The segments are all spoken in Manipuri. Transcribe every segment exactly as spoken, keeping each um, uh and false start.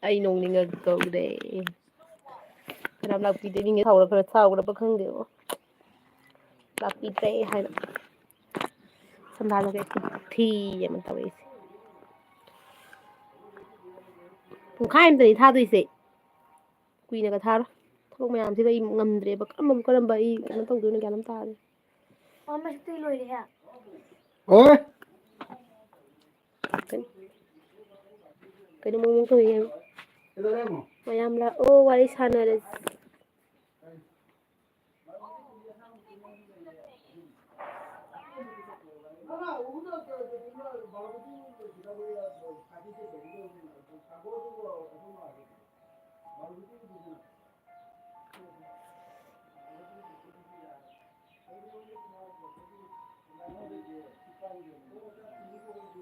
ꯑꯩ ꯅꯣꯡꯅꯤꯡꯉꯛꯇꯧꯔꯦ꯫ ꯀꯅꯥꯝ ꯂꯥꯛꯄꯤꯗꯦ꯫ ꯃꯤꯉꯩ ꯁꯥꯎꯔ ꯈꯔ ꯁꯥꯎꯔꯕ ꯈꯪꯗꯦꯕꯣ꯫ ꯂꯥꯛꯄꯤꯗ꯭ꯔꯦ ꯍꯥꯏꯅ꯫ ꯁꯝꯗꯥꯗꯣ ꯀꯩ ꯈꯨꯊꯤ ꯑꯃ ꯇꯧꯔꯛꯏꯁꯦ꯫ ꯄꯨꯡꯈꯥꯏ ꯑꯃꯇꯅꯤ ꯊꯥꯗꯣꯏꯁꯦ꯫ ꯀꯨꯏꯅꯒ ꯊꯥꯔꯣꯏ꯫ ꯊꯕꯛ ꯃꯌꯥꯝꯁꯤꯒ ꯑꯩ ꯉꯝꯗ꯭ꯔꯦꯕ꯫ ꯀꯔꯝꯕ ꯀꯔꯝꯕ ꯑꯩ ꯀꯩꯅꯣ ꯇꯧꯗꯣꯏꯅꯣ ꯒ꯭ꯌꯥꯟ ꯑꯃ ꯇꯥꯗꯦ꯫ ꯃꯃꯥ, ꯁꯤ ꯂꯣꯏꯔꯦꯍꯦ꯫ ꯑꯣꯏ꯫ ꯀꯩꯅꯣ? ꯀꯩꯅꯣ ꯃꯣꯃꯣ ꯇꯧꯔꯤ ꯍꯥꯏꯕ? ꯃꯌꯥꯝ ꯂꯥꯛꯑꯣ, ꯋꯥꯔꯤ ꯁꯥꯟꯅꯔꯁꯤ꯫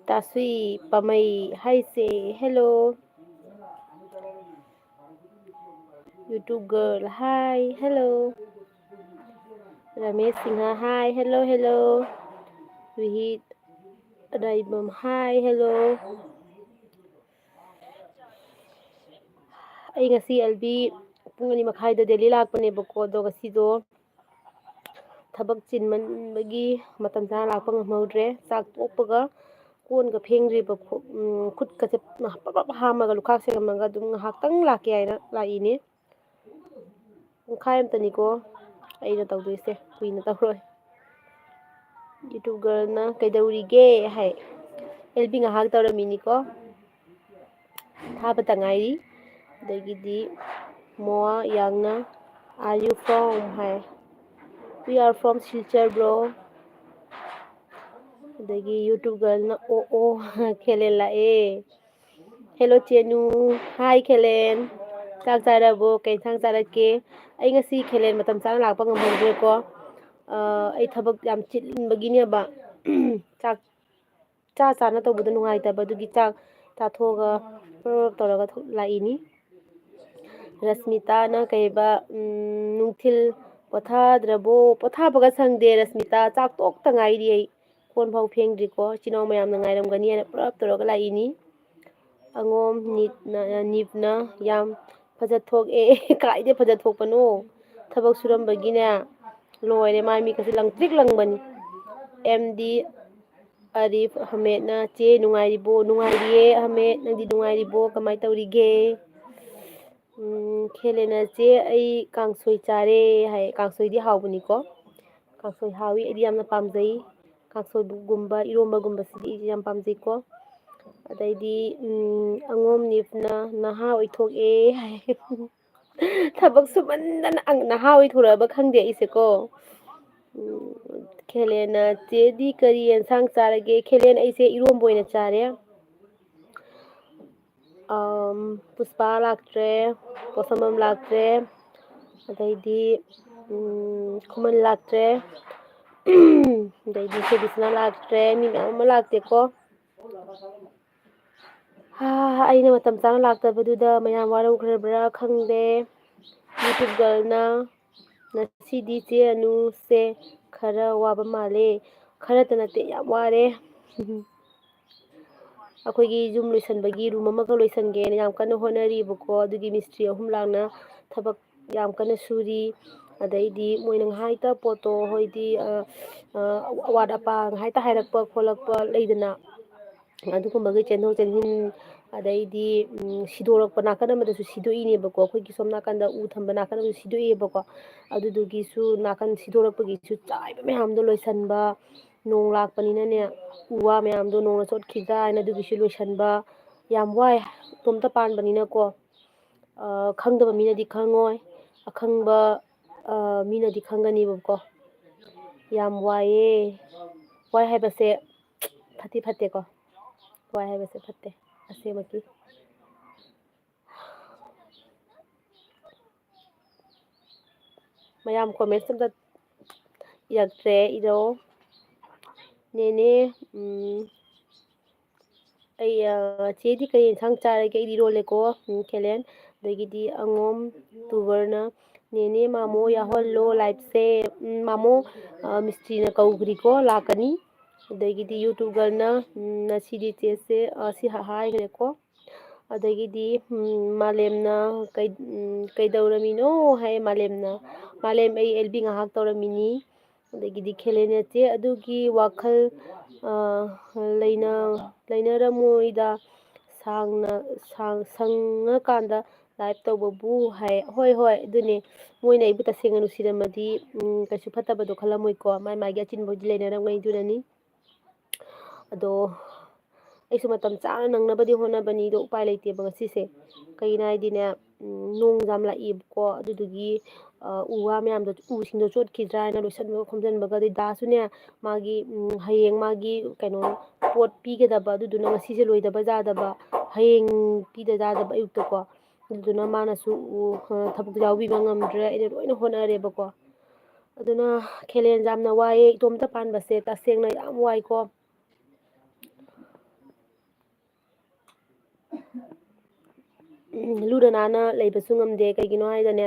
ꯇꯥꯁꯨꯏ ꯄꯥꯃꯩ ꯍꯥꯏꯁꯦ, hello꯫ YouTube girl, hi, hello꯫ Ramesh Singh, hi, hello, hello꯫ ꯔꯨꯍꯤꯠ ꯑꯗꯥꯏꯕꯝ, hi, hello꯫ ꯑꯩ ꯉꯁꯤ ꯑꯦꯜ ꯕꯤ ꯄꯨꯡ ꯑꯅꯤ ꯃꯈꯥꯏꯗ ꯗꯦꯜꯂꯤ ꯂꯥꯛꯄꯅꯦꯕꯀꯣ, ꯑꯗꯣ ꯉꯁꯤꯗꯣ ꯊꯕꯛ ꯆꯤꯟꯃꯟꯕꯒꯤ ꯃꯇꯝ ꯆꯥꯅ ꯂꯥꯛꯄ ꯉꯝꯍꯧꯗ꯭ꯔꯦ꯫ ꯆꯥꯛ ꯇꯣꯛꯄꯒ ꯀꯣꯟꯒ ꯐꯦꯡꯗ꯭ꯔꯤꯕ ꯈꯨ-, ꯎꯝ, ꯈꯨꯠꯀꯁꯦ ꯄꯞ ꯄꯞ ꯍꯥꯝꯃꯒ ꯂꯨꯈꯥꯛ ꯁꯦꯡꯉꯝꯃꯒ ꯑꯗꯨꯝ ꯉꯥꯏꯍꯥꯛꯇꯪ ꯂꯥꯛꯀꯦ ꯍꯥꯏꯅ ꯂꯥꯛꯏꯅꯦ꯫ ꯄꯨꯡꯈꯥꯏ ꯑꯃꯇꯅꯤꯀꯣ ꯑꯩꯅ ꯇꯧꯗꯣꯏꯁꯦ, ꯀꯨꯏꯅ ꯇꯧꯔꯣꯏ꯫ YouTube girlꯅ "ꯀꯩꯗꯧꯔꯤꯒꯦ?" ꯍꯥꯏ꯫ ꯑꯦꯜ ꯕꯤ ꯉꯥꯏꯍꯥꯛ ꯇꯧꯔꯝꯃꯤꯅꯤꯀꯣ꯫ ꯊꯥꯕꯇ ꯉꯥꯏꯔꯤ꯫ ꯑꯗꯒꯤꯗꯤ ꯃꯣꯋꯥ ꯌꯥꯡꯅ, "Are you from?" High. "We are from Silchar, bro." ꯑꯗꯒꯤ YouTube girlꯅ "ꯑꯣ, ꯑꯣ, ꯈꯦꯂꯦꯟ ꯂꯥꯛꯑꯦ꯫ Hello, ꯆꯦꯅꯨ꯫ Hi, ꯈꯦꯂꯦꯟ꯫ ꯆꯥꯛ ꯆꯥꯔꯕꯣ? ꯀꯩ ꯏꯟꯁꯥꯡ ꯆꯥꯔꯛꯀꯦ? ꯑꯩ ꯉꯁꯤ ꯈꯦꯂꯦꯟ ꯃꯇꯝ ꯆꯥꯅ ꯂꯥꯛꯄ ꯉꯝꯍꯧꯗ꯭ꯔꯦꯀꯣ꯫ ꯑ, ꯑꯩ ꯊꯕꯛ ꯌꯥꯝ ꯆꯤꯟꯕꯒꯤꯅꯦꯕ꯫ ꯆꯥꯛ ꯆꯥ ꯆꯥꯅ ꯇꯧꯕꯗꯣ ꯅꯨꯡꯉꯥꯏꯇꯕ, ꯑꯗꯨꯒꯤ ꯆꯥꯛ ꯆꯥꯊꯣꯛꯑꯒ ꯄ꯭ꯔꯞ ꯇꯧꯔꯒ ꯊꯣꯛ-, ꯂꯥꯛꯏꯅꯤ꯫ ꯔꯁꯃꯤꯇꯥꯅ ꯀꯩꯕ, ꯎꯝ, "ꯅꯨꯡꯊꯤꯜ ꯄꯣꯊꯥꯗ꯭ꯔꯕꯣ?" ꯄꯣꯊꯥꯕꯒ ꯁꯪꯗꯦ ꯔꯁꯃꯤꯇꯥ, ꯆꯥꯛ ꯇꯣꯛꯇ ꯉꯥꯏꯔꯤ ꯑꯩ꯫ ꯀꯣꯟ ꯐꯥꯎ ꯐꯦꯡꯗ꯭ꯔꯤꯀꯣ꯫ ꯏꯆꯤꯟ ꯏꯅꯥꯎ ꯃꯌꯥꯝꯅ ꯉꯥꯏꯔꯝꯒꯅꯤ ꯍꯥꯏꯅ ꯄ꯭ꯔꯞ ꯇꯧꯔꯒ ꯂꯥꯛꯏꯅꯤ꯫ ꯑꯉꯣꯝ ꯅꯤꯞꯅ, ꯅꯤꯞꯅ ꯌꯥꯝ ꯐꯖ ꯊꯣꯛꯑꯦ꯫ ꯀꯥꯏꯗ ꯐꯖ ꯊꯣꯛꯄꯅꯣ? ꯊꯕꯛ ꯁꯨꯔꯝꯕꯒꯤꯅꯦ, ꯂꯣꯏꯔꯦ, ꯃꯥꯏ ꯃꯤꯠꯀꯁꯦ ꯂꯪꯇ꯭ꯔꯤꯛ ꯂꯪꯕꯅꯤ꯫ ꯑꯦꯝ ꯗꯤ ꯑꯔꯤꯐ ꯑꯍꯃꯦꯗꯅ, "ꯆꯦ ꯅꯨꯡꯉꯥꯏꯔꯤꯕꯣ?" "ꯅꯨꯡꯉꯥꯏꯔꯤꯌꯦ ꯑꯍꯃꯦꯗ, ꯅꯪꯗꯤ ꯅꯨꯡꯉꯥꯏꯔꯤꯕꯣ? ꯀꯃꯥꯏꯅ ꯇꯧꯔꯤꯒꯦ?" ꯎꯝ, ꯈꯦꯂꯦꯅ, "ꯆꯦ, ꯑꯩ ꯀꯥꯡꯁꯣꯏ ꯆꯥꯔꯦ" ꯍꯥꯏ꯫ ꯀꯥꯡꯁꯣꯏꯗꯤ ꯍꯥꯎꯕꯅꯤꯀꯣ꯫ ꯀꯥꯡꯁꯣꯏ ꯍꯥꯎꯏ, ꯑꯩꯗꯤ ꯌꯥꯝꯅ ꯄꯥꯝꯖꯩ꯫ ꯀꯥꯡꯁꯣꯏꯒꯨꯝꯕ, ꯏꯔꯣꯝꯕꯒꯨꯝꯕꯁꯤꯗꯤ ꯑꯩꯗꯤ ꯌꯥꯝ ꯄꯥꯝꯖꯩꯀꯣ꯫ ꯑꯗꯩꯗꯤ, ꯎꯝ, ꯑꯉꯣꯝ ꯅꯤꯞꯅ, "ꯅꯍꯥ ꯑꯣꯏꯊꯣꯛꯑꯦ" ꯍꯥꯏ꯫ ꯊꯕꯛ ꯁꯨꯃꯟꯗꯅ ꯑꯪ-, ꯅꯍꯥ ꯑꯣꯏꯊꯣꯔꯛꯑꯕ ꯈꯪꯗꯦ ꯑꯩꯁꯦꯀꯣ꯫ ꯎꯝ, ꯈꯦꯂꯦꯟꯅ, "ꯆꯦꯗꯤ ꯀꯔꯤ ꯑꯦꯟꯁꯥꯡ ꯆꯥꯔꯒꯦ?" ꯈꯦꯂꯦꯟ, ꯑꯩꯁꯦ ꯏꯔꯣꯝꯕ ꯑꯣꯏꯅ ꯆꯥꯔꯦ꯫ ꯑꯝ, ꯄꯨꯁꯄꯥ ꯂꯥꯛꯇ꯭ꯔꯦ, ꯄꯣꯠꯁꯝꯕꯝ ꯂꯥꯛꯇ꯭ꯔꯦ, ꯑꯗꯩꯗꯤ, ꯎꯝ, ꯈꯨꯃꯟ ꯂꯥꯛꯇ꯭ꯔꯦ, ꯑꯗꯩꯗꯤ ꯁꯦꯕꯤꯁꯅꯥ ꯂꯥꯛꯇ꯭ꯔꯦ, ꯃꯤ ꯃꯌꯥꯝ ꯑꯃ ꯂꯥꯛꯇꯦꯀꯣ꯫ ꯍꯥ, ꯑꯩꯅ ꯃꯇꯝ ꯆꯥꯅ ꯂꯥꯛꯇꯕꯗꯨꯗ ꯃꯌꯥꯝ ꯋꯥꯔꯧꯈ꯭ꯔꯕ꯭ꯔꯥ ꯈꯪꯗꯦ꯫ YouTube girlꯅ, "ꯉꯁꯤꯗꯤ ꯆꯦ ꯑꯅꯨꯁꯦ ꯈꯔ ꯋꯥꯕ ꯃꯥꯜꯂꯦ"꯫ ꯈꯔꯇ ꯅꯠꯇꯦ, ꯌꯥꯝ ꯋꯥꯔꯦ꯫ ꯑꯩꯈꯣꯏꯒꯤ ꯌꯨꯝ ꯂꯣꯏꯁꯟꯕꯒꯤ, room ꯑꯃꯈꯛ ꯂꯣꯏꯁꯟꯒꯦꯅ ꯌꯥꯝ ꯀꯟꯅ ꯍꯣꯠꯅꯔꯤꯕꯀꯣ꯫ ꯑꯗꯨꯒꯤ ꯃꯤꯁꯇ꯭ꯔꯤ ꯑꯍꯨꯝ ꯂꯥꯡꯅ ꯊꯕꯛ ꯌꯥꯝ ꯀꯟꯅ ꯁꯨꯔꯤ꯫ ꯑꯗꯩꯗꯤ ꯃꯣꯏꯅ ꯉꯥꯏꯍꯥꯛꯇ ꯄꯣꯠꯇꯣ, ꯍꯥꯏꯗꯤ, ꯑ, ꯑ, ꯑꯋꯥꯠ ꯑꯄꯥ ꯉꯥꯏꯍꯥꯛꯇ ꯍꯥꯏꯔꯛꯄ ꯈꯣꯠꯂꯛꯄ ꯂꯩꯗꯅ, ꯑꯗꯨꯒꯨꯝꯕꯒꯤ ꯆꯦꯟꯊꯣꯛ ꯆꯦꯟꯁꯤꯟ, ꯑꯗꯩꯗꯤ, ꯎꯝ, ꯁꯤꯗꯣꯔꯛꯄ ꯅꯥꯀꯟ ꯑꯃꯗꯁꯨ ꯁꯤꯗꯣꯛꯏꯅꯦꯕꯀꯣ, ꯑꯩꯈꯣꯏꯒꯤ ꯁꯣꯝ ꯅꯥꯀꯟꯗ ꯎ ꯊꯝꯕ ꯅꯥꯀꯟ ꯑꯃꯗꯁꯨ ꯁꯤꯗꯣꯛꯏꯕꯀꯣ꯫ ꯑꯗꯨꯗꯨꯒꯤꯁꯨ ꯅꯥꯀꯟ ꯁꯤꯗꯣꯔꯛꯄꯒꯤꯁꯨ ꯆꯥꯏꯕ ꯃꯌꯥꯝꯗꯣ ꯂꯣꯏꯁꯟꯕ, ꯅꯣꯡ ꯂꯥꯛꯄꯅꯤꯅꯅꯦ, ꯎ ꯋꯥ ꯃꯌꯥꯝꯗꯣ ꯅꯣꯡꯅ ꯆꯣꯠꯈꯤꯗ꯭ꯔꯥ ꯍꯥꯏꯅ ꯑꯗꯨꯒꯤꯁꯨ ꯂꯣꯏꯁꯟꯕ꯫ ꯌꯥꯝ ꯋꯥꯏ, ꯏꯇꯣꯝꯇ ꯄꯥꯟꯕꯅꯤꯅꯀꯣ꯫ ꯑ, ꯈꯪꯗꯕ ꯃꯤꯅꯗꯤ ꯈꯪꯉꯣꯏ, ꯑꯈꯪꯕ, ꯑ, ꯃꯤꯅꯗꯤ ꯈꯪꯒꯅꯤꯕꯀꯣ꯫ ꯌꯥꯝ ꯋꯥꯏꯌꯦ꯫ ꯋꯥꯏ ꯍꯥꯏꯕꯁꯦ ꯐꯠꯇꯤ ꯐꯠꯇꯦꯀꯣ꯫ ꯋꯥꯏ ꯍꯥꯏꯕꯁꯦ ꯐꯠꯇꯦ, ꯑꯁꯦꯡꯕꯒꯤ꯫ ꯃꯌꯥꯝ comments ꯑꯝꯇ ꯏꯔꯛꯇ꯭ꯔꯦ, ꯏꯔꯣ꯫ ꯅꯦꯅꯦ, ꯎꯝ, ꯑꯩ, ꯑ, "ꯆꯦꯗꯤ ꯀꯔꯤ ꯌꯦꯟꯁꯥꯡ ꯆꯥꯔꯒꯦ?" ꯑꯩꯗꯤ ꯏꯔꯣꯜꯂꯦꯀꯣ, ꯎꯝ, ꯈꯦꯂꯦꯟ꯫ ꯑꯗꯒꯤꯗꯤ ꯑꯉꯣꯝ ꯇꯨꯕꯔꯅ, "ꯅꯦꯅꯦ, ꯃꯥꯃꯣ ꯌꯥꯎꯍꯜꯂꯣ liveꯁꯦ"꯫ ꯎꯝ, ꯃꯥꯃꯣ, ꯑ, ꯃꯤꯁꯇ꯭ꯔꯤꯅ ꯀꯧꯈ꯭ꯔꯤꯀꯣ, ꯂꯥꯛꯀꯅꯤ꯫ ꯑꯗꯒꯤꯗꯤ YouTube girlꯅ, ꯎꯝ, "ꯉꯁꯤꯗꯤ ꯆꯦꯁꯦ", ꯑ, ꯁꯤ ꯍꯥ-, ꯍꯥꯏꯈ꯭ꯔꯦꯀꯣ꯫ ꯑꯗꯒꯤꯗꯤ ꯎꯝ, ꯃꯥꯂꯦꯝꯅ ꯀꯩ-, ꯎꯝ, "ꯀꯩꯗꯧꯔꯝꯃꯤꯅꯣ?" ꯍꯥꯏ ꯃꯥꯂꯦꯝꯅ꯫ "ꯃꯥꯂꯦꯝ, ꯑꯩ ꯑꯦꯜ ꯕꯤ ꯉꯥꯏꯍꯥꯛ ꯇꯧꯔꯝꯃꯤꯅꯤ"꯫ ꯑꯗꯒꯤꯗꯤ ꯈꯦꯂꯦꯟꯅ, "ꯆꯦ, ꯑꯗꯨꯒꯤ ꯋꯥꯈꯜ, ꯑ, ꯂꯩꯅ-, ꯂꯩꯅꯔꯝꯃꯣꯏꯗ, ꯁꯥꯡꯅ, ꯁꯥꯡ-, ꯁꯪꯉꯀꯥꯟꯗ ꯂꯥꯏꯞ ꯇꯧꯕꯕꯨ" ꯍꯥꯏ꯫ "ꯍꯣꯏ, ꯍꯣꯏ, ꯑꯗꯨꯅꯦ, ꯃꯣꯏꯅ ꯑꯩꯕꯨ ꯇꯁꯦꯡꯅ ꯅꯨꯡꯁꯤꯔꯝꯃꯗꯤ, ꯎꯝ, ꯀꯩꯁꯨ ꯐꯠꯇꯕꯗꯣ ꯈꯜꯂꯝꯃꯣꯏꯀꯣ, ꯃꯥꯏ ꯃꯥꯒꯤ ꯑꯆꯤꯟꯕꯕꯨꯗꯤ ꯂꯩꯅꯔꯝꯒꯅꯤ, ꯑꯗꯨꯅꯅꯤ꯫ ꯑꯗꯣ ꯑꯩꯁꯨ ꯃꯇꯝ ꯆꯥꯅ ꯅꯪꯅꯕꯗꯤ ꯍꯣꯠꯅꯕꯅꯤ, ꯑꯗꯣ ꯎꯄꯥꯏ ꯂꯩꯇꯦꯕ ꯉꯁꯤꯁꯦ꯫ ꯀꯩꯒꯤꯅꯣ ꯍꯥꯏꯗꯤꯅꯦ, ꯎꯝ, ꯅꯣꯡ ꯌꯥꯝ ꯂꯥꯛꯏꯕꯀꯣ, ꯑꯗꯨꯗꯨꯒꯤ, ꯑ, ꯎ ꯋꯥ ꯃꯌꯥꯝꯗꯣ, ꯎꯁꯤꯡꯗꯣ ꯆꯣꯠꯈꯤꯗ꯭ꯔꯥ ꯍꯥꯏꯅ ꯂꯣꯏꯁꯤꯟꯕꯒ ꯈꯣꯝꯖꯤꯟꯕꯒ, ꯑꯗꯩ ꯗꯥꯁꯨꯅꯦ, ꯃꯥꯒꯤ, ꯎꯝ, ꯍꯌꯦꯡ ꯃꯥꯒꯤ ꯀꯩꯅꯣ, ꯄꯣꯠ ꯄꯤꯒꯗꯕ, ꯑꯗꯨꯗꯨꯅ ꯉꯁꯤꯁꯦ ꯂꯣꯏꯗꯕ ꯌꯥꯗꯕ, ꯍꯌꯦꯡ ꯄꯤꯗ ꯌꯥꯗꯕ ꯑꯌꯨꯛꯇꯀꯣ꯫ ꯑꯗꯨꯗꯨꯅ ꯃꯥꯅꯁꯨ ꯎ-, ꯑ, ꯊꯕꯛꯇꯣ ꯌꯥꯎꯕꯤꯕ ꯉꯝꯗ꯭ꯔꯦ, ꯑꯩꯅ ꯂꯣꯏꯅ ꯍꯣꯠꯅꯔꯦꯕꯀꯣ꯫ ꯑꯗꯨꯅ ꯈꯦꯂꯦꯟꯁꯦ ꯌꯥꯝꯅ ꯋꯥꯏꯑꯦ, ꯏꯇꯣꯝꯇ ꯄꯥꯟꯕꯁꯦ ꯇꯁꯦꯡꯅ ꯌꯥꯝ ꯋꯥꯏꯀꯣ꯫ ꯎꯝ, ꯂꯨꯅ ꯅꯥꯟꯅ ꯂꯩꯕꯁꯨ ꯉꯝꯗꯦ꯫ ꯀꯩꯒꯤꯅꯣ ꯍꯥꯏꯗꯅꯦ,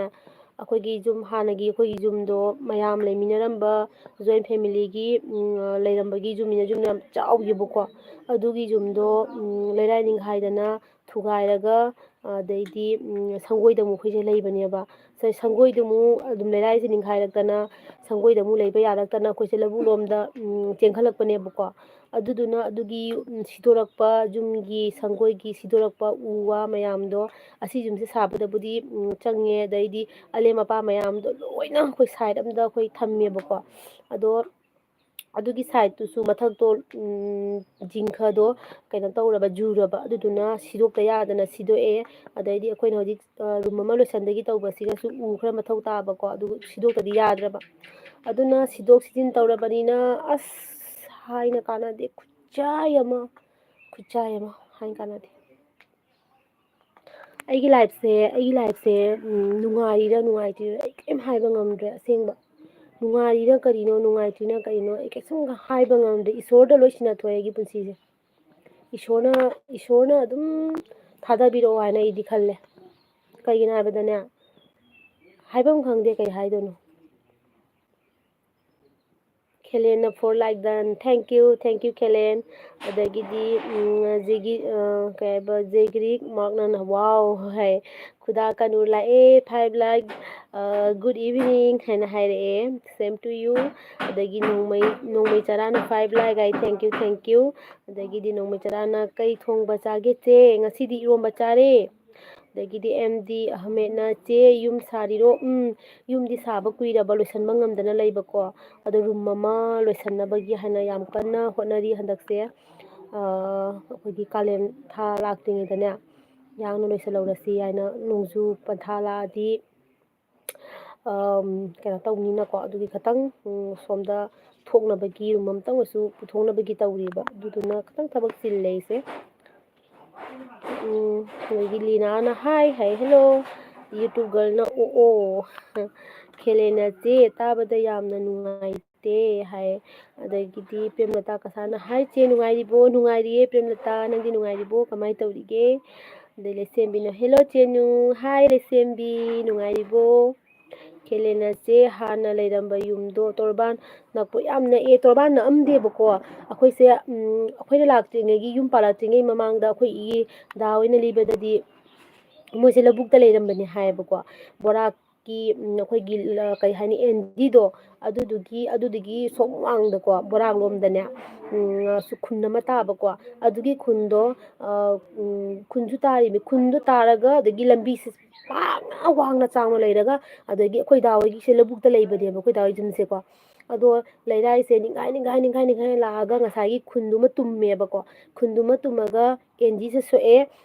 ꯑꯩꯈꯣꯏꯒꯤ ꯌꯨꯝ, ꯍꯥꯟꯅꯒꯤ ꯑꯩꯈꯣꯏꯒꯤ ꯌꯨꯝꯗꯣ, ꯃꯌꯥꯝ ꯂꯩꯃꯤꯟꯅꯔꯝꯕ, ꯖꯣꯏꯟ ꯐꯦꯃꯤꯂꯤꯒꯤ, ꯎꯝ, ꯂꯩꯔꯝꯕꯒꯤ ꯌꯨꯝꯅꯤꯅ, ꯌꯨꯝ ꯌꯥꯝ ꯆꯥꯎꯈꯤꯕꯀꯣ꯫ ꯑꯗꯨꯒꯤ ꯌꯨꯝꯗꯣ, ꯎꯝ, ꯂꯩꯔꯥꯏ ꯅꯤꯡꯈꯥꯏꯗꯅ ꯊꯨꯒꯥꯏꯔꯒ, ꯑꯗꯩꯗꯤ, ꯎꯝ, ꯁꯪꯒꯣꯏꯗ ꯑꯃꯨꯛ ꯑꯩꯈꯣꯏꯁꯦ ꯂꯩꯕꯅꯦꯕ꯫ ꯁ-, ꯁꯪꯒꯣꯏꯗ ꯑꯃꯨꯛ ꯑꯗꯨꯝ ꯂꯩꯔꯥꯏꯁꯦ ꯅꯤꯡꯈꯥꯏꯔꯛꯇꯅ, ꯁꯪꯒꯣꯏꯗ ꯑꯃꯨꯛ ꯂꯩꯕ ꯌꯥꯔꯛꯇꯅ, ꯑꯩꯈꯣꯏꯁꯦ ꯂꯧꯕꯨꯛ ꯂꯣꯝꯗ, ꯎꯝ, ꯆꯦꯟꯈꯠꯂꯛꯄꯅꯦꯕꯀꯣ꯫ ꯑꯗꯨꯗꯨꯅ ꯑꯗꯨꯒꯤ, ꯎꯝ, ꯁꯤꯗꯣꯔꯛꯄ, ꯌꯨꯝꯒꯤ ꯁꯪꯒꯣꯏꯒꯤ ꯁꯤꯗꯣꯔꯛꯄ ꯎ ꯋꯥ ꯃꯌꯥꯝꯗꯣ, ꯑꯁꯤ ꯌꯨꯝꯁꯦ ꯁꯥꯕꯗꯕꯨꯗꯤ, ꯎꯝ, ꯆꯪꯉꯦ꯫ ꯑꯗꯩꯗꯤ ꯑꯂꯦꯝ ꯑꯄꯥ ꯃꯌꯥꯝꯗꯣ ꯂꯣꯏꯅ ꯑꯩꯈꯣꯏ ꯁꯥꯏꯠ ꯑꯝꯗ ꯑꯩꯈꯣꯏ ꯊꯝꯃꯦꯕꯀꯣ꯫ ꯑꯗꯣ ꯑꯗꯨꯒꯤ ꯁꯥꯏꯠꯇꯨꯁꯨ ꯃꯊꯛꯇꯣ, ꯎꯝ, ꯖꯤꯡꯈꯗꯣ ꯀꯩꯅꯣ ꯇꯧꯔꯕ, ꯖꯨꯔꯕ, ꯑꯗꯨꯗꯨꯅ ꯁꯤꯗꯣꯛꯇ ꯌꯥꯗꯅ ꯁꯤꯗꯣꯛꯑꯦ꯫ ꯑꯗꯩꯗꯤ ꯑꯩꯈꯣꯏꯅ ꯍꯧꯖꯤꯛ, ꯑ, ꯔꯨꯝ ꯑꯃ ꯂꯣꯏꯁꯟꯗꯒꯤ ꯇꯧꯕꯁꯤꯒꯁꯨ ꯎ ꯈꯔ ꯃꯊꯧ ꯇꯥꯕꯀꯣ, ꯑꯗꯨ ꯁꯤꯗꯣꯛꯇꯗꯤ ꯌꯥꯗ꯭ꯔꯕ꯫ ꯑꯗꯨꯅ ꯁꯤꯗꯣꯛ ꯁꯤꯖꯤꯟ ꯇꯧꯔꯕꯅꯤꯅ, ꯑꯁ, ꯍꯥꯏꯅ ꯀꯥꯟꯅꯗꯦ, ꯈꯨꯠꯆꯥꯏ ꯑꯃ, ꯈꯨꯠꯆꯥꯏ ꯑꯃ ꯍꯥꯏꯅ ꯀꯥꯟꯅꯗꯦ꯫ ꯑꯩꯒꯤ ꯂꯥꯏꯐꯁꯦ, ꯑꯩꯒꯤ ꯂꯥꯏꯐꯁꯦ, ꯎꯝ, ꯅꯨꯡꯉꯥꯏꯔꯤꯔꯥ ꯅꯨꯡꯉꯥꯏꯇ꯭ꯔꯤꯔꯥ ꯑꯩ ꯀꯔꯤꯝ ꯍꯥꯏꯕ ꯉꯝꯗ꯭ꯔꯦ ꯑꯁꯦꯡꯕ꯫ ꯅꯨꯡꯉꯥꯏꯔꯤꯔꯥ ꯀꯔꯤꯅꯣ, ꯅꯨꯡꯉꯥꯏꯇ꯭ꯔꯤꯅ ꯀꯔꯤꯅꯣ ꯑꯩ ꯀꯩꯁꯨꯝ ꯍꯥꯏꯕ ꯉꯝꯗ꯭ꯔꯦ꯫ ꯏꯁꯣꯔꯗ ꯂꯣꯏ ꯁꯤꯟꯅꯊꯣꯛꯑꯦ ꯑꯩꯒꯤ ꯄꯨꯟꯁꯤꯁꯦ꯫ ꯏꯁꯣꯔꯅ, ꯏꯁꯣꯔꯅ ꯑꯗꯨꯝ ꯊꯥꯗꯕꯤꯔꯛꯑꯣ ꯍꯥꯏꯅ ꯑꯩꯗꯤ ꯈꯜꯂꯦ꯫ ꯀꯩꯒꯤꯅꯣ ꯍꯥꯏꯕꯗꯅꯦ, ꯍꯥꯏꯐꯝ ꯈꯪꯗꯦ ꯀꯩ ꯍꯥꯏꯗꯣꯏꯅꯣ꯫ ꯈꯦꯂꯦꯟꯅ four like done. Thank you, thank you, ꯈꯦꯂꯦꯟ. ꯑꯗꯒꯤꯗꯤ, ꯎꯝ, ꯖꯦꯒꯤ-, ꯑ, ꯀꯩ ꯍꯥꯏꯕ, ꯖꯦꯒ꯭ꯔꯤꯛ ꯃꯥꯔꯛꯅ, wow ꯍꯥꯏ꯫ ꯈꯨꯗꯥ ꯀꯅꯨꯔ ꯂꯥꯛꯑꯦ, five like, ꯑ, good evening ꯍꯥꯏꯅ ꯍꯥꯏꯔꯛꯑꯦ, same to you. ꯑꯗꯒꯤ ꯅꯣꯡꯃꯩ, ꯅꯣꯡꯃꯩ ꯆꯔꯥꯅ five like high, thank you, thank you. ꯑꯗꯒꯤꯗꯤ ꯅꯣꯡꯃꯩ ꯆꯔꯥꯅ ꯀꯩ ꯊꯣꯡꯕ ꯆꯥꯒꯦ ꯆꯦ? ꯉꯁꯤꯗꯤ ꯏꯔꯣꯝꯕ ꯆꯥꯔꯦ꯫ ꯑꯗꯒꯤꯗꯤ ꯑꯦꯝ ꯗꯤ ꯑꯍꯃꯦꯠꯅ, "ꯆꯦ, ꯌꯨꯝ ꯁꯥꯔꯤꯔꯣ?" ꯎꯝ, ꯌꯨꯝꯗꯤ ꯁꯥꯕ ꯀꯨꯏꯔꯕ, ꯂꯣꯏꯁꯟꯕ ꯉꯝꯗꯅ ꯂꯩꯕꯀꯣ꯫ ꯑꯗꯣ ꯔꯨꯝ ꯑꯃ ꯂꯣꯏꯁꯟꯅꯕꯒꯤ ꯍꯥꯏꯅ ꯌꯥꯝ ꯀꯟꯅ ꯍꯣꯠꯅꯔꯤ ꯍꯟꯗꯛꯁꯦ꯫ ꯑ, ꯑꯩꯈꯣꯏꯒꯤ ꯀꯥꯂꯦꯟ ꯊꯥ ꯂꯥꯛꯇ꯭ꯔꯤꯉꯩꯗꯅꯦ, ꯌꯥꯡꯅ ꯂꯣꯏꯁꯜꯍꯧꯔꯁꯤ ꯍꯥꯏꯅ, ꯅꯣꯡꯖꯨ ꯄꯟꯊꯥ ꯂꯥꯛꯑꯗꯤ, ꯑꯝ, ꯀꯩꯅꯣ ꯇꯧꯅꯤꯅꯀꯣ, ꯑꯗꯨꯒꯤ ꯈꯇꯪ, ꯎꯝ, ꯁꯣꯝꯗ ꯊꯣꯛꯅꯕꯒꯤ, ꯔꯨꯝ ꯑꯝꯇꯪ ꯑꯣꯏꯁꯨ ꯄꯨꯊꯣꯛꯅꯕꯒꯤ ꯇꯧꯔꯤꯕ, ꯑꯗꯨꯗꯨꯅ ꯈꯇꯪ ꯊꯕꯛ ꯆꯤꯜꯂꯦ ꯑꯩꯁꯦ꯫ ꯎꯝ, ꯑꯗꯒꯤ ꯂꯤꯅꯥꯅ hi ꯍꯥꯏ, hello꯫ YouTube girlꯅ ꯑꯣ ꯑꯣ꯫ ꯈꯦꯂꯦꯅ ꯆꯦ, ꯇꯥꯕꯗ ꯌꯥꯝꯅ ꯅꯨꯡꯉꯥꯏꯇꯦ ꯍꯥꯏ꯫ ꯑꯗꯒꯤꯗꯤ ꯄ꯭ꯔꯦꯝꯂꯇꯥ ꯀꯁꯥꯅ, hi ꯆꯦ, ꯅꯨꯡꯉꯥꯏꯔꯤꯕꯣ? ꯅꯨꯡꯉꯥꯏꯔꯤꯌꯦ ꯄ꯭ꯔꯦꯝꯂꯇꯥ, ꯅꯪꯗꯤ ꯅꯨꯡꯉꯥꯏꯔꯤꯕꯣ? ꯀꯃꯥꯏꯅ ꯇꯧꯔꯤꯒꯦ? ꯑꯗꯩ ꯂꯩꯁꯦꯝꯕꯤꯅ, hello ꯆꯦꯅꯨ, hi ꯂꯩꯁꯦꯝꯕꯤ, ꯅꯨꯡꯉꯥꯏꯔꯤꯕꯣ? ꯈꯦꯂꯦꯅ ꯆꯦ, ꯍꯥꯟꯅ ꯂꯩꯔꯝꯕ ꯌꯨꯝꯗꯣ ꯇꯣꯔꯕꯥꯟ ꯅꯛꯄ ꯌꯥꯝ ꯅꯛꯑꯦ꯫ ꯇꯣꯔꯕꯥꯟ ꯅꯛꯑꯝꯗꯦꯕꯀꯣ꯫ ꯑꯩꯈꯣꯏꯁꯦ, ꯎꯝ, ꯑꯩꯈꯣꯏꯅ ꯂꯥꯛꯇ꯭ꯔꯤꯉꯩꯒꯤ, ꯌꯨꯝ ꯄꯥꯜꯂꯛꯇ꯭ꯔꯤꯉꯩ ꯃꯃꯥꯡꯗ ꯑꯩꯈꯣꯏ ꯏꯒꯤ ꯗꯥ ꯍꯣꯏꯅ ꯂꯤꯕꯗꯗꯤ ꯃꯣꯏꯁꯦ ꯂꯧꯕꯨꯛꯇ ꯂꯩꯔꯝꯕꯅꯦ ꯍꯥꯏꯌꯦꯕꯀꯣ꯫ ꯕꯣꯔꯥꯛꯀꯤ, ꯎꯝ, ꯑꯩꯈꯣꯏꯒꯤ, ꯑ, ꯀꯩ ꯍꯥꯏꯅꯤ, ꯑꯦꯟꯗꯤꯗꯣ, ꯑꯗꯨꯗꯨꯒꯤ, ꯑꯗꯨꯗꯨꯒꯤ ꯁꯣꯝ ꯋꯥꯡꯗꯀꯣ, ꯕꯣꯔꯥꯛ ꯂꯣꯝꯗꯅꯦ, ꯎꯝ, ꯑ, ꯁꯨ-, ꯈꯨꯟ ꯑꯃ ꯇꯥꯕꯀꯣ꯫ ꯑꯗꯨꯒꯤ ꯈꯨꯟꯗꯣ, ꯑ, ꯎꯝ, ꯈꯨꯟꯁꯨ ꯇꯥꯔꯤꯅꯤ꯫ ꯈꯨꯟꯗꯣ ꯇꯥꯔꯒ ꯑꯗꯒꯤ ꯂꯝꯕꯤꯁꯦ ꯄꯥꯛꯅ ꯋꯥꯡꯅ ꯆꯥꯎꯅ ꯂꯩꯔꯒ, ꯑꯗꯒꯤ ꯑꯩꯈꯣꯏ ꯗꯥ ꯍꯣꯏꯒꯤꯁꯦ ꯂꯧꯕꯨꯛꯇ ꯂꯩꯕꯅꯦꯕ, ꯑꯩꯈꯣꯏ ꯗꯥ ꯍꯣꯏ ꯌꯨꯝꯁꯦꯀꯣ꯫ ꯑꯗꯣ ꯂꯩꯔꯥꯏꯁꯦ ꯅꯤꯡꯈꯥꯏ, ꯅꯤꯡꯈꯥꯏ, ꯅꯤꯡꯈꯥꯏ, ꯅꯤꯡꯈꯥꯏ ꯂꯥꯛꯑꯒ ꯉꯁꯥꯏꯒꯤ ꯈꯨꯟꯗꯨꯃ ꯇꯨꯝꯃꯦꯕꯀꯣ꯫ ꯈꯨꯟꯗꯨꯃ ꯇꯨꯝꯃꯒ ꯑꯦꯟꯗꯤꯁꯦ ꯁꯣꯛꯑꯦ꯫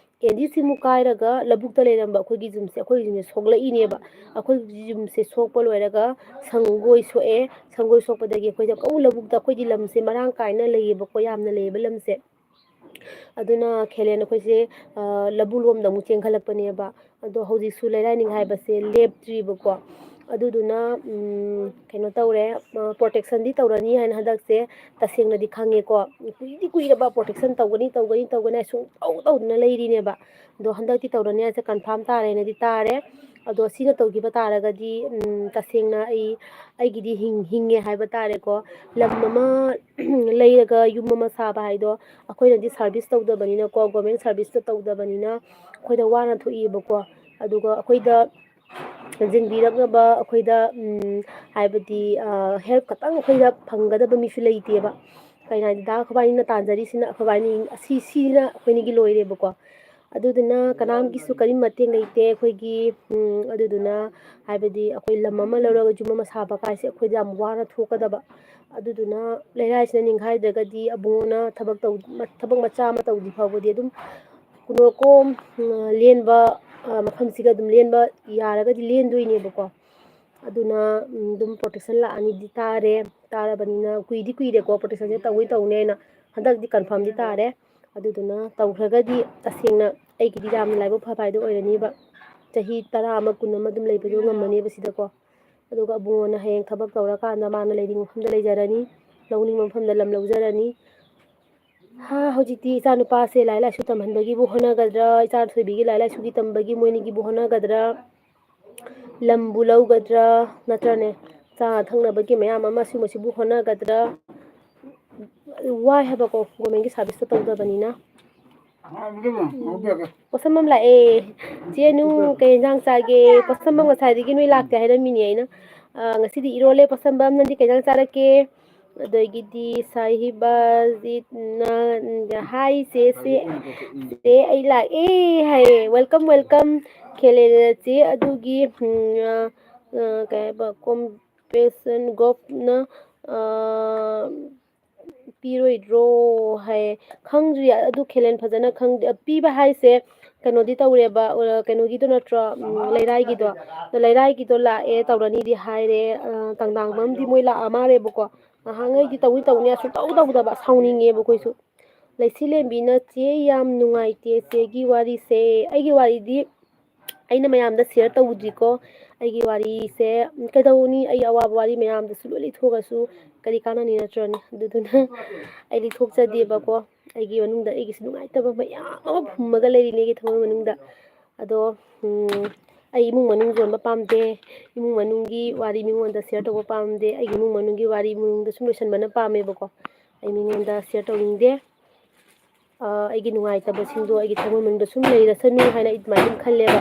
ꯑꯦꯟꯗꯤꯁꯤꯃꯨꯛ ꯀꯥꯏꯔꯒ ꯂꯧꯕꯨꯛꯇ ꯂꯩꯔꯝꯕ ꯑꯩꯈꯣꯏꯒꯤ ꯌꯨꯝꯁꯦ, ꯑꯩꯈꯣꯏꯒꯤ ꯌꯨꯝꯁꯦ ꯁꯣꯛꯂꯛꯏꯅꯦꯕ꯫ ꯑꯩꯈꯣꯏꯒꯤ ꯌꯨꯝꯁꯦ ꯁꯣꯛꯄ ꯂꯣꯏꯔꯒ ꯁꯪꯒꯣꯏ ꯁꯣꯛꯑꯦ꯫ ꯁꯪꯒꯣꯏ ꯁꯣꯛꯄꯗꯒꯤ ꯑꯩꯈꯣꯏꯁꯦ ꯑꯃꯨꯛ ꯂꯧꯕꯨꯛꯇ, ꯑꯩꯈꯣꯏꯗꯤ ꯂꯝꯁꯦ ꯃꯔꯥꯡ ꯀꯥꯏꯅ ꯂꯩꯌꯦꯕꯀꯣ, ꯌꯥꯝꯅ ꯂꯩꯌꯦꯕ ꯂꯝꯁꯦ꯫ ꯑꯗꯨꯅ ꯈꯦꯂꯦꯟ ꯑꯩꯈꯣꯏꯁꯦ, ꯑ, ꯂꯧꯕꯨꯛ ꯂꯣꯝꯗ ꯑꯃꯨꯛ ꯆꯦꯟꯈꯠꯂꯛꯄꯅꯦꯕ꯫ ꯑꯗꯣ ꯍꯧꯖꯤꯛꯁꯨ ꯂꯩꯔꯥꯏ ꯅꯤꯡꯈꯥꯏ ꯍꯥꯏꯕꯁꯦ ꯂꯦꯞꯇ꯭ꯔꯤꯕꯀꯣ꯫ ꯑꯗꯨꯗꯨꯅ ꯀꯩꯅꯣ ꯇꯧꯔꯦ꯫ ꯄ꯭ꯔꯣꯇꯦꯛꯁꯟꯗꯤ ꯇꯧꯔꯅꯤ ꯍꯥꯏꯅ ꯍꯟꯗꯛꯁꯦ ꯇꯁꯦꯡꯅꯗꯤ ꯈꯪꯉꯦꯀꯣ꯫ ꯀꯨꯏꯗꯤ ꯀꯨꯏꯔꯕ ꯄ꯭ꯔꯣꯇꯦꯛꯁꯟ ꯇꯧꯒꯅꯤ ꯇꯧꯒꯅꯤ ꯇꯧꯒꯅꯤ ꯍꯥꯏ ꯁꯨꯡꯇꯧ ꯇꯧꯗꯅ ꯂꯩꯔꯤꯅꯦꯕ꯫ ꯑꯗꯣ ꯍꯟꯗꯛꯇꯤ ꯇꯧꯔꯅꯤ ꯍꯥꯏꯁꯦ ꯀꯟꯐꯥꯝ ꯇꯥꯔꯦꯅꯗꯤ ꯇꯥꯔꯦ꯫ ꯑꯗꯣ ꯁꯤꯅ ꯇꯧꯈꯤꯕ ꯇꯥꯔꯒꯗꯤ ꯇꯁꯦꯡꯅ ꯑꯩ ꯑꯩꯒꯤꯗꯤ ꯍꯤꯡ ꯍꯤꯡꯉꯦ ꯍꯥꯏꯕ ꯇꯥꯔꯦꯀꯣ꯫ ꯂꯝ ꯑꯃ ꯂꯩꯔꯒ ꯌꯨꯝ ꯑꯃ ꯁꯥꯕ ꯍꯥꯏꯗꯣ ꯑꯩꯈꯣꯏꯅꯗꯤ ꯁꯥꯔꯚꯤꯁ ꯇꯧꯗꯕꯅꯤꯅꯀꯣ, ꯒꯣꯔꯃꯦꯟ ꯁꯥꯔꯚꯤꯁꯇ ꯇꯧꯗꯕꯅꯤꯅ ꯑꯩꯈꯣꯏꯗ ꯋꯥꯅ ꯊꯣꯛꯏꯕꯀꯣ꯫ ꯑꯗꯨꯒ ꯑꯩꯈꯣꯏꯗ ꯌꯦꯡꯕꯤꯔꯛꯅꯕ ꯑꯩꯈꯣꯏꯗ ꯍꯥꯏꯕꯗꯤ ꯍꯦꯜꯞ ꯈꯛꯇꯪ ꯑꯩꯈꯣꯏꯗ ꯐꯪꯒꯗꯕ ꯃꯤꯁꯨ ꯂꯩꯇꯦꯕ꯫ ꯀꯩꯅꯣ ꯍꯥꯏꯗꯤ ꯗꯥ ꯑꯩꯈꯣꯏꯕꯥꯅꯤꯅ ꯇꯥꯟꯖꯔꯤꯁꯤꯅ ꯑꯩꯈꯣꯏꯕꯥꯅꯤ ꯑꯁꯤ ꯁꯤꯅ ꯑꯩꯈꯣꯏꯅꯤꯒꯤ ꯂꯣꯏꯔꯦꯕꯀꯣ꯫ ꯑꯗꯨꯗꯨꯅ ꯀꯅꯥꯝꯒꯤꯁꯨ ꯀꯔꯤꯝ ꯃꯇꯦꯡ ꯂꯩꯇꯦ ꯑꯩꯈꯣꯏꯒꯤ꯫ ꯑꯗꯨꯗꯨꯅ ꯍꯥꯏꯕꯗꯤ ꯑꯩꯈꯣꯏ ꯂꯝ ꯑꯃ ꯂꯧꯔꯒ ꯌꯨꯝ ꯑꯃ ꯁꯥꯕ ꯀꯥꯏꯁꯦ ꯑꯩꯈꯣꯏꯗ ꯌꯥꯝ ꯋꯥꯅ ꯊꯣꯛꯀꯗꯕ꯫ ꯑꯗꯨꯗꯨꯅ ꯂꯩꯔꯥꯏꯁꯤꯅ ꯅꯤꯡꯈꯥꯏꯗ꯭ꯔꯒꯗꯤ ꯑꯕꯨꯡꯉꯣꯅ ꯊꯕꯛ ꯇꯧ ꯊꯕꯛ ꯃꯆꯥ ꯑꯃ ꯇꯧꯗ꯭ꯔꯤ ꯐꯥꯎꯕꯗꯤ ꯑꯗꯨꯝ ꯀꯨꯅꯣꯀꯣꯝ ꯂꯦꯟꯕ ꯃꯐꯝꯁꯤꯒ ꯑꯗꯨꯝ ꯂꯦꯟꯕ ꯌꯥꯔꯒꯗꯤ ꯂꯦꯟꯗꯣꯏꯅꯦꯕꯀꯣ꯫ ꯑꯗꯨꯅ ꯑꯗꯨꯝ ꯄ꯭ꯔꯣꯇꯦꯛꯁꯟ ꯂꯥꯛꯑꯅꯤꯗꯤ ꯇꯥꯔꯦ꯫ ꯇꯥꯔꯕꯅꯤꯅ ꯀꯨꯏꯗꯤ ꯀꯨꯏꯔꯦꯀꯣ ꯄ꯭ꯔꯣꯇꯦꯛꯁꯟꯁꯦ ꯇꯧꯅꯤ ꯇꯧꯅꯤ ꯍꯥꯏꯅ꯫ ꯍꯟꯗꯛꯇꯤ ꯀꯟꯐꯥꯝꯗꯤ ꯇꯥꯔꯦ꯫ ꯑꯗꯨꯗꯨꯅ ꯇꯧꯈ꯭ꯔꯒꯗꯤ ꯇꯁꯦꯡꯅ ꯑꯩꯒꯤꯗꯤ ꯌꯥꯝꯅ ꯂꯥꯏꯕꯛ ꯐꯕ ꯍꯥꯏꯗꯣ ꯑꯣꯏꯔꯅꯤꯕ꯫ ꯆꯍꯤ ꯇꯔꯥ ꯑꯃ ꯀꯨꯟ ꯑꯃ ꯑꯗꯨꯝ ꯂꯩꯕꯗꯣ ꯉꯝꯃꯅꯦꯕ ꯁꯤꯗꯀꯣ꯫ ꯑꯗꯨꯒ ꯑꯕꯨꯡꯉꯣꯅ ꯍꯌꯦꯡ ꯊꯕꯛ ꯇꯧꯔꯀꯥꯟꯗ ꯃꯥꯅ ꯂꯩꯅꯤꯡꯕ ꯃꯐꯝꯗ ꯂꯩꯖꯔꯅꯤ, ꯂꯧꯅꯤꯡꯕ ꯃꯐꯝꯗ ꯂꯝ ꯂꯧꯖꯔꯅꯤ꯫ ꯍꯥ, ꯍꯧꯖꯤꯛꯇꯤ ꯏꯆꯥ ꯅꯨꯄꯥꯁꯦ ꯂꯥꯏꯔꯤꯛ ꯂꯥꯏꯁꯨ ꯇꯝꯍꯟꯕꯒꯤꯕꯨ ꯍꯣꯠꯅꯒꯗ꯭ꯔꯥ, ꯏꯆꯥ ꯊꯣꯏꯕꯤꯒꯤ ꯂꯥꯏꯔꯤꯛ ꯂꯥꯏꯁꯨꯒꯤ ꯇꯝꯕꯒꯤ ꯃꯣꯏꯅꯤꯒꯤꯕꯨ ꯍꯣꯠꯅꯒꯗ꯭ꯔꯥ, ꯂꯝꯕꯨ ꯂꯧꯒꯗ꯭ꯔꯥ, ꯅꯠꯇ꯭ꯔꯅꯦ ꯆꯥ ꯊꯛꯅꯕꯒꯤ ꯃꯌꯥꯝ ꯑꯃ ꯁꯤꯒꯨꯝꯕꯁꯤꯕꯨ ꯍꯣꯠꯅꯒꯗ꯭ꯔꯥ? ꯋꯥꯏ ꯍꯥꯏꯕꯀꯣ, ꯒꯣꯔꯃꯦꯟꯒꯤ ꯁꯥꯔꯚꯤꯁꯇ ꯇꯧꯗꯕꯅꯤꯅ꯫ ꯄꯣꯠꯁꯝꯕꯝ ꯂꯥꯛꯑꯦ꯫ ꯆꯦ ꯅꯨ, ꯀꯩ ꯌꯦꯟꯖꯥꯡ ꯆꯥꯒꯦ? ꯄꯣꯠꯁꯝꯕꯝ ꯉꯁꯥꯏꯗꯒꯤ ꯅꯣꯏ ꯂꯥꯛꯇꯦ ꯍꯥꯏꯔꯝꯃꯤꯅꯦ ꯑꯩꯅ꯫ ꯑ, ꯉꯁꯤꯗꯤ ꯏꯔꯣꯜꯂꯦ ꯄꯣꯠꯁꯝꯕꯝ, ꯅꯪꯗꯤ ꯀꯩ ꯌꯦꯟꯖꯥꯡ ꯆꯥꯔꯛꯀꯦ? ꯑꯗꯒꯤꯗꯤ ꯁꯥꯍꯤꯕꯥꯖꯤꯠꯅ, ꯍꯥꯏ ꯆꯦ, ꯆꯦ, ꯆꯦ ꯑꯩ ꯂꯥꯛꯑꯦ ꯍꯥꯏꯌꯦ꯫ Welcome, welcome꯫ ꯈꯦꯂꯦꯅ ꯆꯦ ꯑꯗꯨꯒꯤ, ꯎꯝ, ꯑ, ꯑ, ꯀꯩ ꯍꯥꯏꯕ, ꯀꯣꯝꯄꯦꯁꯟ ꯒꯣꯞꯅ, ꯑ, ꯄꯤꯔꯣꯏꯗ꯭ꯔꯣ ꯍꯥꯏꯌꯦ꯫ ꯈꯪꯗ꯭ꯔꯤ ꯑꯗꯨ ꯈꯦꯂꯦꯟ ꯐꯖꯅ ꯈꯪꯗꯦ꯫ ꯄꯤꯕ ꯍꯥꯏꯁꯦ ꯀꯩꯅꯣꯗꯤ ꯇꯧꯔꯦꯕ, ꯑ, ꯀꯩꯅꯣꯒꯤꯗꯣ ꯅꯠꯇ꯭ꯔꯣ, ꯎꯝ, ꯂꯩꯔꯥꯏꯒꯤꯗꯣ꯫ ꯑꯗꯣ ꯂꯩꯔꯥꯏꯒꯤꯗꯣ ꯂꯥꯛꯑꯦ, ꯇꯧꯔꯅꯤꯗꯤ ꯍꯥꯏꯔꯦ꯫ ꯑ, ꯇꯥꯡꯗꯥꯡꯕꯝꯗꯤ ꯃꯣꯏ ꯂꯥꯛꯑ ꯃꯥꯜꯂꯦꯕꯀꯣ꯫ ꯅꯍꯥꯟꯉꯩꯗꯤ ꯇꯧꯅꯤ ꯇꯧꯅꯤ ꯁꯨꯡꯇꯧ ꯇꯧꯗꯕ, ꯁꯥꯎꯅꯤꯡꯉꯦꯕ ꯑꯩꯈꯣꯏꯁꯨ꯫ ꯂꯩꯁꯤꯂꯦꯝꯕꯤꯅ, "ꯆꯦ ꯌꯥꯝ ꯅꯨꯡꯉꯥꯏꯇꯦ ꯆꯦꯒꯤ ꯋꯥꯔꯤꯁꯦ꯫ ꯑꯩꯒꯤ ꯋꯥꯔꯤꯗꯤ ꯑꯩꯅ ꯃꯌꯥꯝꯗ ꯁꯤꯌꯔ ꯇꯧꯗ꯭ꯔꯤꯀꯣ꯫ ꯑꯩꯒꯤ ꯋꯥꯔꯤꯁꯦ ꯀꯩꯗꯧꯅꯤ? ꯑꯩꯒꯤ ꯑꯋꯥꯕ ꯋꯥꯔꯤ ꯃꯌꯥꯝꯗꯨꯁꯨ ꯂꯣꯏ ꯂꯤꯊꯣꯛꯑꯁꯨ ꯀꯔꯤ ꯀꯥꯟꯅꯅꯤ, ꯅꯠꯇ꯭ꯔꯅꯦ? ꯑꯗꯨꯗꯨꯅ ꯑꯩ ꯂꯤꯊꯣꯛꯆꯗꯦꯕꯀꯣ꯫ ꯑꯩꯒꯤ ꯃꯅꯨꯡꯗ ꯑꯩꯒꯤꯁꯨ ꯅꯨꯡꯉꯥꯏꯇꯕ ꯃꯌꯥꯝ ꯑꯃ ꯐꯨꯝꯃꯒ ꯂꯩꯔꯤꯅꯦ ꯑꯩꯒꯤ ꯊꯃꯣꯏ ꯃꯅꯨꯡꯗ꯫ ꯑꯗꯣ ꯑꯩ ꯏꯃꯨꯡ ꯃꯅꯨꯡ ꯌꯣꯟꯕ ꯄꯥꯝꯗꯦ꯫ ꯏꯃꯨꯡ ꯃꯅꯨꯡꯒꯤ ꯋꯥꯔꯤ ꯃꯤꯉꯣꯟꯗ ꯁꯤꯌꯔ ꯇꯧꯕ ꯄꯥꯝꯗꯦ꯫ ꯑꯩꯒꯤ ꯏꯃꯨꯡ ꯃꯅꯨꯡꯒꯤ ꯋꯥꯔꯤ ꯃꯅꯨꯡꯗ ꯁꯨꯝ ꯂꯣꯏꯁꯟꯕꯅ ꯄꯥꯝꯃꯦꯕꯀꯣ꯫ ꯑꯩ ꯃꯤꯉꯣꯟꯗ ꯁꯤꯌꯔ ꯇꯧꯅꯤꯡꯗꯦ꯫ ꯑꯩꯒꯤ ꯅꯨꯡꯉꯥꯏꯇꯕꯁꯤꯡꯗꯣ ꯑꯩꯒꯤ ꯊꯃꯣꯏ ꯃꯅꯨꯡꯗ ꯁꯨꯝ ꯂꯩꯔꯁꯅꯨ ꯍꯥꯏꯅ ꯑꯩ ꯑꯗꯨꯃꯥꯏꯅ ꯑꯗꯨꯝ ꯈꯜꯂꯦꯕ꯫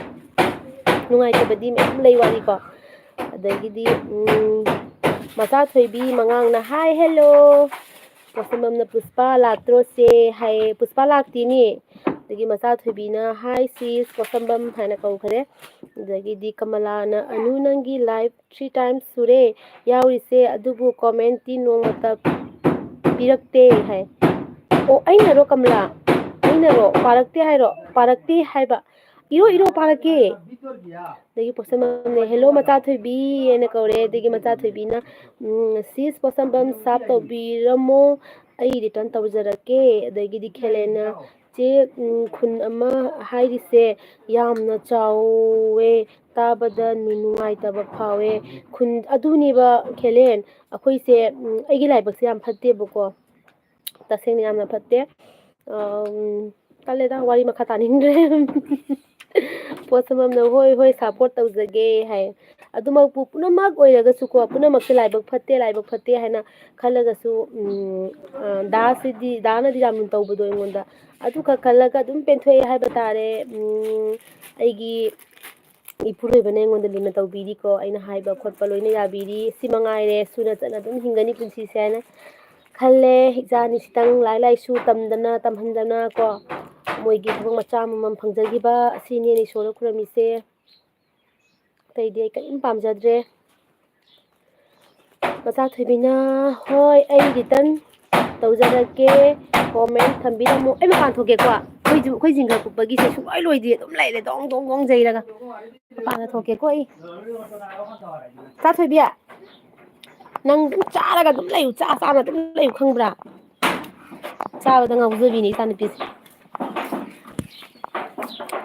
ꯅꯨꯡꯉꯥꯏꯇꯕꯗꯤ ꯃꯌꯥꯝ ꯂꯩ ꯋꯥꯔꯤꯀꯣ꯫ ꯑꯗꯒꯤꯗꯤ ꯃꯆꯥ ꯊꯣꯏꯕꯤ ꯃꯉꯥꯡꯅ, "ꯍꯥꯏ, ꯍꯦꯜꯂꯣ꯫ ꯄꯣꯠꯁꯝꯕꯝꯅ ꯄꯨꯁꯄꯥ ꯂꯥꯛꯇ꯭ꯔꯣꯁꯦ?" ꯍꯥꯏꯌꯦ꯫ ꯄꯨꯁꯄꯥ ꯂꯥꯛꯇꯦꯅꯦ꯫ ꯑꯗꯒꯤ ꯃꯆꯥ ꯊꯣꯏꯕꯤꯅ, "ꯍꯥꯏ ꯁꯤꯁ ꯄꯣꯠꯁꯝꯕꯝ" ꯍꯥꯏꯅ ꯀꯧꯈ꯭ꯔꯦ꯫ ꯑꯗꯒꯤꯗꯤ ꯀꯃꯂꯥꯅ, "ꯑꯅꯨ, ꯅꯪꯒꯤ ꯂꯥꯏꯐ ꯊ꯭ꯔꯤ ꯇꯥꯏꯝꯁ ꯁꯨꯔꯦ ꯌꯥꯎꯔꯤꯁꯦ, ꯑꯗꯨꯕꯨ ꯀꯣꯃꯦꯟꯇꯤ ꯅꯣꯡꯃꯇ ꯄꯤꯔꯛꯇꯦ" ꯍꯥꯏ꯫ ꯑꯣ, ꯑꯩꯅꯔꯣ ꯀꯃꯂꯥ? ꯑꯩꯅꯔꯣ? ꯄꯥꯔꯛꯇꯦ ꯍꯥꯏꯔꯣ? ꯄꯥꯔꯛꯇꯦ ꯍꯥꯏꯕ꯫ ꯏꯔꯣ, ꯏꯔꯣ, ꯄꯥꯔꯛꯀꯦ꯫ ꯑꯗꯒꯤ ꯄꯣꯠꯁꯝꯕꯝꯅ, "ꯍꯦꯜꯂꯣ ꯃꯆꯥ ꯊꯣꯏꯕꯤ" ꯍꯥꯏꯅ ꯀꯧꯔꯦ꯫ ꯑꯗꯒꯤ ꯃꯆꯥ ꯊꯣꯏꯕꯤꯅ, "ꯁꯤꯁ ꯄꯣꯠꯁꯝꯕꯝ ꯁꯥꯞ ꯇꯧꯕꯤꯔꯝꯃꯣ, ꯑꯩ ꯔꯤꯇꯔꯟ ꯇꯧꯖꯔꯛꯀꯦ"꯫ ꯑꯗꯒꯤꯗꯤ ꯈꯦꯂꯦꯟꯅ, "ꯆꯦ, ꯈꯨꯟ ꯑꯃ ꯍꯥꯏꯔꯤꯁꯦ ꯌꯥꯝꯅ ꯆꯥꯎꯋꯦ, ꯇꯥꯕꯗ ꯅꯨꯡꯉꯥꯏꯇꯕ ꯐꯥꯎꯋꯦ"꯫ ꯈꯨꯟ ꯑꯗꯨꯅꯦꯕ ꯈꯦꯂꯦꯟ, ꯑꯩꯈꯣꯏꯁꯦ, ꯑꯩꯒꯤ ꯂꯥꯏꯕꯛꯁꯦ ꯌꯥꯝ ꯐꯠꯇꯦꯕꯀꯣ꯫ ꯇꯁꯦꯡꯅ ꯌꯥꯝꯅ ꯐꯠꯇꯦ꯫ ꯇꯜꯂꯦꯗ, ꯋꯥꯔꯤ ꯃꯈꯥ ꯇꯥꯅꯤꯡꯗ꯭ꯔꯦ꯫ ꯄꯣꯠꯁꯝꯕꯝꯅ, "ꯍꯣꯏ, ꯍꯣꯏ, ꯁꯞꯄꯣꯔꯠ ꯇꯧꯖꯒꯦ" ꯍꯥꯏ꯫ ꯑꯗꯨꯃꯛꯄꯨ ꯄꯨꯝꯅꯃꯛ ꯑꯣꯏꯔꯒꯁꯨꯀꯣ, ꯄꯨꯝꯅꯃꯛꯁꯦ ꯂꯥꯏꯕꯛ ꯐꯠꯇꯦ, ꯂꯥꯏꯕꯛ ꯐꯠꯇꯦ ꯍꯥꯏꯅ ꯈꯜꯂꯒꯁꯨ, ꯗꯥꯁꯤꯗꯤ, ꯗꯥꯅꯗꯤ ꯌꯥꯝꯅ ꯇꯧꯕꯗꯣ ꯑꯩꯉꯣꯟꯗ, ꯑꯗꯨꯈꯛ ꯈꯜꯂꯒ ꯑꯗꯨꯝ ꯄꯦꯟꯊꯣꯛꯑꯦ ꯍꯥꯏꯕ ꯇꯥꯔꯦ꯫ ꯑꯩꯒꯤ ꯏꯄꯨꯔꯣꯏꯕꯅ ꯑꯩꯉꯣꯟꯗ ꯂꯨꯅ ꯇꯧꯕꯤꯔꯤꯀꯣ, ꯑꯩꯅ ꯍꯥꯏꯕ ꯈꯣꯠꯄ ꯂꯣꯏꯅ ꯌꯥꯕꯤꯔꯤ꯫ ꯁꯤ ꯃꯉꯥꯏꯔꯦ, ꯁꯨꯅ ꯆꯠꯅ ꯑꯗꯨꯝ ꯍꯤꯡꯒꯅꯤ ꯄꯨꯟꯁꯤꯁꯦ ꯍꯥꯏꯅ ꯈꯜꯂꯦ꯫ ꯏꯆꯥ ꯑꯅꯤꯁꯤꯇꯪ ꯂꯥꯏꯔꯤꯛ ꯂꯥꯏꯁꯨ ꯇꯝꯗꯅ, ꯇꯝꯍꯟꯗꯅ ꯀꯣ, ꯃꯣꯏꯒꯤ ꯊꯕꯛ ꯃꯆꯥ ꯑꯃꯃꯝ ꯐꯪꯖꯈꯤꯕ, ꯑꯁꯤꯅꯤ ꯑꯩꯅ ꯏꯁꯣꯔꯗ ꯈꯨꯔꯝꯃꯤꯁꯦ꯫ ꯑꯇꯩꯗꯤ ꯑꯩ ꯀꯔꯤꯝ ꯄꯥꯝꯖꯗ꯭ꯔꯦ꯫ ꯃꯆꯥ ꯊꯣꯏꯕꯤꯅ, "ꯍꯣꯏ, ꯑꯩ ꯔꯤꯇꯔꯟ ꯇꯧꯖꯔꯛꯀꯦ, ꯀꯣꯃꯦꯟ ꯊꯝꯕꯤꯔꯝꯃꯣ"꯫ ꯑꯩ ꯃꯄꯥꯟ ꯊꯣꯛꯀꯦꯀꯣ, ꯑꯩꯈꯣꯏꯁꯨ, ꯑꯩꯈꯣꯏ ꯖꯤꯡꯒ ꯀꯨꯞꯄꯒꯤꯁꯦ ꯁꯨꯡꯂꯣꯏ ꯂꯣꯏꯗꯦ, ꯑꯗꯨꯝ ꯂꯩꯔꯦ ꯗꯣꯡ ꯗꯣꯡ ꯗꯣꯡ ꯖꯩꯔꯒ꯫ ꯃꯄꯥꯟꯗ ꯊꯣꯛꯀꯦꯀꯣ ꯑꯩ꯫ ꯆꯥ ꯊꯣꯏꯕꯤ, ꯅꯪ ꯑꯗꯨꯝ ꯆꯥꯔꯒ ꯑꯗꯨꯝ ꯂꯩꯌꯨ, ꯆꯥ ꯆꯥꯅ ꯑꯗꯨꯝ ꯂꯩꯌꯨ, ꯈꯪꯕ꯭ꯔꯥ? ꯆꯥꯕꯗ ꯉꯥꯎꯖꯕꯤꯅꯤ ꯏꯆꯥꯅꯨꯄꯤꯁꯦ꯫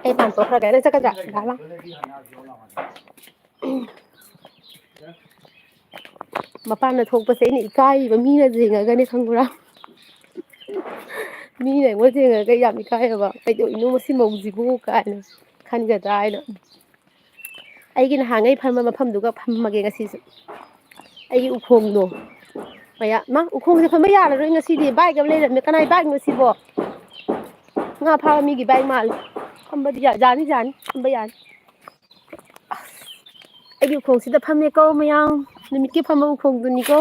ꯑꯩ ꯃꯄꯥꯟ ꯊꯣꯛꯈ꯭ꯔꯒꯦ꯫ ꯅꯪ ꯆꯠꯀꯗ꯭ꯔꯥ? ꯂꯥꯛꯑꯣ, ꯂꯥꯛꯑꯣ꯫ ꯃꯄꯥꯟꯗ ꯊꯣꯛꯄꯁꯦ ꯑꯩꯅ ꯏꯀꯥꯏꯔꯤꯕ, ꯃꯤꯅ ꯌꯦꯡꯉꯒꯅꯦ, ꯈꯪꯕ꯭ꯔꯥ? ꯃꯤꯅ ꯑꯩꯉꯣꯟꯗ ꯌꯦꯡꯉꯒ ꯌꯥꯝ ꯏꯀꯥꯏꯌꯦꯕ, "ꯀꯩꯗꯧꯔꯤꯅꯣ ꯃꯁꯤ ꯃꯧꯁꯤꯕꯨ?" ꯀꯥꯏꯅ ꯈꯟꯒꯗ꯭ꯔꯥ ꯍꯥꯏꯅ꯫ ꯑꯩꯒꯤ ꯅꯍꯥꯟꯈꯩ ꯐꯝꯕ ꯃꯐꯝꯗꯨꯒ ꯐꯝꯃꯒꯦ ꯉꯁꯤꯁꯨ꯫ ꯑꯩꯒꯤ ꯎꯈꯣꯡꯗꯣ꯫ ꯃꯌꯥ-, ꯃꯥ, ꯎꯈꯣꯡꯁꯦ ꯐꯝꯕ ꯌꯥꯔꯔꯣꯏ ꯉꯁꯤꯗꯤ꯫ ꯕꯥꯏꯛ ꯑꯃ ꯂꯩꯔꯝꯃꯦ꯫ ꯀꯅꯥꯏ ꯕꯥꯏꯛꯅꯣ ꯁꯤꯕꯣ? ꯉꯥ ꯐꯥꯕ ꯃꯤꯒꯤ ꯕꯥꯏꯛ ꯃꯥꯜꯂꯦ꯫ ꯐꯝꯕꯗꯤ ꯌꯥ-, ꯌꯥꯅꯤ, ꯌꯥꯅꯤ꯫ ꯐꯝꯕ ꯌꯥꯅꯤ꯫ ꯑꯁ, ꯑꯩꯒꯤ ꯎꯈꯣꯡꯁꯤꯗ ꯐꯝꯃꯦꯀꯣ ꯃꯌꯥꯝ꯫ ꯅꯨꯃꯤꯠꯀꯤ ꯐꯝꯕ ꯎꯈꯣꯡꯗꯨꯅꯤꯀꯣ꯫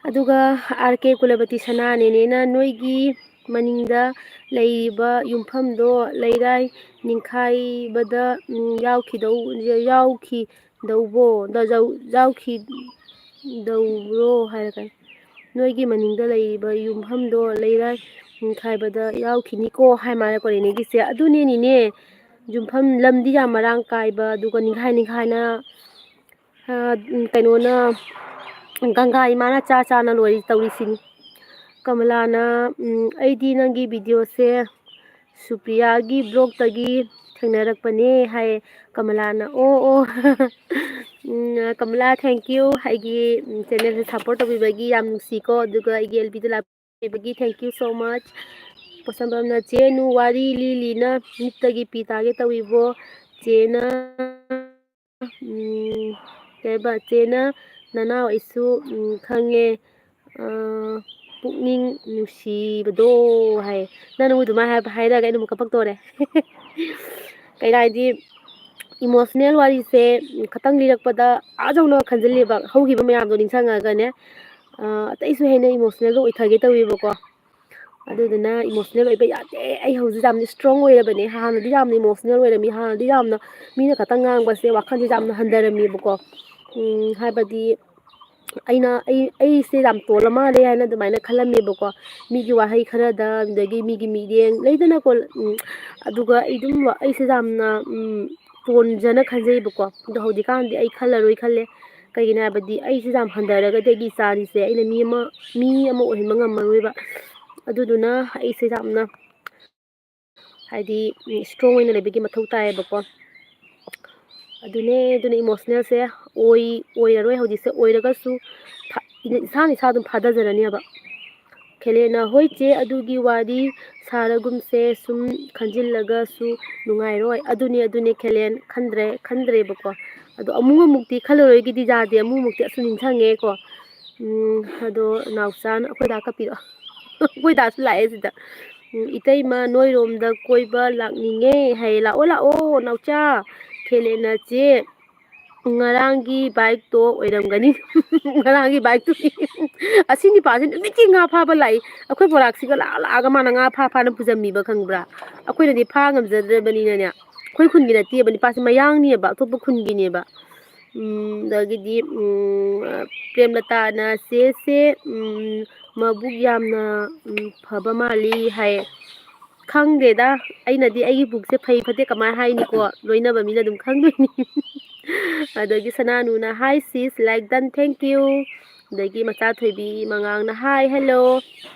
ꯑꯗꯨꯒ ꯑꯥꯔ ꯀꯦ ꯀꯨꯂꯄꯇꯤ ꯁꯅꯥ ꯅꯦꯅꯦꯅ, "ꯅꯣꯏꯒꯤ ꯃꯅꯤꯡꯗ ꯂꯩꯔꯤꯕ ꯌꯨꯝꯐꯝꯗꯣ ꯂꯩꯔꯥꯏ ꯅꯤꯡꯈꯥꯏꯕꯗ, ꯎꯝ, ꯌꯥꯎꯈꯤꯗꯧ-, ꯌꯥꯎꯈꯤꯗꯧꯕꯣ? ꯗ-, ꯌꯥꯎ-, ꯌꯥꯎꯈꯤꯗꯧꯕ꯭ꯔꯣ?" ꯍꯥꯏꯔꯒ, "ꯅꯣꯏꯒꯤ ꯃꯅꯤꯡꯗ ꯂꯩꯔꯤꯕ ꯌꯨꯝꯐꯝꯗꯣ ꯂꯩꯔꯥꯏ ꯅꯤꯡꯈꯥꯏꯕꯗ ꯌꯥꯎꯈꯤꯅꯤꯀꯣ" ꯍꯥꯏ ꯃꯥꯜꯂꯦꯀꯣ, ꯅꯦꯅꯦꯒꯤꯁꯦ꯫ ꯑꯗꯨꯅꯦ, ꯅꯦꯅꯦ꯫ ꯌꯨꯝꯐꯝ ꯂꯝꯗꯤ ꯌꯥꯝ ꯃꯔꯥꯡ ꯀꯥꯏꯕ, ꯑꯗꯨꯒ ꯅꯤꯡꯈꯥꯏ ꯅꯤꯡꯈꯥꯏꯅ, ꯑ, ꯎꯝ, ꯀꯩꯅꯣꯅ, ꯒꯪꯒꯥ ꯏꯃꯥꯅ ꯆꯥ ꯆꯥꯅ ꯂꯣꯏ ꯇꯧꯔꯤꯁꯤꯅꯤ꯫ ꯀꯃꯂꯥꯅ, ꯎꯝ, "ꯑꯩꯗꯤ ꯅꯪꯒꯤ ꯚꯤꯗꯤꯑꯣꯁꯦ ꯁꯨꯄ꯭ꯔꯤꯌꯥꯒꯤ ꯕ꯭ꯂꯣꯛꯇꯒꯤ ꯊꯦꯡꯅꯔꯛꯄꯅꯦ" ꯍꯥꯏꯌꯦ꯫ ꯀꯃꯂꯥꯅ, "ꯑꯣ, ꯑꯣ꯫" ꯎꯝ, ꯀꯃꯂꯥ, thank you꯫ ꯑꯩꯒꯤ, ꯎꯝ, ꯆꯦꯅꯦꯜꯁꯦ ꯁꯞꯄꯣꯔꯠ ꯇꯧꯕꯤꯕꯒꯤ ꯌꯥꯝ ꯅꯨꯡꯁꯤꯀꯣ꯫ ꯑꯗꯨꯒ ꯑꯩꯒꯤ ꯑꯦꯜ ꯕꯤꯗ ꯂꯥꯛꯄꯤꯕꯒꯤ thank you so much꯫ ꯄꯣꯠꯁꯝꯕꯝꯅ, "ꯆꯦ ꯅꯨ ꯋꯥꯔꯤ ꯂꯤ ꯂꯤꯅ ꯃꯤꯠꯇꯒꯤ ꯄꯤ ꯇꯥꯒꯦ ꯇꯧꯏꯕꯣ꯫ ꯆꯦꯅ, ꯎꯝ, ꯀꯩꯕ, ꯆꯦꯅ ꯅꯅꯥꯎ ꯑꯩꯁꯨ, ꯎꯝ, ꯈꯪꯉꯦ, ꯑ, ꯄꯨꯛꯅꯤꯡ ꯅꯨꯡꯁꯤꯕꯗꯣ" ꯍꯥꯏ꯫ ꯅꯪ ꯅꯪ ꯑꯗꯨꯃꯥꯏꯅ ꯍꯥꯏꯕ, ꯍꯥꯏꯔꯒ ꯑꯩꯅ ꯑꯃꯨꯛ ꯀꯞꯄꯛꯇꯣꯔꯦ꯫ ꯀꯩꯅꯣ ꯍꯥꯏꯗꯤ, ꯏꯃꯣꯁꯅꯦꯜ ꯋꯥꯔꯤꯁꯦ ꯈꯇꯪ ꯂꯤꯔꯛꯄꯗ ꯑꯥ ꯌꯧꯅ ꯈꯟꯖꯤꯜꯂꯦꯕ, ꯍꯧꯈꯤꯕ ꯃꯌꯥꯝꯗꯣ ꯅꯤꯡꯁꯤꯡꯉꯒꯅꯦ꯫ ꯑ, ꯑꯇꯩꯁꯨ ꯍꯦꯟꯅ ꯏꯃꯣꯁꯅꯦꯜꯒ ꯑꯣꯏꯊꯒꯦ ꯇꯧꯋꯦꯕꯀꯣ꯫ ꯑꯗꯨꯗꯨꯅ ꯏꯃꯣꯁꯅꯦꯜ ꯑꯣꯏꯕ ꯌꯥꯗꯦ꯫ ꯑꯩ ꯍꯧꯖꯤꯛ ꯌꯥꯝꯅ ꯏꯁꯇ꯭ꯔꯣꯡ ꯑꯣꯏꯔꯕꯅꯦ꯫ ꯍꯥꯟꯅꯗꯤ ꯌꯥꯝꯅ ꯏꯃꯣꯁꯅꯦꯜ ꯑꯣꯏꯔꯝꯃꯤ꯫ ꯍꯥꯟꯅꯗꯤ ꯌꯥꯝꯅ ꯃꯤꯅ ꯈꯇꯪ ꯉꯥꯡꯕꯁꯦ ꯋꯥꯈꯜꯁꯦ ꯌꯥꯝꯅ ꯍꯟꯊꯔꯝꯃꯦꯕꯀꯣ꯫ ꯎꯝ, ꯍꯥꯏꯕꯗꯤ ꯑꯩꯅ, ꯑꯩ, ꯑꯩꯁꯦ ꯌꯥꯝ ꯇꯣꯜꯂ ꯃꯥꯜꯂꯦ ꯍꯥꯏꯅ ꯑꯗꯨꯃꯥꯏꯅ ꯈꯜꯂꯝꯃꯦꯕꯀꯣ꯫ ꯃꯤꯒꯤ ꯋꯥꯍꯩ ꯈꯔꯗ, ꯑꯗꯒꯤ ꯃꯤꯒꯤ ꯃꯤꯠꯌꯦꯡ ꯂꯩꯗꯅꯀꯣ꯫ ꯎꯝ, ꯑꯗꯨꯒ ꯑꯩ ꯑꯗꯨꯝ, ꯑꯩꯁꯦ ꯌꯥꯝꯅ, ꯎꯝ, ꯇꯣꯟꯖꯅ ꯈꯟꯖꯩꯕꯀꯣ꯫ ꯑꯗꯣ ꯍꯧꯖꯤꯛꯀꯥꯟꯗꯤ ꯑꯩ ꯈꯜꯂꯔꯣꯏ ꯈꯜꯂꯦ꯫ ꯀꯩꯒꯤꯅꯣ ꯍꯥꯏꯕꯗꯤ ꯑꯩꯁꯦ ꯌꯥꯝ ꯍꯟꯊꯔꯒꯗꯤ ꯑꯩꯒꯤ ꯏꯆꯥꯅꯤꯁꯦ ꯑꯩꯅ ꯃꯤ ꯑꯃ ꯃꯤ ꯑꯃ ꯑꯣꯏꯍꯟꯕ ꯉꯝꯃꯔꯣꯏꯕ꯫ ꯑꯗꯨꯗꯨꯅ ꯑꯩꯁꯦ ꯌꯥꯝꯅ ꯍꯥꯏꯗꯤ ꯏꯁꯇ꯭ꯔꯣꯡ ꯑꯣꯏꯅ ꯂꯩꯕꯒꯤ ꯃꯊꯧ ꯇꯥꯏꯌꯦꯕꯀꯣ꯫ ꯑꯗꯨꯅꯦ ꯑꯗꯨꯅ ꯏꯃꯣꯁꯅꯦꯜꯁꯦ ꯑꯣꯏ ꯑꯣꯏꯔꯔꯣꯏ ꯍꯧꯖꯤꯛꯁꯦ꯫ ꯑꯣꯏꯔꯒꯁꯨ ꯏꯁꯥꯅ ꯏꯁꯥ ꯑꯗꯨꯝ ꯐꯥꯊꯖꯔꯅꯦꯕ꯫ ꯈꯦꯂꯦꯟꯅ, "ꯍꯣꯏ ꯆꯦ, ꯑꯗꯨꯒꯤ ꯋꯥꯔꯤ ꯁꯥꯔꯒꯨꯝꯁꯦ, ꯁꯨꯝ ꯈꯟꯖꯤꯜꯂꯒꯁꯨ ꯅꯨꯡꯉꯥꯏꯔꯣꯏ꯫" ꯑꯗꯨꯅꯦ ꯑꯗꯨꯅꯦ ꯈꯦꯂꯦꯟ, ꯈꯟꯗ꯭ꯔꯦ ꯈꯟꯗ꯭ꯔꯦꯕꯀꯣ꯫ ꯑꯗꯣ ꯑꯃꯨꯛ ꯑꯃꯨꯛꯇꯤ ꯈꯜꯂꯔꯣꯏꯒꯤꯗꯤ ꯌꯥꯗꯦ, ꯑꯃꯨꯛ ꯑꯃꯨꯛꯇꯤ ꯑꯁꯨꯝ ꯅꯤꯡꯁꯤꯡꯉꯦꯀꯣ꯫ ꯎꯝ, ꯑꯗꯣ ꯅꯥꯎꯆꯥꯅ, ꯑꯩꯈꯣꯏ ꯗꯥ ꯀꯞꯄꯤꯔꯛꯑꯣ꯫ ꯑꯩꯈꯣꯏ ꯗꯥꯁꯨ ꯂꯥꯛꯑꯦ ꯁꯤꯗ꯫ "ꯎꯝ, ꯏꯇꯩꯃ, ꯅꯣꯏꯔꯣꯝꯗ ꯀꯣꯏꯕ ꯂꯥꯛꯅꯤꯡꯉꯦ" ꯍꯥꯏꯌꯦ꯫ "ꯂꯥꯛꯑꯣ ꯂꯥꯛꯑꯣ ꯅꯥꯎꯆꯥ, ꯈꯦꯂꯦꯟꯅ ꯆꯦ ꯉꯔꯥꯡꯒꯤ ꯕꯥꯏꯛꯇꯣ ꯑꯣꯏꯔꯝꯒꯅꯤ꯫" ꯉꯔꯥꯡꯒꯤ ꯕꯥꯏꯛꯇꯨꯗꯤ꯫ ꯑꯁꯤ ꯅꯨꯄꯥꯁꯦ ꯅꯨꯃꯤꯠꯀꯤ ꯉꯥ ꯐꯥꯕ ꯂꯥꯛꯏ꯫ ꯑꯩꯈꯣꯏ ꯄꯣꯂꯥꯛꯁꯤꯒ ꯂꯥꯛꯑ ꯂꯥꯛꯑꯒ ꯃꯥꯅ ꯉꯥ ꯐꯥ ꯐꯥꯅ ꯄꯨꯖꯝꯃꯤꯕ ꯈꯪꯕ꯭ꯔꯥ? ꯑꯩꯈꯣꯏꯅꯗꯤ ꯐꯥ ꯉꯝꯖꯗ꯭ꯔꯕꯅꯤꯅꯅꯦ꯫ ꯑꯩꯈꯣꯏ ꯈꯨꯟꯒꯤ ꯅꯠꯇꯦꯕ, ꯅꯨꯄꯥꯁꯦ ꯃꯌꯥꯡꯅꯦꯕ, ꯑꯇꯣꯞꯄ ꯈꯨꯟꯒꯤꯅꯦꯕ꯫ ꯎꯝ, ꯑꯗꯒꯤꯗꯤ, ꯎꯝ, ꯄ꯭ꯔꯦꯝꯂꯇꯥꯅ, "ꯆꯦꯁꯦ, ꯎꯝ, ꯃꯕꯨꯛ ꯌꯥꯝꯅ, ꯎꯝ, ꯐꯕ ꯃꯥꯜꯂꯤ" ꯍꯥꯏ꯫ ꯈꯪꯗꯦꯗ, ꯑꯩꯅꯗꯤ ꯑꯩꯒꯤ ꯄꯨꯛꯁꯦ ꯐꯩ ꯐꯠꯇꯦ ꯀꯃꯥꯏ ꯍꯥꯏꯅꯤꯀꯣ? ꯂꯣꯏꯅꯕ ꯃꯤꯅ ꯑꯗꯨꯝ ꯈꯪꯗꯣꯏꯅꯤ꯫ ꯑꯗꯒꯤ ꯁꯅꯥꯅꯨꯅ, "Hi sis, like done, thank you꯫" ꯑꯗꯒꯤ ꯃꯆꯥ ꯊꯣꯏꯕꯤ ꯃꯉꯥꯡꯅ, "Hi, hello꯫"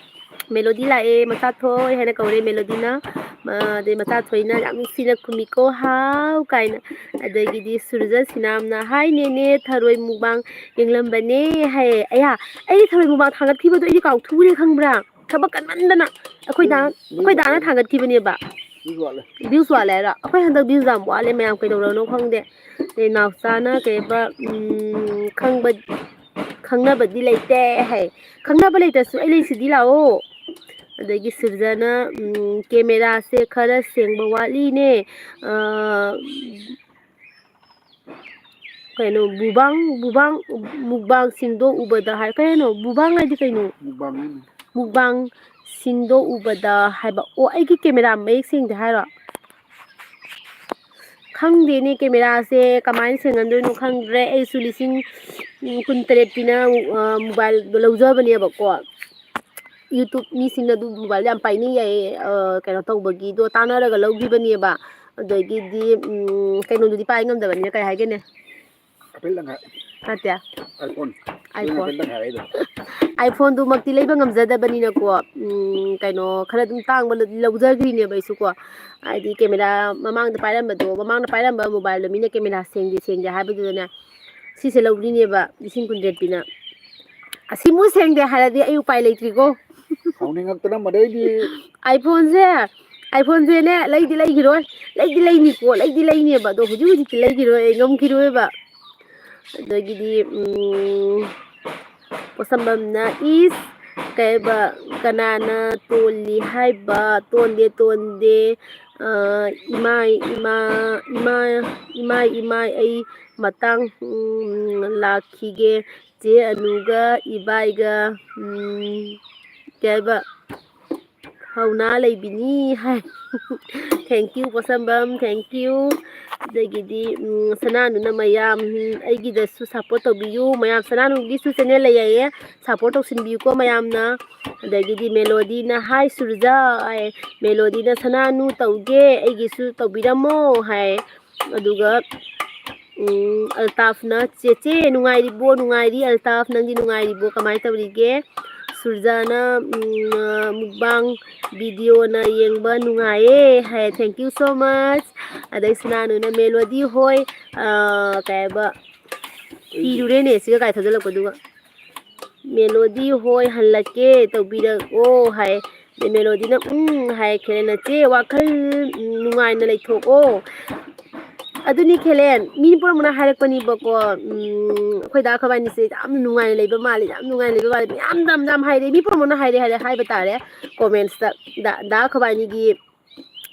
ꯃꯦꯂꯣꯗꯤ ꯂꯥꯛꯑꯦ, "ꯃꯆꯥ ꯊꯣꯏ" ꯍꯥꯏꯅ ꯀꯧꯔꯦ ꯃꯦꯂꯣꯗꯤꯅ꯫ ꯑꯗꯩ ꯃꯆꯥ ꯊꯣꯏꯅ ꯌꯥꯝ ꯅꯨꯡꯁꯤꯅ ꯈꯨꯝꯃꯤꯀꯣ, "ꯍꯥꯎ" ꯀꯥꯏꯅ꯫ ꯑꯗꯒꯤꯗꯤ ꯁꯨꯔꯖ ꯁꯤꯅꯥꯝꯅ, "Hi ꯅꯦꯅꯦ, ꯊꯔꯣꯏ ꯃꯨꯛꯕꯥꯡ ꯌꯦꯡꯂꯝꯕꯅꯦ" ꯍꯥꯏꯌꯦ꯫ ꯑꯌꯥ, ꯑꯩ ꯊꯔꯣꯏ ꯃꯨꯛꯕꯥꯡ ꯊꯥꯒꯠꯈꯤꯕꯗꯣ ꯑꯩꯗꯤ ꯀꯥꯎꯊꯨꯔꯦ ꯈꯪꯕ꯭ꯔꯥ? ꯊꯕꯛ ꯀꯟꯃꯟꯗꯅ꯫ ꯑꯩꯈꯣꯏ ꯗꯥ, ꯑꯩꯈꯣꯏ ꯗꯥꯅ ꯊꯥꯡꯒꯠꯈꯤꯕꯅꯦꯕ꯫ Views ꯋꯥꯠꯂꯦ꯫ Views ꯋꯥꯠꯂꯦ ꯍꯥꯏꯔꯣ? ꯑꯩꯈꯣꯏ ꯍꯟꯗꯛ views ꯌꯥꯝ ꯋꯥꯠꯂꯦ ꯃꯌꯥꯝ, ꯀꯩꯗꯧꯔꯅꯣ ꯈꯪꯗꯦ꯫ ꯑꯗꯩ ꯅꯥꯎꯆꯥꯅ ꯀꯩꯕ, ꯎꯝ, ꯈꯪꯕ-, "ꯈꯪꯅꯕꯗꯤ ꯂꯩꯇꯦ" ꯍꯥꯏ꯫ ꯈꯪꯅꯕ ꯂꯩꯇ꯭ꯔꯁꯨ ꯑꯩ ꯂꯩꯁꯤꯗꯤ ꯂꯥꯛꯑꯣ꯫ ꯑꯗꯒꯤ ꯁꯤꯔꯖꯅ, ꯎꯝ, "ꯀꯦꯃꯦꯔꯥꯁꯦ ꯈꯔ ꯁꯦꯡꯕ ꯋꯥꯠꯂꯤꯅꯦ꯫ ꯑ, ꯀꯩꯅꯣ, ꯕꯨꯕꯥꯡ, ꯕꯨꯕꯥꯡ, ꯃꯨꯛꯕꯥꯡ ꯁꯤꯡꯗꯣꯛꯎꯕꯗ" ꯍꯥꯏ꯫ ꯀꯩꯅꯣ, ꯕꯨꯕꯥꯡ ꯍꯥꯏꯗꯤ ꯀꯩꯅꯣ? ꯃꯨꯛꯕꯥꯡ ꯍꯥꯏꯅꯤ꯫ "ꯃꯨꯛꯕꯥꯡ ꯁꯤꯡꯗꯣꯛꯎꯕꯗ" ꯍꯥꯏꯕ꯫ ꯑꯣ, ꯑꯩꯒꯤ ꯀꯦꯃꯦꯔꯥ ꯃꯌꯦꯛ ꯁꯦꯡꯗꯦ ꯍꯥꯏꯔꯣ? ꯈꯪꯗꯦꯅꯦ, ꯀꯦꯃꯦꯔꯥꯁꯦ ꯀꯃꯥꯏꯅ ꯁꯦꯡꯍꯟꯗꯣꯏꯅꯣ ꯈꯪꯗ꯭ꯔꯦ꯫ ꯑꯩꯁꯨ ꯂꯤꯁꯤꯡ ꯀꯨꯟꯇꯔꯦꯠ ꯄꯤꯅ, ꯑ, ꯃꯣꯕꯥꯏꯜꯗꯣ ꯂꯧꯖꯕꯅꯦꯕꯀꯣ꯫ YouTube ꯃꯤꯁꯤꯡꯅ ꯑꯗꯨ ꯃꯣꯕꯥꯏꯜ ꯌꯥꯝ ꯄꯥꯏꯅꯩ ꯍꯥꯏꯌꯦ, ꯑ, ꯀꯩꯅꯣ ꯇꯧꯕꯒꯤꯗꯣ ꯇꯥꯟꯅꯔꯒ ꯂꯧꯈꯤꯕꯅꯦꯕ꯫ ꯑꯗꯒꯤꯗꯤ, ꯎꯝ, ꯀꯩꯅꯣꯗꯨꯗꯤ ꯄꯥꯏ ꯉꯝꯗꯕꯅꯤꯅ ꯀꯩ ꯍꯥꯏꯒꯅꯤ? ꯑꯄꯤꯜ ꯂꯪꯈꯥꯏ꯫ ꯅꯠꯇꯦ꯫ iPhone꯫ iPhone꯫ ꯅꯥꯀꯟꯗ ꯍꯥꯏꯔꯛꯏꯗꯣ꯫ iPhone-ꯗꯨꯃꯛꯇꯤ ꯂꯩꯕ ꯉꯝꯖꯗꯕꯅꯤꯅꯀꯣ, ꯎꯝ, ꯀꯩꯅꯣ, ꯈꯔ ꯑꯗꯨꯝ ꯇꯥꯡꯕ ꯂꯧꯖꯈ꯭ꯔꯤꯅꯦꯕ ꯑꯩꯁꯨꯀꯣ꯫ ꯍꯥꯏꯗꯤ camera ꯃꯃꯥꯡꯗ ꯄꯥꯏꯔꯝꯕꯗꯣ, ꯃꯃꯥꯡꯗ ꯄꯥꯏꯔꯝꯕ mobile-ꯗꯣ ꯃꯤꯅ camera ꯁꯦꯡꯗꯦ, ꯁꯦꯡꯗꯦ ꯍꯥꯏꯕꯗꯨꯗꯅꯦ, ꯁꯤꯁꯦ ꯂꯧꯔꯤꯅꯦꯕ, ꯂꯤꯁꯤꯡ ꯀꯨꯟꯇꯔꯦꯠ ꯄꯤꯅ꯫ ꯑꯁꯤꯃꯨꯛ ꯁꯦꯡꯗꯦ ꯍꯥꯏꯔꯗꯤ ꯑꯩ ꯎꯄꯥꯏ ꯂꯩꯇ꯭ꯔꯤꯀꯣ꯫ ꯁꯥꯎꯅꯤꯡꯉꯛꯇꯅ ꯃꯗꯩꯗꯤ꯫ iPhone-ꯁꯦ, iPhone-ꯁꯦꯅꯦ, ꯂꯩꯗꯤ ꯂꯩꯈꯤꯔꯣꯏ, ꯂꯩꯗꯤ ꯂꯩꯅꯤꯀꯣ, ꯂꯩꯗꯤ ꯂꯩꯅꯦꯕ, ꯑꯗꯣ ꯍꯧꯖꯤꯛ ꯍꯧꯖꯤꯛꯇꯤ ꯂꯩꯈꯤꯔꯣꯏ, ꯑꯩ ꯉꯝꯈꯤꯔꯣꯏꯕ꯫ ꯑꯗꯒꯤꯗꯤ, ꯎꯝ, ꯄꯣꯠꯁꯝꯕꯝꯅ ꯏꯁ, ꯀꯩꯕ, ꯀꯅꯥꯅ ꯇꯣꯜꯂꯤ ꯍꯥꯏꯕ? ꯇꯣꯟꯗꯦ, ꯇꯣꯟꯗꯦ꯫ ꯑ, ꯏꯃꯥꯏ, ꯏꯃꯥ, ꯏꯃꯥ, ꯏꯃꯥꯏ, ꯏꯃꯥꯏ, ꯑꯩ ꯃꯇꯥꯡ, ꯎꯝ, ꯂꯥꯛꯈꯤꯒꯦ꯫ ꯆꯦ ꯑꯅꯨꯒ ꯏꯕꯥꯏꯒ, ꯎꯝ, ꯀꯩ ꯍꯥꯏꯕ, ꯍꯧꯅꯥ ꯂꯩꯕꯤꯅꯤ ꯍꯥꯏ꯫ Thank you, ꯄꯣꯠꯁꯝꯕꯝ, thank you꯫ ꯑꯗꯒꯤꯗꯤ, ꯎꯝ, ꯁꯅꯥꯅꯨꯅ ꯃꯌꯥꯝ, ꯎꯝ, ꯑꯩꯒꯤꯗꯁꯨ support ꯇꯧꯕꯤꯌꯨ꯫ ꯃꯌꯥꯝ ꯁꯅꯥꯅꯨꯒꯤꯁꯨ channel ꯂꯩ ꯍꯥꯏꯌꯦ, support ꯇꯧꯁꯤꯟꯕꯤꯌꯨꯀꯣ ꯃꯌꯥꯝꯅ꯫ ꯑꯗꯒꯤꯗꯤ ꯃꯦꯂꯣꯗꯤꯅ, "ꯍꯥꯏ ꯁꯨꯔꯖꯥ", ꯍꯥꯏ꯫ ꯃꯦꯂꯣꯗꯤꯅ, "ꯁꯅꯥꯅꯨ ꯇꯧꯒꯦ, ꯑꯩꯒꯤꯁꯨ ꯇꯧꯕꯤꯔꯝꯃꯣ", ꯍꯥꯏ꯫ ꯑꯗꯨꯒ, ꯎꯝ, ꯑꯜꯇꯥꯐꯅ, "ꯆꯦꯆꯦ ꯅꯨꯡꯉꯥꯏꯔꯤꯕꯣ?" "ꯅꯨꯡꯉꯥꯏꯔꯤ ꯑꯜꯇꯥꯐ, ꯅꯪꯗꯤ ꯅꯨꯡꯉꯥꯏꯔꯤꯕꯣ? ꯀꯃꯥꯏꯅ ꯇꯧꯔꯤꯒꯦ?" ꯁꯨꯔꯖꯥꯅ, ꯎꯝ, "ꯃꯨꯛꯕꯥꯡ video-ꯅ ꯌꯦꯡꯕ ꯅꯨꯡꯉꯥꯏꯌꯦ" ꯍꯥꯏ꯫ Thank you so much꯫ ꯑꯗꯩ ꯁꯅꯥꯅꯨꯅ, "ꯃꯦꯂꯣꯗꯤ ꯍꯣꯏ, ꯑ, ꯀꯩ ꯍꯥꯏꯕ, ꯏꯔꯨꯔꯦꯅꯦ ꯁꯤꯒ ꯀꯥꯏ ꯊꯥꯖꯤꯜꯂꯛꯄꯗꯨꯒ꯫ "ꯃꯦꯂꯣꯗꯤ ꯍꯣꯏ ꯍꯜꯂꯛꯀꯦ, ꯇꯧꯕꯤꯔꯛꯑꯣ" ꯍꯥꯏ꯫ ꯑꯗꯩ ꯃꯦꯂꯣꯗꯤꯅ, "ꯎꯝ" ꯍꯥꯏ꯫ ꯈꯦꯂꯦꯟꯅ, "ꯆꯦ ꯋꯥꯈꯜ, ꯎꯝ, ꯅꯨꯡꯉꯥꯏꯅ ꯂꯩꯊꯣꯛꯑꯣ"꯫ ꯑꯗꯨꯅꯤ ꯈꯦꯂꯦꯟ, ꯃꯤ ꯄꯨꯝꯅꯃꯛꯅ ꯍꯥꯏꯔꯛꯄꯅꯤꯕꯀꯣ, ꯎꯝ, ꯑꯩꯈꯣꯏ ꯗꯥ ꯈꯕꯥꯏꯅꯤꯁꯦ ꯌꯥꯝ ꯅꯨꯡꯉꯥꯏꯅ ꯂꯩꯕ ꯃꯥꯜꯂꯦ, ꯌꯥꯝ ꯅꯨꯡꯉꯥꯏꯅ ꯂꯩꯕ ꯃꯥꯜꯂꯦ, ꯃꯌꯥꯝ ꯌꯥꯝ ꯌꯥꯝ ꯍꯥꯏꯔꯦ, ꯃꯤ ꯄꯨꯝꯅꯃꯛꯅ ꯍꯥꯏꯔꯦ ꯍꯥꯏꯔꯦ ꯍꯥꯏꯕ ꯇꯥꯔꯦ꯫ Comments-ꯇ ꯗꯥ, ꯗꯥ ꯈꯕꯥꯏꯅꯤꯒꯤ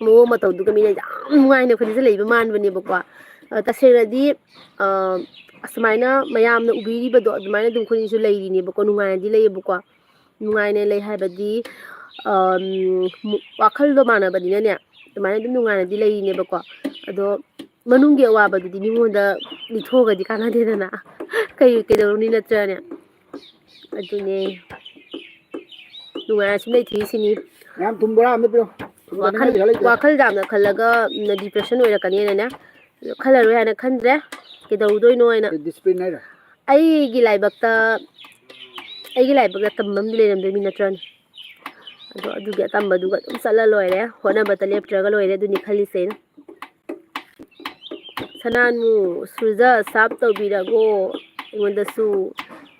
ꯃꯑꯣꯡ ꯃꯇꯧꯗꯨꯒ ꯃꯤꯅ ꯌꯥꯝ ꯅꯨꯡꯉꯥꯏꯅ ꯑꯩꯈꯣꯏꯅꯤꯁꯦ ꯂꯩꯕ ꯃꯥꯟꯕꯅꯦꯕꯀꯣ꯫ ꯑ, ꯇꯁꯦꯡꯅꯗꯤ, ꯑ, ꯑꯁꯨꯃꯥꯏꯅ ꯃꯌꯥꯝꯅ ꯎꯕꯤꯔꯤꯕꯗꯣ ꯑꯗꯨꯃꯥꯏꯅ ꯑꯗꯨꯝ ꯑꯩꯈꯣꯏꯅꯤꯁꯨ ꯂꯩꯔꯤꯅꯦꯕꯀꯣ, ꯅꯨꯡꯉꯥꯏꯅꯗꯤ ꯂꯩꯌꯦꯕꯀꯣ꯫ ꯅꯨꯡꯉꯥꯏꯅ ꯂꯩ ꯍꯥꯏꯕꯗꯤ, ꯑꯝ, ꯃꯨ-, ꯋꯥꯈꯜꯗꯣ ꯃꯥꯟꯅꯕꯅꯤꯅꯅꯦ, ꯑꯗꯨꯃꯥꯏꯅ ꯑꯗꯨꯝ ꯅꯨꯡꯉꯥꯏꯅꯗꯤ ꯂꯩꯔꯤꯅꯦꯕꯀꯣ꯫ ꯑꯗꯣ ꯃꯅꯨꯡꯒꯤ ꯑꯋꯥꯕꯗꯨꯗꯤ ꯃꯤꯉꯣꯟꯗ ꯂꯤꯊꯣꯛꯑꯒꯗꯤ ꯀꯥꯟꯅꯗꯦꯗꯅ꯫ ꯀꯩ, ꯀꯩꯗꯧꯔꯨꯅꯤ ꯅꯠꯇ꯭ꯔꯅꯦ? ꯑꯗꯨꯅꯦ꯫ ꯅꯨꯡꯉꯥꯏꯅ ꯁꯨꯝ ꯂꯩꯊꯣꯛꯏꯁꯤꯅꯤ꯫ ꯃꯌꯥꯝ ꯊꯨꯝ ꯕꯣꯔꯥ ꯑꯃ ꯄꯤꯔꯣ꯫ ꯊꯨꯝ ꯋꯥꯈꯜ, ꯆꯥꯅꯤꯡꯉꯥꯏ ꯄꯩꯁꯥ ꯂꯩꯇ꯭ꯔꯦ꯫ ꯋꯥꯈꯜ ꯌꯥꯝꯅ ꯈꯜꯂꯒ, ꯎꯝ, depression ꯑꯣꯏꯔꯛꯀꯅꯦꯅꯅꯦ꯫ ꯈꯜꯂꯔꯣꯏ ꯍꯥꯏꯅ ꯈꯟꯗ꯭ꯔꯦ꯫ ꯀꯩꯗꯧꯗꯣꯏꯅꯣ ꯍꯥꯏꯅ꯫ Discipline ꯍꯥꯏꯔꯣ? ꯑꯩꯒꯤ ꯂꯥꯏꯕꯛꯇ, ꯑꯩꯒꯤ ꯂꯥꯏꯕꯛꯇ ꯇꯝꯕ ꯑꯃꯗꯤ ꯂꯩꯔꯝꯗꯣꯏꯅꯤ ꯅꯠꯇ꯭ꯔꯅꯦ? ꯑꯗꯣ ꯑꯗꯨꯒꯤ ꯑꯇꯝꯕꯗꯨꯒ ꯑꯗꯨꯝ ꯆꯠꯂ ꯂꯣꯏꯔꯦ, ꯍꯣꯠꯅꯕꯇ ꯂꯦꯞꯇ꯭ꯔꯒ ꯂꯣꯏꯔꯦ, ꯑꯗꯨꯅꯤ ꯈꯜꯂꯤꯁꯦ ꯑꯩꯅ꯫ ꯁꯅꯥꯅꯨ, ꯁꯨꯔꯖ, ꯁꯥꯞ ꯇꯧꯕꯤꯔꯒꯣ ꯑꯩꯉꯣꯟꯗꯁꯨ꯫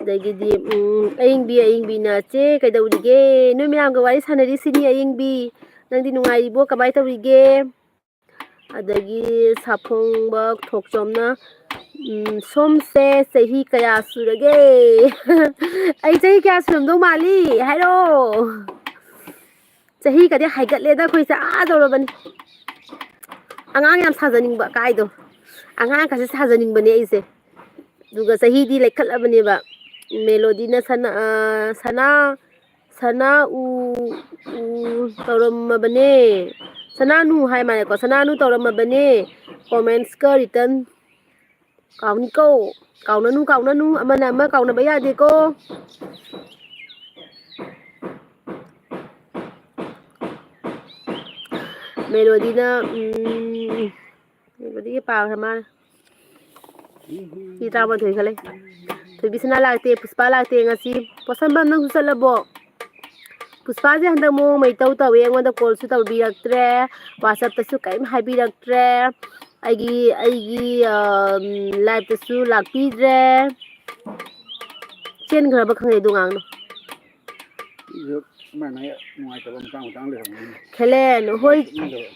ꯑꯗꯒꯤꯗꯤ, ꯎꯝ, ꯑꯌꯤꯡꯕꯤ, ꯑꯌꯤꯡꯕꯤꯅ, "ꯆꯦ ꯀꯩꯗꯧꯔꯤꯒꯦ? ꯅꯣꯏ ꯃꯌꯥꯝꯒ ꯋꯥꯔꯤ ꯁꯥꯟꯅꯔꯤꯁꯤꯅꯤ ꯑꯌꯤꯡꯕꯤ꯫ ꯅꯪꯗꯤ ꯅꯨꯡꯉꯥꯏꯔꯤꯕꯣ? ꯀꯃꯥꯏꯅ ꯇꯧꯔꯤꯒꯦ?" ꯑꯗꯒꯤ ꯁꯥꯐꯣꯡꯕ ꯊꯣꯛꯆꯣꯝꯅ, ꯎꯝ, "ꯁꯣꯝꯁꯦ ꯆꯍꯤ ꯀꯌꯥ ꯁꯨꯔꯒꯦ?" ꯑꯩ ꯆꯍꯤ ꯀꯌꯥ ꯁꯨꯔꯝꯗꯧ ꯃꯥꯜꯂꯤ? ꯍꯥꯏꯔꯛꯑꯣ꯫ ꯆꯍꯤꯒꯗꯤ ꯍꯥꯏꯒꯠꯂꯦꯗ, ꯑꯩꯈꯣꯏꯁꯦ ꯑꯥ ꯌꯧꯔꯕꯅꯤ꯫ ꯑꯉꯥꯡ ꯌꯥꯝ ꯁꯥꯖꯅꯤꯡꯕ ꯀꯥꯏꯗꯣ, ꯑꯉꯥꯡꯒꯁꯦ ꯁꯥꯖꯅꯤꯡꯕꯅꯦ ꯑꯩꯁꯦ꯫ ꯑꯗꯨꯒ ꯆꯍꯤꯗꯤ ꯂꯩꯈꯠꯂꯕꯅꯦꯕ꯫ ꯃꯦꯂꯣꯗꯤꯅ ꯁꯅꯥ, ꯑ, ꯁꯅꯥ, ꯁꯅꯥ ꯎ, ꯎ ꯇꯧꯔꯝꯃꯕꯅꯦ꯫ ꯁꯅꯥꯅꯨ ꯍꯥꯏ ꯃꯥꯜꯂꯦꯀꯣ, ꯁꯅꯥꯅꯨ ꯇꯧꯔꯝꯃꯕꯅꯦ꯫ Comments ꯀ return ꯀꯥꯎꯅꯤꯀꯣ, ꯀꯥꯎꯅꯅꯨ, ꯀꯥꯎꯅꯅꯨ, ꯑꯃꯅ ꯑꯃ ꯀꯥꯎꯅꯕ ꯌꯥꯗꯦꯀꯣ꯫ ꯃꯦꯂꯣꯗꯤꯅ, ꯎꯝ, ꯃꯦꯂꯣꯗꯤꯒꯤ ꯄꯥꯈ꯭ꯔ ꯃꯥꯜꯂꯦ꯫ ꯃꯤ ꯇꯔꯥꯃꯥꯊꯣꯏ ꯈꯛ ꯂꯩ꯫ ꯊꯣꯏꯕꯤꯁꯅꯥ ꯂꯥꯛꯇꯦ, ꯄꯨꯁꯄꯥ ꯂꯥꯛꯇꯦ ꯉꯁꯤ꯫ ꯄꯣꯠꯁꯝꯕꯝ ꯅꯪꯁꯨ ꯆꯠꯂꯕꯣ? ꯄꯨꯁꯄꯥꯁꯦ ꯍꯟꯗꯛ ꯃꯑꯣꯡ ꯑꯃ ꯏꯇꯧ ꯇꯧꯏ, ꯑꯩꯉꯣꯟꯗ call ꯁꯨ ꯇꯧꯕꯤꯔꯛꯇ꯭ꯔꯦ, WhatsApp ꯇꯁꯨ ꯀꯔꯤꯝ ꯍꯥꯏꯕꯤꯔꯛꯇ꯭ꯔꯦ, ꯑꯩꯒꯤ, ꯑꯩꯒꯤ, ꯑ, live ꯇꯁꯨ ꯂꯥꯛꯄꯤꯗ꯭ꯔꯦ꯫ ꯆꯦꯟꯈ꯭ꯔꯕ ꯈꯪꯗꯦ ꯑꯗꯨ ꯑꯉꯥꯡꯗꯣ꯫ ꯃꯤꯁꯨ ꯃꯥꯏ ꯃꯥꯏ ꯅꯨꯡꯉꯥꯏꯇꯕ ꯃꯇꯥꯡ ꯃꯇꯥꯡ ꯂꯩꯔꯝꯒꯅꯤ꯫ ꯈꯦꯂꯦꯟ, ꯍꯣꯏ꯫ ꯅꯨꯡꯉꯥꯏꯇꯕ꯫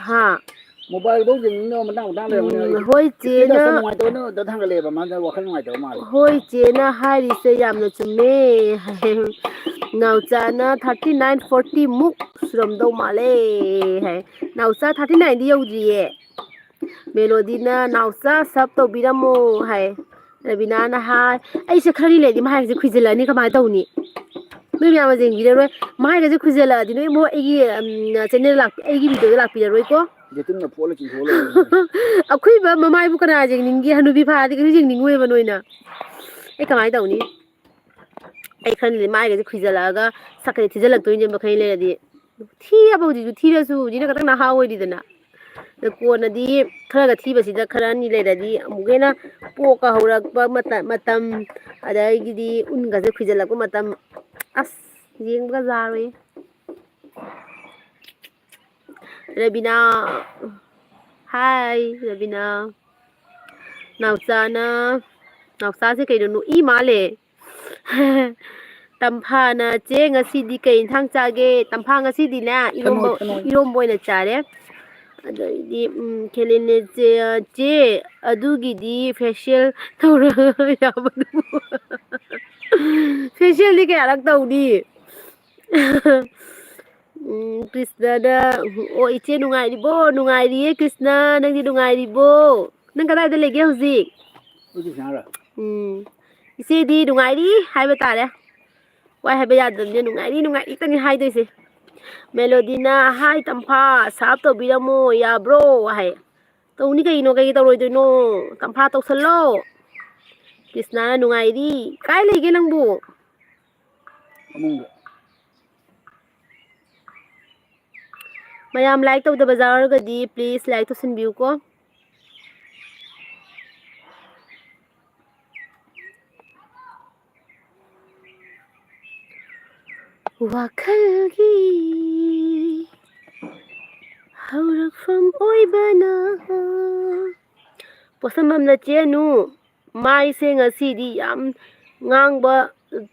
ꯍꯥ? Mobile ꯐꯧ ꯌꯦꯡꯅꯤꯡꯗꯕ ꯃꯇꯥꯡ ꯃꯇꯥꯡ ꯂꯩꯔꯝꯒꯅꯤ꯫ ꯎꯝ, ꯍꯧꯖꯤꯛ ꯍꯣꯏ, status ꯇ ꯆꯦꯅ ꯅꯨꯡꯉꯥꯏꯇꯕ ꯅꯨꯡꯉꯥꯏꯇꯕ ꯊꯥꯡꯒꯠꯂꯛꯑꯦꯕ, ꯃꯥꯁꯦ ꯋꯥꯈꯜ ꯅꯨꯡꯉꯥꯏꯇꯕ ꯃꯥꯜꯂꯦ꯫ ꯍꯣꯏ, ꯆꯦꯅ ꯍꯥꯏꯔꯤꯁꯦ ꯌꯥꯝꯅ ꯆꯨꯝꯃꯦ꯫ ꯅꯥꯎꯆꯥꯅ thirty nine, forty ꯃꯨꯛ ꯁꯨꯔꯝꯗꯧ ꯃꯥꯜꯂꯦ ꯍꯥꯏ꯫ ꯅꯥꯎꯆꯥ thirty nine ꯗꯤ ꯌꯧꯗ꯭ꯔꯤꯌꯦ꯫ ꯃꯦꯂꯣꯗꯤꯅ, "ꯅꯥꯎꯆꯥ sub ꯇꯧꯕꯤꯔꯝꯃꯣ" ꯍꯥꯏ꯫ ꯔꯕꯤꯅꯥꯅ ꯍꯥꯏ, "ꯑꯩꯁꯦ ꯈꯔꯤ ꯂꯩꯔꯗꯤ ꯃꯥꯏꯁꯦ ꯈꯨꯏꯖꯤꯜꯂꯛꯑꯅꯤ, ꯀꯃꯥꯏꯅ ꯇꯧꯅꯤ? ꯅꯣꯏ ꯃꯌꯥꯝꯅ ꯌꯦꯡꯕꯤꯔꯔꯣꯏ, ꯃꯥꯏꯒꯁꯦ ꯈꯨꯏꯖꯤꯜꯂꯛꯑꯗꯤ ꯅꯣꯏ ꯑꯃꯨꯛ ꯑꯩꯒꯤ, ꯎꯝ, channel ꯂꯥꯛ-, ꯑꯩꯒꯤ video ꯗ ꯂꯥꯛꯄꯤꯔꯔꯣꯏꯀꯣ?" ꯌꯦꯇꯨꯝꯅ ꯐꯣꯠꯂ ꯆꯤꯡꯊꯣꯛꯑ ꯂꯣꯏꯔꯦ꯫ ꯑꯈꯨꯏꯕ ꯃꯃꯥꯏꯕꯨ ꯀꯅꯥ ꯌꯦꯡꯅꯤꯡꯒꯦ? ꯍꯅꯨꯕꯤ ꯐꯥꯔꯗꯤ ꯀꯩꯁꯨ ꯌꯦꯡꯅꯤꯡꯉꯣꯏꯕ ꯅꯣꯏꯅ꯫ ꯑꯩ ꯀꯃꯥꯏꯅ ꯇꯧꯅꯤ? ꯑꯩ ꯈꯟꯂꯤꯁꯦ ꯃꯥꯏꯒꯁꯦ ꯈꯨꯏꯖꯤꯜꯂꯛꯑꯒ ꯁꯛꯀꯁꯦ ꯊꯤꯖꯤꯜꯂꯛꯇꯣꯏꯅꯦꯕ ꯈꯔꯤ ꯂꯩꯔꯗꯤ꯫ ꯊꯤꯔꯕ ꯍꯧꯖꯤꯛꯁꯨ, ꯊꯤꯔꯁꯨ ꯍꯧꯖꯤꯛꯅ ꯈꯤꯇꯪ ꯅꯍꯥ ꯑꯣꯏꯔꯤꯗꯅ꯫ ꯑꯗ ꯀꯣꯟꯅꯗꯤ ꯈꯔꯒ ꯊꯤꯕꯁꯤꯗ ꯈꯔ ꯑꯅꯤ ꯂꯩꯔꯗꯤ ꯑꯃꯨꯛꯀ ꯍꯦꯟꯅ ꯄꯣꯛꯀ ꯍꯧꯔꯛꯄ ꯃꯇ-, ꯃꯇꯝ, ꯑꯗꯒꯤꯗꯤ ꯎꯟꯒꯁꯦ ꯈꯨꯏꯖꯤꯜꯂꯛꯄ ꯃꯇꯝ, ꯑꯁ, ꯌꯦꯡꯕꯒ ꯌꯥꯔꯣꯏꯌꯦ꯫ ꯔꯕꯤꯅꯥ, ꯍꯥꯏ ꯔꯕꯤꯅꯥ꯫ ꯅꯥꯎꯆꯥꯅ, ꯅꯥꯎꯆꯥꯁꯦ ꯀꯩꯅꯣ ꯅꯣꯛꯏ ꯃꯥꯜꯂꯦ꯫ ꯇꯝꯐꯥꯅ, "ꯆꯦ, ꯉꯁꯤꯗꯤ ꯀꯩ ꯏꯟꯁꯥꯡ ꯆꯥꯒꯦ?" ꯇꯝꯐꯥ, ꯉꯁꯤꯗꯤꯅꯦ, ꯏꯔꯣꯝꯕ, ꯊꯅꯣꯏ, ꯊꯅꯣꯏ꯫ ꯏꯔꯣꯝꯕ ꯑꯣꯏꯅ ꯆꯥꯔꯦ꯫ ꯑꯗꯩꯗꯤ, ꯎꯝ, ꯈꯦꯂꯦꯟꯅꯦ, "ꯆꯦ, ꯆꯦ, ꯑꯗꯨꯒꯤꯗꯤ facial ꯇꯧꯔ ꯌꯥꯕꯗꯨꯕꯨ?" Facialꯗꯤ ꯀꯌꯥꯔꯛ ꯇꯧꯅꯤ? ꯎꯝ, ꯀ꯭ꯔꯤꯁꯅꯗ, "ꯑꯣ, ꯏꯆꯦ ꯅꯨꯡꯉꯥꯏꯔꯤꯕꯣ?" "ꯅꯨꯡꯉꯥꯏꯔꯤꯌꯦ ꯀ꯭ꯔꯤꯁꯅ, ꯅꯪꯗꯤ ꯅꯨꯡꯉꯥꯏꯔꯤꯕꯣ?" ꯅꯪ ꯀꯗꯥꯏꯗ ꯂꯩꯒꯦ ꯍꯧꯖꯤꯛ? ꯑꯩ ꯀ꯭ꯔꯤꯁꯅꯔꯣ? ꯎꯝ, ꯏꯆꯦꯗꯤ ꯅꯨꯡꯉꯥꯏꯔꯤ ꯍꯥꯏꯕ ꯇꯥꯔꯦ꯫ ꯋꯥꯏ ꯍꯥꯏꯕ ꯌꯥꯗꯕꯅꯤꯅ ꯅꯨꯡꯉꯥꯏꯔꯤ, ꯅꯨꯡꯉꯥꯏꯔꯤ ꯈꯛꯇꯅꯤ ꯍꯥꯏꯗꯣꯏꯁꯦ꯫ ꯃꯦꯂꯣꯗꯤꯅ, "ꯍꯥꯏ ꯇꯝꯐꯥ, ꯁꯥꯞ ꯇꯧꯕꯤꯔꯝꯃꯣ ꯌꯥꯕ꯭ꯔꯣ?" ꯍꯥꯏ꯫ ꯇꯧꯅꯤ ꯀꯩꯅꯣ, ꯀꯩꯒꯤ ꯇꯧꯔꯣꯏꯗꯣꯏꯅꯣ? ꯇꯝꯐꯥ ꯇꯧꯁꯜꯂꯣ꯫ ꯀ꯭ꯔꯤꯁꯅꯥꯅ, "ꯅꯨꯡꯉꯥꯏꯔꯤ"꯫ ꯀꯥꯏ ꯂꯩꯒꯦ ꯅꯪꯕꯨ? ꯐꯃꯨꯡꯗ꯫ ꯃꯌꯥꯝ like ꯇꯧꯗꯕ ꯌꯥꯎꯔꯒꯗꯤ please like ꯇꯧꯁꯟꯕꯤꯌꯨꯀꯣ꯫ ꯋꯥꯈꯜꯒꯤ ꯍꯧꯔꯛꯐꯝ ꯑꯣꯏꯕꯅ꯫ ꯄꯣꯠꯁꯝꯕꯝꯗ ꯆꯦ ꯑꯅꯨ, ꯃꯥꯏꯁꯦ ꯉꯁꯤꯗꯤ ꯌꯥꯝ ꯉꯥꯡꯕ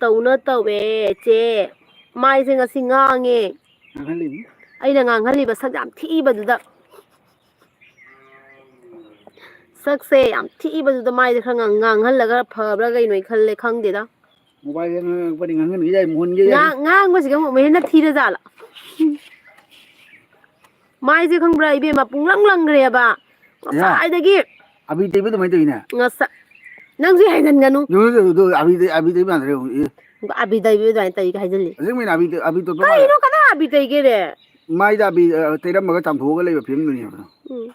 ꯇꯧꯅ ꯇꯧꯋꯦ, ꯆꯦ꯫ ꯃꯥꯏꯁꯦ ꯉꯁꯤ ꯉꯥꯡꯉꯦ꯫ ꯉꯥꯡꯍꯜꯂꯤꯅꯤ꯫ ꯑꯩꯅ ꯉꯥꯡꯍꯜꯂꯤꯕ ꯁꯛ ꯌꯥꯝ ꯊꯤꯕꯗꯨꯗ꯫ ꯁꯛꯁꯦ ꯌꯥꯝ ꯊꯤꯕꯗꯨꯗ ꯃꯥꯏꯁꯦ ꯈꯔ ꯉꯥꯡ-, ꯉꯥꯡꯍꯜꯂꯒ ꯐꯕ꯭ꯔꯥ ꯀꯩꯅꯣ ꯑꯩ ꯈꯜꯂꯦ, ꯈꯪꯗꯦꯗ꯫ Mobile ꯉꯥꯡꯉꯛꯄꯅꯤ, ꯉꯥꯡꯍꯟꯕ ꯌꯥꯏ, ꯃꯣꯍꯟꯒꯤ ꯌꯥꯏ꯫ ꯉꯥꯡ-, ꯉꯥꯡꯕꯁꯤꯒ ꯑꯃꯨꯛ ꯍꯦꯟꯅ ꯊꯤꯔꯖꯥꯠꯂ? ꯃꯥꯏꯁꯦ ꯈꯪꯕ꯭ꯔꯥ ꯏꯕꯦꯝꯃ, ꯄꯨꯡꯂꯪ ꯂꯪꯈ꯭ꯔꯦꯕ꯫ ꯌꯥ꯫ ꯉꯁꯥꯏꯗꯒꯤ꯫ ꯑꯕꯤ ꯇꯩꯕ ꯑꯗꯨꯃꯥꯏꯅ ꯇꯧꯏꯅꯦ꯫ ꯉꯁꯥꯏ-, ꯅꯪꯁꯨ ꯍꯦꯟꯖꯟꯒꯅꯨ꯫ ꯌꯦꯡꯉꯨ, ꯑꯗꯨ, ꯑꯗꯨ ꯑꯕꯤ ꯇꯩ-, ꯑꯕꯤ ꯇꯩꯕ ꯃꯥꯟꯗ꯭ꯔꯦ ꯌꯦꯡꯉꯨ, ꯑꯦ꯫ ꯑꯕꯤ ꯇꯩꯕ ꯑꯗꯨꯃꯥꯏꯅ ꯇꯧꯏꯒ ꯍꯥꯏꯖꯜꯂꯤ꯫ ꯑꯁꯦꯡꯕꯩꯅꯦ, ꯑꯕꯤ ꯇꯩ-, ꯑꯕꯤ ꯇꯣꯠꯄ ꯃꯥꯜꯂꯦ꯫ ꯀꯩꯅꯣ, ꯀꯗꯥꯏ ꯑꯕꯤ ꯇꯩꯒꯦꯅꯦ? ꯃꯥꯏꯗ ꯑꯕꯤ, ꯑ, ꯇꯩꯔꯝꯃꯒ ꯆꯥꯝꯊꯣꯛꯑꯒ ꯂꯩꯕ ꯐꯤꯂꯝꯗꯨꯅꯦꯕ꯫ ꯎꯝ꯫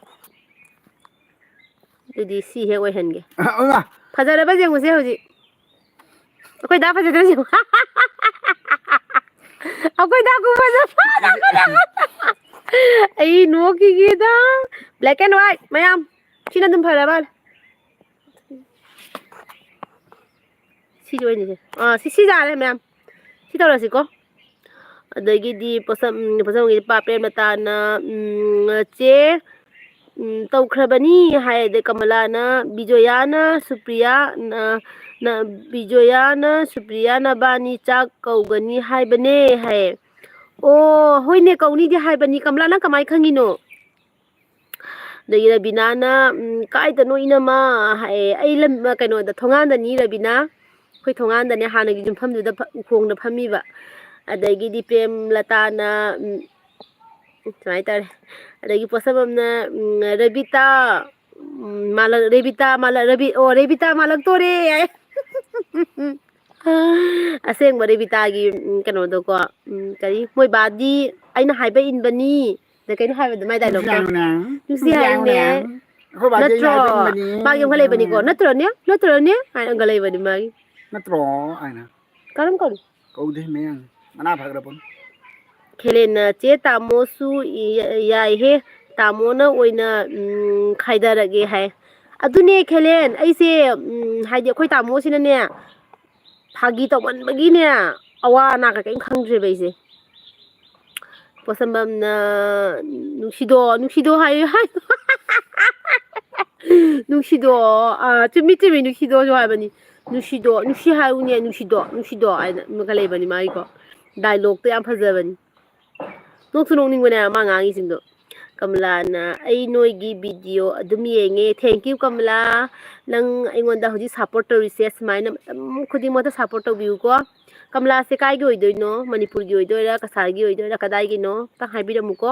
ꯑꯗꯨꯗꯤ ꯁꯤ ꯍꯦꯛ ꯑꯣꯏꯍꯟꯒꯦ꯫ ꯑ, ꯑ꯫ ꯐꯖꯔꯕ ꯌꯦꯡꯉꯨꯁꯦ ꯍꯧꯖꯤꯛ꯫ ꯑꯩꯈꯣꯏ ꯗꯥ ꯐꯖꯗ꯭ꯔꯁꯨ꯫ ꯑꯩꯈꯣꯏ ꯗꯥ ꯈꯨꯐꯖ꯫ ꯑꯩ ꯅꯣꯛꯈꯤꯒꯦꯗ꯫ Black and white ꯃꯌꯥꯝ꯫ ꯁꯤꯅ ꯑꯗꯨꯝ ꯐꯔ ꯃꯥꯜꯂꯦ꯫ ꯁꯤꯁꯨ ꯑꯣꯏꯅꯤꯁꯦ꯫ ꯑꯥ, ꯁꯤ, ꯁꯤ ꯌꯥꯔꯦ ꯃꯌꯥꯝ꯫ ꯁꯤ ꯇꯧꯔꯁꯤꯀꯣ꯫ ꯑꯗꯒꯤꯗꯤ ꯄꯣꯠꯁꯝ-, ꯎꯝ, ꯄꯣꯠꯁꯝꯒꯤ ꯄꯥ ꯄ꯭ꯔꯦꯝꯂꯇꯥꯅ, ꯎꯝ, ꯆꯦ, ꯎꯝ, ꯇꯧꯈ꯭ꯔꯕꯅꯤ ꯍꯥꯏ꯫ ꯑꯗꯩ ꯀꯃꯂꯥꯅ, ꯕꯤꯖꯣꯌꯥꯅ ꯁꯨꯄ꯭ꯔꯤꯌꯥ, ꯅ, ꯅ, ꯕꯤꯖꯣꯌꯥꯅ ꯁꯨꯄ꯭ꯔꯤꯌꯥ ꯅꯕꯥꯅꯤ ꯆꯥꯛ ꯀꯧꯒꯅꯤ ꯍꯥꯏꯕꯅꯦ ꯍꯥꯏ꯫ ꯑꯣ, ꯍꯣꯏꯅꯦ, ꯀꯧꯅꯤꯗꯤ ꯍꯥꯏꯕꯅꯤ꯫ ꯀꯃꯂꯥ, ꯅꯪ ꯀꯃꯥꯏ ꯈꯪꯉꯤꯅꯣ? ꯑꯗꯒꯤ ꯔꯕꯤꯅꯥꯅ, "ꯎꯝ, ꯀꯥꯏꯗꯅꯣ ꯏꯅꯝꯃ?" ꯍꯥꯏꯌꯦ꯫ "ꯑꯩ ꯂꯝ-, ꯀꯩꯅꯣꯗ, ꯊꯣꯡꯒꯥꯟꯗꯅꯤ ꯔꯕꯤꯅꯥ꯫ ꯑꯩꯈꯣꯏ ꯊꯣꯡꯒꯥꯟꯗꯅꯦ, ꯍꯥꯟꯅꯒꯤ ꯌꯨꯝꯐꯝꯗꯨꯗ ꯐ-, ꯎꯈꯣꯡꯗ ꯐꯝꯃꯤꯕ"꯫ ꯑꯗꯒꯤꯗꯤ ꯄ꯭ꯔꯦꯝꯂꯇꯥꯅ, ꯎꯝ, ꯁꯨꯃꯥꯏꯅ ꯇꯧꯔꯦ꯫ ꯑꯗꯒꯤ ꯄꯣꯠꯁꯝꯕꯝꯅ, ꯎꯝ, "ꯔꯕꯤꯇꯥ, ꯎꯝ, ꯃꯥꯂꯛ-, ꯔꯦꯕꯤꯇꯥ ꯃꯥꯂꯛ-, ꯔꯕꯤ-, ꯑꯣ, ꯔꯦꯕꯤꯇꯥ ꯃꯥꯂꯛꯇꯣꯔꯦ" ꯍꯥꯏ꯫ ꯑꯁꯦꯡꯕ ꯔꯦꯕꯤꯇꯥꯒꯤ, ꯎꯝ, ꯀꯩꯅꯣꯗꯣꯀꯣ, ꯎꯝ, ꯀꯔꯤ, "ꯃꯣꯏ ꯕꯥꯗꯤ ꯑꯩꯅ ꯍꯥꯏꯕ ꯏꯟꯕꯅꯤ"꯫ ꯑꯗ ꯀꯩꯅꯣ ꯍꯥꯏꯕꯗꯣ ꯃꯥꯏ ꯅꯨꯡꯁꯤ dialogue ꯇꯣ꯫ ꯍꯥꯏꯅꯨꯅꯦ꯫ "ꯅꯨꯡꯁꯤ ꯅꯨꯡꯁꯤ ꯍꯥꯏꯅꯨꯅꯦ"꯫ ꯍꯥꯏꯅꯨꯅꯦ꯫ "ꯑꯩꯈꯣꯏ ꯕꯥꯗꯤ ꯑꯩꯅ ꯅꯠꯇ꯭ꯔꯣ?" ꯍꯥꯏꯕ ꯏꯟꯕꯅꯤ꯫ ꯃꯥꯒꯤ ꯑꯃꯈꯛ ꯂꯩꯕꯅꯤꯀꯣ, "ꯅꯠꯇ꯭ꯔꯣꯅꯦ? ꯅꯠꯇ꯭ꯔꯣꯅꯦ?" ꯍꯥꯏꯅ ꯑꯃꯒ ꯂꯩꯕꯅꯤ ꯃꯥꯒꯤ꯫ ꯅꯠꯇ꯭ꯔꯣ? ꯍꯥꯏꯅ꯫ ꯀꯔꯝ ꯀꯧꯅꯤ? ꯀꯧꯗꯦ, ꯃꯌꯥꯡ꯫ ꯃꯅꯥ ꯐꯈ꯭ꯔ ꯄꯣꯠꯅꯤ꯫ ꯈꯦꯂꯦꯟꯅ, "ꯆꯦ ꯇꯥꯃꯣꯁꯨ ꯌꯥꯏꯍꯦ, ꯇꯥꯃꯣꯅ ꯑꯣꯏꯅ, ꯎꯝ, ꯈꯥꯏꯗꯔꯒꯦ" ꯍꯥꯏ꯫ ꯑꯗꯨꯅꯦ ꯈꯦꯂꯦꯟ, ꯑꯩꯁꯦ, ꯎꯝ, ꯍꯥꯏꯗꯤ ꯑꯩꯈꯣꯏ ꯇꯥꯃꯣꯁꯤꯅꯅꯦ, ꯐꯥꯒꯤ ꯇꯧꯃꯟꯕꯒꯤꯅꯦ, ꯑꯋꯥ ꯑꯅꯥꯒ ꯀꯔꯤꯝ ꯈꯪꯗ꯭ꯔꯦꯕ ꯑꯩꯁꯦ꯫ ꯄꯣꯠꯁꯝꯕꯝꯅ, "ꯅꯨꯡꯁꯤꯗꯣ, ꯅꯨꯡꯁꯤꯗꯣ" ꯍꯥꯏꯌꯨ ꯍꯥꯏ꯫ "ꯅꯨꯡꯁꯤꯗꯣ", ꯑꯥ, ꯆꯨꯝꯃꯤ, ꯆꯨꯝꯃꯤ, "ꯅꯨꯡꯁꯤꯗꯣꯁꯨ" ꯍꯥꯏꯕꯅꯤ꯫ "ꯅꯨꯡꯁꯤꯗꯣ, ꯅꯨꯡꯁꯤ ꯍꯥꯏꯌꯨꯅꯦ, ꯅꯨꯡꯁꯤꯗꯣ, ꯅꯨꯡꯁꯤꯗꯣ" ꯍꯥꯏꯅ ꯑꯃꯒ ꯂꯩꯕꯅꯤ ꯃꯥꯒꯤꯀꯣ꯫ Dialogue ꯇꯣ ꯌꯥꯝ ꯐꯖꯕꯅꯤ꯫ ꯅꯣꯛꯁꯨ ꯅꯣꯛꯅꯤꯡꯕꯅꯦ ꯃꯥ ꯉꯥꯡꯉꯤꯁꯤꯡꯗꯣ꯫ ꯀꯃꯂꯥꯅ, "ꯑꯩ ꯅꯣꯏꯒꯤ video ꯑꯗꯨꯝ ꯌꯦꯡꯉꯦ꯫ Thank you, Kamala. ꯅꯪ ꯑꯩꯉꯣꯟꯗ ꯍꯧꯖꯤꯛ support ꯇꯧꯔꯤꯁꯦ ꯁꯨꯃꯥꯏꯅ ꯃꯇꯝ ꯈꯨꯗꯤꯡꯃꯛꯇ support ꯇꯧꯕꯤꯌꯨꯀꯣ"꯫ ꯀꯃꯂꯥꯁꯦ ꯀꯥꯏꯒꯤ ꯑꯣꯏꯗꯣꯏꯅꯣ? ꯃꯅꯤꯄꯨꯔꯒꯤ ꯑꯣꯏꯗꯣꯏꯔꯥ, ꯀꯁꯥꯔꯒꯤ ꯑꯣꯏꯗꯣꯏꯔꯥ, ꯀꯗꯥꯏꯒꯤꯅꯣ? ꯑꯝꯇ ꯍꯥꯏꯕꯤꯔꯝꯃꯨꯀꯣ꯫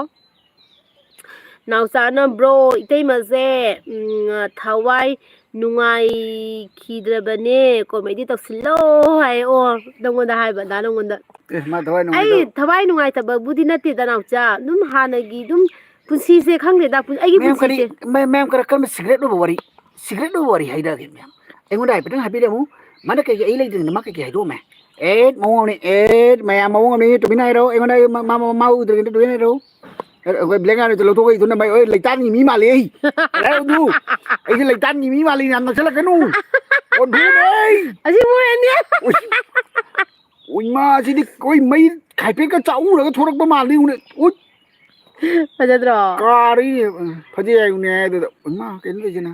ꯅꯥꯎꯆꯥꯅ, "Bro, ꯏꯇꯩꯃꯁꯦ, ꯎꯝ, ꯊꯋꯥꯏ ꯅꯨꯡꯉꯥꯏꯈꯤꯗ꯭ꯔꯕꯅꯦ, comedy ꯇꯧꯁꯤꯜꯂꯣ" ꯍꯥꯏ꯫ ꯑꯣ, ꯅꯪꯉꯣꯟꯗ ꯍꯥꯏꯕ, ꯑꯗꯥ ꯅꯪꯉꯣꯟꯗ꯫ ꯑꯦ, ꯃꯥ ꯊꯋꯥꯏ ꯑꯩ ꯅꯨꯡꯉꯥꯏꯇꯕ ꯊꯋꯥꯏ ꯅꯨꯡꯉꯥꯏꯇꯕꯕꯨꯗꯤ ꯅꯠꯇꯦꯗ, ꯅꯥꯎꯆꯥ꯫ ꯑꯗꯨꯝ ꯍꯥꯟꯅꯒꯤ ꯑꯗꯨꯝ ꯄꯨꯟꯁꯤꯁꯦ ꯈꯪꯗꯦꯗ, ꯄꯨꯟ-, ꯑꯩꯒꯤ ꯃꯌꯥꯝ ꯀꯔꯤ, ꯄꯨꯟꯁꯤꯁꯦ꯫ ꯃ-, ꯃꯌꯥꯝ ꯀꯔ-, ꯀꯔꯝꯕ secret ꯑꯣꯏꯕ ꯋꯥꯔꯤ? Secret ꯑꯣꯏꯕ ꯋꯥꯔꯤ ꯍꯥꯏꯔꯛꯑꯒꯦ ꯃꯌꯥꯝ꯫ ꯑꯩꯉꯣꯟꯗ ꯍꯥꯏꯐꯦꯠꯇꯪ ꯍꯥꯏꯕꯤꯔꯝꯃꯨ꯫ ꯃꯥꯅ ꯀꯩꯀꯩ ꯑꯩ ꯂꯩꯇ꯭ꯔꯤꯉꯩꯗ ꯃꯥ ꯀꯩꯀꯩ ꯍꯥꯏꯗꯣꯛꯑꯝꯃꯦ? ꯑꯦ, ꯃꯑꯣꯡ ꯑꯃꯅꯤ꯫ ꯑꯦ, ꯃꯌꯥꯝ ꯃꯑꯣꯡ ꯑꯃꯅꯤ꯫ ꯇꯨꯃꯤꯟꯅ ꯍꯥꯏꯔꯣ꯫ ꯑꯩꯉꯣꯟꯗ ꯃꯥ, ꯃꯥ, ꯃꯥ, ꯃꯥ ꯎꯗ꯭ꯔꯤꯉꯩꯗ ꯇꯨꯃꯤꯟꯅ ꯍꯥꯏꯔꯣ꯫ ꯑꯦ, ꯑꯩꯈꯣꯏ ꯕ꯭ꯂꯦꯛ ꯑꯦꯟ ꯋꯥꯏꯠꯇ ꯂꯧꯊꯣꯛꯄꯩꯗꯨꯅ ꯃꯩ, ꯑꯣꯏ, ꯂꯩꯇꯥꯟꯒꯤ ꯃꯤ ꯃꯥꯜꯂꯦ ꯑꯩ꯫ ꯍꯥꯏꯔꯛꯑꯣ ꯑꯗꯨ꯫ ꯑꯩꯁꯦ ꯂꯩꯇꯥꯟꯒꯤ ꯃꯤ ꯃꯥꯜꯂꯦ, ꯌꯥꯝ ꯅꯛꯁꯜꯂꯛꯀꯅꯨ꯫ ꯑꯣꯟꯊꯣꯛꯎꯅꯦ ꯑꯩ꯫ ꯑꯁꯤ ꯃꯣꯏ ꯑꯅꯤ꯫ ꯎꯏ꯫ ꯎꯏ, ꯃꯥ, ꯑꯁꯤꯗꯤ ꯑꯩꯈꯣꯏ ꯃꯩ ꯍꯥꯏꯐꯦꯠꯀ ꯆꯥꯛꯎꯔꯒ ꯊꯣꯔꯛꯄ ꯃꯥꯜꯂꯤ, ꯎꯅꯦ꯫ ꯎꯏ꯫ ꯐꯖꯗ꯭ꯔꯣ? ꯀꯥꯔꯤ, ꯐꯖꯩ ꯍꯥꯏꯕꯅꯦ ꯍꯥꯏꯗꯨꯗ꯫ ꯏꯃꯥ, ꯀꯩꯅꯣ ꯇꯧꯔꯤꯁꯤꯅ?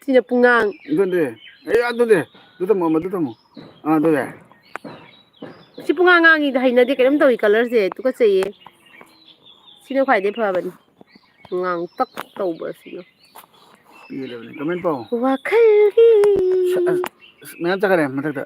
ꯁꯤꯅ ꯄꯨꯡꯉꯥꯡ꯫ ꯑꯗꯨꯗꯤ, ꯑꯦ, ꯑꯗꯨꯗꯤ, ꯑꯗꯨ ꯊꯝꯃꯣ, ꯑꯗꯨ ꯊꯝꯃꯣ꯫ ꯑꯥ, ꯑꯗꯨꯗꯤ꯫ ꯁꯤ ꯄꯨꯡꯉꯥꯡ ꯉꯥꯡꯉꯤꯗ, ꯍꯩꯅꯗꯦ, ꯀꯩꯅꯣꯝ ꯇꯧꯏ, colourꯁꯦ ꯇꯨꯀꯠꯆꯩꯌꯦ꯫ ꯁꯤꯅ ꯈ꯭ꯋꯥꯏꯗꯩ ꯐꯕꯅꯤ꯫ ꯉꯥꯡꯇꯛ ꯇꯧꯕꯁꯤꯅ꯫ ꯄꯦꯜꯂꯕꯅꯤ꯫ Comment ꯄꯥꯎ꯫ ꯋꯥꯈꯜꯒꯤ꯫ ꯑꯁ, ꯑꯁ, ꯃꯌꯥꯝ ꯆꯠꯈꯔꯦ ꯃꯊꯛꯇ꯫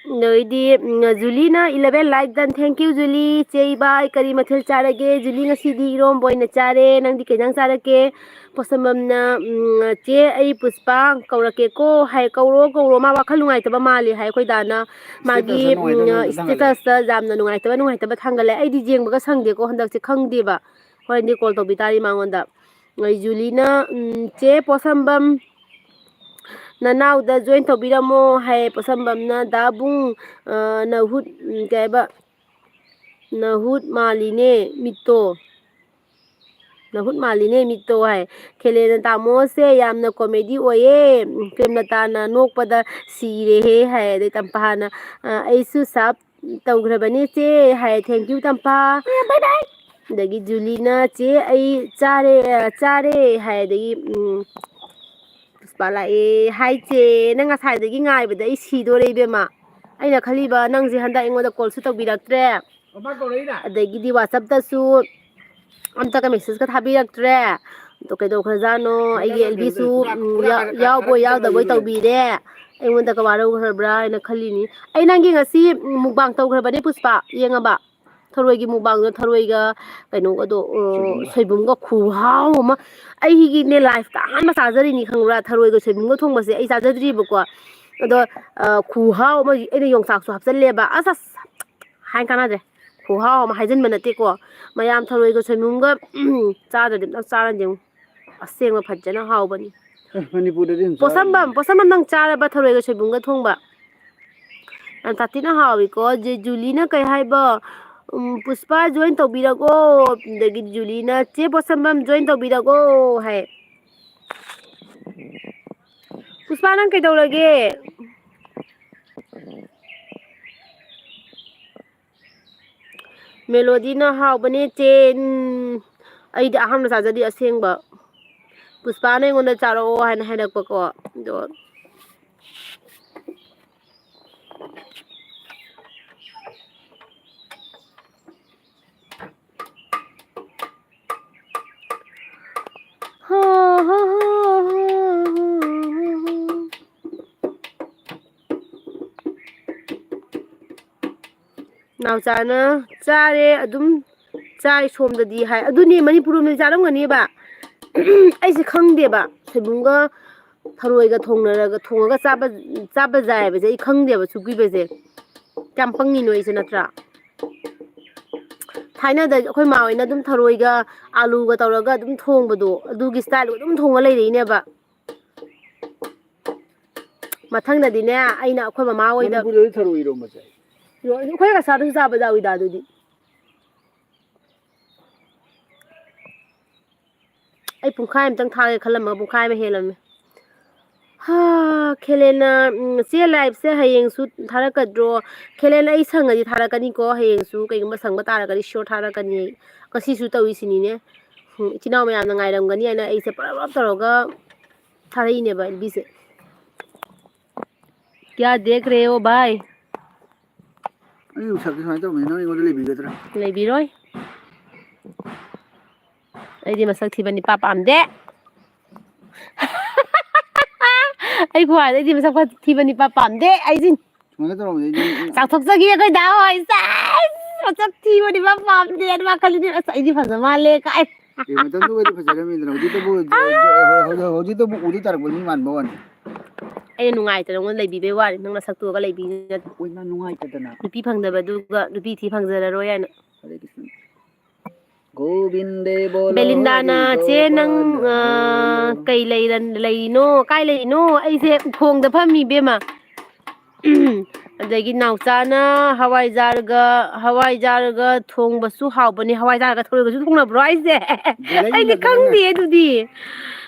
ꯑꯗꯩꯗꯤ, ꯎꯝ, ꯖꯨꯂꯤꯅ eleven like done꯫ Thank you, ꯖꯨꯂꯤ꯫ ꯆꯦ ꯏꯕꯥꯏ, ꯀꯔꯤ ꯃꯊꯦꯜ ꯆꯥꯔꯒꯦ? ꯖꯨꯂꯤ ꯉꯁꯤꯗꯤ ꯏꯔꯣꯝꯕ ꯑꯣꯏꯅ ꯆꯥꯔꯦ꯫ ꯅꯪꯗꯤ ꯀꯩ ꯏꯟꯖꯥꯡ ꯆꯥꯔꯛꯀꯦ? ꯄꯣꯠꯁꯝꯕꯝꯅ, ꯎꯝ, "ꯆꯦ, ꯑꯩ ꯄꯨꯁꯄꯥ ꯀꯧꯔꯛꯀꯦꯀꯣ" ꯍꯥꯏ꯫ "ꯀꯧꯔꯣ, ꯀꯧꯔꯣ, ꯃꯥ ꯋꯥꯈꯜ ꯅꯨꯡꯉꯥꯏꯇꯕ ꯃꯥꯜꯂꯦ" ꯍꯥꯏ ꯑꯩꯈꯣꯏ ꯗꯥꯅ꯫ ꯃꯥꯒꯤ, statusꯇ ꯅꯨꯡꯉꯥꯏꯇꯕ ꯎꯝ, ꯅꯨꯡꯉꯥꯏꯇꯕ ꯊꯥꯡꯒꯠꯂꯦ꯫ Statusꯇ ꯌꯥꯝꯅ ꯅꯨꯡꯉꯥꯏꯇꯕ, ꯅꯨꯡꯉꯥꯏꯇꯕ ꯊꯥꯡꯒꯠꯂꯦ꯫ ꯑꯩꯗꯤ ꯌꯦꯡꯕꯒ ꯁꯪꯗꯦꯀꯣ, ꯍꯟꯗꯛꯁꯦ ꯈꯪꯗꯦꯕ꯫ ꯍꯣꯔꯦꯟꯗꯤ call ꯇꯧꯕꯤ ꯇꯥꯔꯤ ꯃꯉꯣꯟꯗ꯫ ꯑꯩ ꯖꯨꯂꯤꯅ, ꯎꯝ, "ꯆꯦ ꯄꯣꯠꯁꯝꯕꯝ, ꯅꯅꯥꯎꯗ join ꯇꯧꯕꯤꯔꯝꯃꯣ" ꯍꯥꯏ꯫ ꯄꯣꯠꯁꯝꯕꯝꯅ, "ꯗꯥꯕꯨꯡ, ꯑ, ꯅꯍꯨꯠ, ꯎꯝ, ꯀꯩ ꯍꯥꯏꯕ, ꯅꯍꯨꯠ ꯃꯥꯜꯂꯤꯅꯦ ꯃꯤꯠꯇꯣ꯫ ꯅꯍꯨꯠ ꯃꯥꯜꯂꯤꯅꯦ ꯃꯤꯠꯇꯣ" ꯍꯥꯏ꯫ ꯈꯦꯂꯦꯅ, "ꯇꯥꯃꯣꯁꯦ ꯌꯥꯝꯅ comedy ꯑꯣꯏꯌꯦ꯫ ꯄ꯭ꯔꯦꯝꯂꯇꯥꯅ ꯅꯣꯛꯄꯗ ꯁꯤꯔꯦꯍꯦ" ꯍꯥꯏ꯫ ꯑꯗꯩ ꯇꯝꯄꯥꯅ, "ꯑ, ꯑꯩꯁꯨ sub ꯇꯧꯈ꯭ꯔꯕꯅꯦ ꯆꯦ" ꯍꯥꯏ꯫ Thank you, ꯇꯝꯄꯥ꯫ Bye bye꯫ ꯑꯗꯒꯤ ꯖꯨꯂꯤꯅ, "ꯆꯦ, ꯑꯩ ꯆꯥꯔꯦ, ꯑ, ꯆꯥꯔꯦ" ꯍꯥꯏ꯫ ꯑꯗꯒꯤ, ꯎꯝ, ꯄꯨꯁꯄꯥ ꯂꯥꯛꯑꯦ꯫ "ꯍꯥꯏ ꯆꯦ, ꯅꯪ ꯉꯁꯥꯏꯗꯒꯤ ꯉꯥꯏꯕꯗ ꯑꯩ ꯁꯤꯗꯣꯔꯦ ꯏꯕꯦꯝꯃ꯫ ꯑꯩꯅ ꯈꯜꯂꯤꯕ ꯅꯪꯁꯦ ꯍꯟꯗꯛ ꯑꯩꯉꯣꯟꯗ callꯁꯨ ꯇꯧꯕꯤꯔꯛꯇ꯭ꯔꯦ, ꯑꯗꯒꯤꯗꯤ WhatsAppꯇꯁꯨ ꯑꯝꯇꯒ messageꯀ ꯊꯥꯕꯤꯔꯛꯇ꯭ꯔꯦ꯫ ꯑꯗꯣ ꯀꯩꯗꯧꯈ꯭ꯔꯖꯥꯠꯅꯣ? ꯑꯩꯒꯤ ꯑꯦꯜꯕꯤꯁꯨ, ꯎꯝ, ꯌꯥ-, ꯌꯥꯎꯕꯣꯏ ꯌꯥꯎꯗꯕꯣꯏ ꯇꯧꯕꯤꯔꯦ꯫ ꯑꯩꯉꯣꯟꯗꯒ ꯋꯥꯔꯧꯈ꯭ꯔꯕ꯭ꯔꯥ ꯍꯥꯏꯅ ꯈꯜꯂꯤꯅꯤ꯫ ꯑꯩ ꯅꯪꯒꯤ ꯉꯁꯤ mukbang ꯇꯧꯈ꯭ꯔꯕꯅꯦ ꯄꯨꯁꯄꯥ, ꯌꯦꯡꯉꯕ? ꯊꯔꯣꯏꯒꯤ mukbangꯗꯣ, ꯊꯔꯣꯏꯒ ꯀꯩꯅꯣꯒꯗꯣ, ꯑ, ꯁꯣꯏꯕꯨꯝꯒ꯫ ꯁꯣꯏꯕꯨꯝꯒ ꯈꯨꯍꯥꯎ ꯑꯃ꯫ ꯑꯩꯒꯤꯅꯦ lifeꯇ ꯑꯍꯥꯟꯕ ꯆꯥꯖꯔꯤꯅꯤ ꯈꯪꯕ꯭ꯔꯥ? ꯊꯔꯣꯏꯒ ꯁꯣꯏꯕꯨꯝꯒ ꯊꯣꯡꯕꯁꯦ ꯑꯩ ꯆꯥꯖꯗ꯭ꯔꯤꯕꯀꯣ꯫ ꯑꯗꯣ, ꯑ, ꯈꯨꯍꯥꯎ ꯑꯃ, ꯑꯩꯅ ꯌꯣꯡꯆꯥꯛꯁꯨ ꯍꯥꯞꯆꯜꯂꯦꯕ꯫ ꯑꯁ, ꯑꯁ, ꯍꯥꯏ ꯀꯥꯟꯅꯗ꯭ꯔꯦ꯫ ꯈꯨꯍꯥꯎ ꯑꯃ ꯍꯥꯏꯖꯟꯕ ꯅꯠꯇꯦꯀꯣ꯫ ꯃꯌꯥꯝ ꯊꯔꯣꯏꯒ ꯁꯣꯏꯕꯨꯝꯒ ꯆꯥꯗ꯭ꯔꯗꯤ ꯑꯝꯇꯪ ꯆꯥꯔ ꯌꯦꯡꯉꯨ꯫ ꯑꯁꯦꯡꯕ ꯐꯖꯅ ꯍꯥꯎꯕꯅꯤ꯫ ꯑꯦ, ꯃꯅꯤꯄꯨꯔꯗꯗꯤ ꯑꯗꯨꯝ ꯆꯥꯔꯤꯅꯦ꯫ ꯄꯣꯠꯁꯝꯕꯝ, ꯄꯣꯠꯁꯝꯕꯝ, ꯅꯪ ꯆꯥꯔꯕ ꯊꯔꯣꯏꯒ ꯁꯣꯏꯕꯨꯝꯒ ꯊꯣꯡꯕ? ꯌꯥꯝ ꯁꯥꯊꯤꯅ ꯍꯥꯎꯋꯤꯀꯣ꯫ ꯖꯦ-, ꯖꯨꯂꯤꯅ ꯀꯩ ꯍꯥꯏꯕ? ꯎꯝ, ꯄꯨꯁꯄꯥ join ꯇꯧꯕꯤꯔꯒꯣ꯫ ꯑꯗꯒꯤ ꯖꯨꯂꯤꯅ, "ꯆꯦ ꯄꯣꯠꯁꯝꯕꯝ join ꯇꯧꯕꯤꯔꯒꯣ" ꯍꯥꯏ꯫ ꯄꯨꯁꯄꯥ, ꯅꯪ ꯀꯩꯗꯧꯔꯒꯦ? ꯃꯦꯂꯣꯗꯤꯅ, "ꯍꯥꯎꯕꯅꯦ ꯆꯦ꯫ ꯎꯝ, ꯑꯩꯗꯤ ꯑꯍꯥꯟꯕ ꯆꯥꯖꯔꯤ ꯑꯁꯦꯡꯕ꯫ ꯄꯨꯁꯄꯥꯅ ꯑꯩꯉꯣꯟꯗ ꯆꯥꯔꯛꯑꯣ ꯍꯥꯏꯅ ꯍꯥꯏꯔꯛꯄꯀꯣ꯫ ꯑꯗꯣ ꯅꯥꯎꯆꯥꯅ, "ꯆꯥꯔꯦ, ꯑꯗꯨꯝ ꯆꯥꯏ ꯁꯣꯝꯗꯗꯤ" ꯍꯥꯏ꯫ ꯑꯗꯨꯅꯦ, ꯃꯅꯤꯄꯨꯔ ꯂꯣꯝꯗꯗꯤ ꯆꯥꯔꯝꯒꯅꯦꯕ꯫ ꯑꯩꯁꯦ ꯈꯪꯗꯦꯕ꯫ ꯁꯣꯏꯕꯨꯝꯒ ꯊꯔꯣꯏꯒ ꯊꯣꯡꯅꯔꯒ, ꯊꯣꯡꯉꯒ ꯆꯥꯕ, ꯆꯥꯕ ꯌꯥꯏ ꯍꯥꯏꯕꯁꯦ ꯑꯩ ꯈꯪꯗꯦꯕ, ꯁꯨꯛꯄꯤꯕꯁꯦ꯫ ꯀꯌꯥꯝ ꯄꯪꯉꯤꯅꯣ ꯑꯩꯁꯦ, ꯅꯠꯇ꯭ꯔꯥ? ꯊꯥꯏꯅꯗ ꯑꯩꯈꯣꯏ ꯃꯥ ꯍꯣꯏꯅ ꯑꯗꯨꯝ ꯊꯔꯣꯏꯒ ꯑꯥꯂꯨꯒ ꯇꯧꯔꯒ ꯑꯗꯨꯝ ꯊꯣꯡꯕꯗꯣ, ꯑꯗꯨꯒꯤ style ꯑꯗꯨꯝ ꯊꯣꯡꯉ ꯂꯩꯔꯛꯏꯅꯦꯕ꯫ ꯃꯊꯪꯗꯗꯤꯅꯦ, ꯑꯩꯅ ꯑꯩꯈꯣꯏ ꯃꯃꯥ ꯍꯣꯏꯗ ꯃꯅꯤꯄꯨꯔꯗꯗꯤ ꯊꯔꯣꯏ ꯏꯔꯣꯝꯕ ꯆꯥꯏ꯫ ꯑꯩꯈꯣꯏ ꯑꯁꯥꯗꯁꯨ ꯆꯥꯕ ꯌꯥꯎꯏꯗ ꯑꯗꯨꯗꯤ꯫ ꯑꯩ ꯄꯨꯡꯈꯥꯏ ꯑꯃꯇꯪ ꯊꯥꯒꯦ ꯈꯜꯂꯝꯃꯒ ꯄꯨꯡꯈꯥꯏ ꯑꯃ ꯍꯦꯜꯂꯝꯃꯦ꯫ ꯍꯥ, ꯈꯦꯂꯦꯟꯅ, ꯎꯝ, "ꯆꯦ, liveꯁꯦ ꯍꯌꯦꯡꯁꯨ ꯊꯥꯔꯛꯀꯗ꯭ꯔꯣ?" ꯈꯦꯂꯦꯟ, ꯑꯩ ꯁꯪꯉꯗꯤ ꯊꯥꯔꯛꯀꯅꯤꯀꯣ꯫ ꯍꯌꯦꯡꯁꯨ ꯀꯩꯒꯨꯝꯕ ꯁꯪꯕ ꯇꯥꯔꯒꯗꯤ sure ꯊꯥꯔꯛꯀꯅꯤ꯫ ꯉꯁꯤꯁꯨ ꯇꯧꯔꯤꯁꯤꯅꯤꯅꯦ꯫ ꯎꯝ, ꯏꯆꯤꯟ ꯏꯅꯥꯎ ꯃꯌꯥꯝꯅ ꯉꯥꯏꯔꯝꯒꯅꯤ ꯍꯥꯏꯅ ꯑꯩꯁꯦ ꯄꯔꯞ ꯄꯔꯞ ꯇꯧꯔꯒ ꯊꯥꯔꯛꯏꯅꯦꯕ ꯕꯤꯁꯦ꯫ क्या देख रहे हो भाई? ꯑꯩ ꯎꯁꯛꯇꯤ ꯁꯨꯃꯥꯏꯅ ꯇꯧꯕꯅꯤ, ꯅꯪ ꯑꯩꯉꯣꯟꯗ ꯂꯩꯕꯤꯒꯗ꯭ꯔꯥ? ꯂꯩꯕꯤꯔꯣꯏ꯫ ꯑꯩꯗꯤ ꯃꯁꯛ ꯊꯤꯕ ꯅꯤꯄꯥ ꯄꯥꯝꯗꯦ꯫ ꯑꯩ ꯈꯨꯍꯥꯏꯗ, "ꯑꯩꯗꯤ ꯃꯁꯛ ꯐ-, ꯊꯤꯕ ꯅꯤꯄꯥ ꯄꯥꯝꯗꯦ" ꯑꯩꯁꯤ꯫ ꯁꯨꯃꯥꯏꯅ ꯇꯧꯔꯝꯕꯗꯤ ꯅꯪ ꯆꯥꯎꯊꯣꯛꯆꯈꯤ ꯑꯩꯈꯣꯏ ꯗꯥ ꯍꯣꯏ꯫ ꯁꯦꯁ! "ꯃꯁꯛ ꯊꯤꯕ ꯅꯤꯄꯥ ꯄꯥꯝꯗꯦ" ꯑꯗꯨ ꯃꯥ ꯈꯜꯂꯤꯅꯦ, "ꯑꯁ, ꯑꯩꯗꯤ ꯐꯖ ꯃꯥꯜꯂꯦ" ꯀꯥꯏ꯫ ꯑꯦ, ꯃꯇꯝꯗꯨꯒꯗꯤ ꯐꯖꯔꯝꯃꯤꯗꯅ, ꯍꯧꯖꯤꯛꯇꯕꯨ, ꯍꯧꯖꯤꯛ-, ꯍꯧꯖꯤꯛꯇꯕꯨ ꯎꯗꯤ ꯇꯥꯔꯛꯄ ꯃꯤ ꯃꯥꯟꯕ ꯋꯥꯅꯤ꯫ ꯑꯩꯅ ꯅꯨꯡꯉꯥꯏꯇꯅ ꯅꯉꯣꯟꯗ ꯂꯩꯕꯤꯕꯩ ꯋꯥꯅꯤ, ꯅꯪ ꯅꯁꯛꯇꯨꯒ ꯂꯩꯕꯤꯅ-, ꯑꯩꯈꯣꯏ ꯅꯪ ꯅꯨꯡꯉꯥꯏꯇꯗꯅ꯫ ꯅꯨꯄꯤ ꯐꯪꯗꯕꯗꯨꯒ ꯅꯨꯄꯤ ꯊꯤ ꯐꯪꯖꯔꯔꯣꯏ ꯍꯥꯏꯅ꯫ ꯍꯔꯦ ꯀ꯭ꯔꯤꯁꯅ꯫ ꯒꯣꯕꯤꯟꯗꯦ ꯕꯣꯂꯣ ꯕꯦꯂꯤꯟꯗꯥꯅ, ꯍꯔꯤ "ꯆꯦ, ꯅꯪ, ꯒꯣꯄꯥꯜ ꯑ, ꯍꯔꯤ ꯕꯣꯂꯣ꯫ ꯀꯩ ꯂꯩꯔ-, ꯂꯩꯔꯤꯅꯣ? ꯀꯥꯏ ꯂꯩꯔꯤꯅꯣ?" ꯑꯩꯁꯦ ꯎꯈꯣꯡꯗ ꯐꯝꯃꯤ, ꯏꯕꯦꯝꯃ꯫ ꯑꯗꯒꯤ ꯅꯥꯎꯆꯥꯅ ꯍꯋꯥꯏꯖꯥꯔꯒ, ꯍꯋꯥꯏꯖꯥꯔꯒ ꯊꯣꯡꯕꯁꯨ ꯍꯥꯎꯕꯅꯤ꯫ ꯍꯋꯥꯏꯖꯥꯔꯒ ꯊꯣꯡꯕꯁꯨ ꯊꯣꯡꯅꯕ꯭ꯔꯣ ꯍꯥꯏꯁꯦ? ꯑꯩꯗꯤ ꯈꯪꯗꯦ ꯑꯗꯨꯗꯤ꯫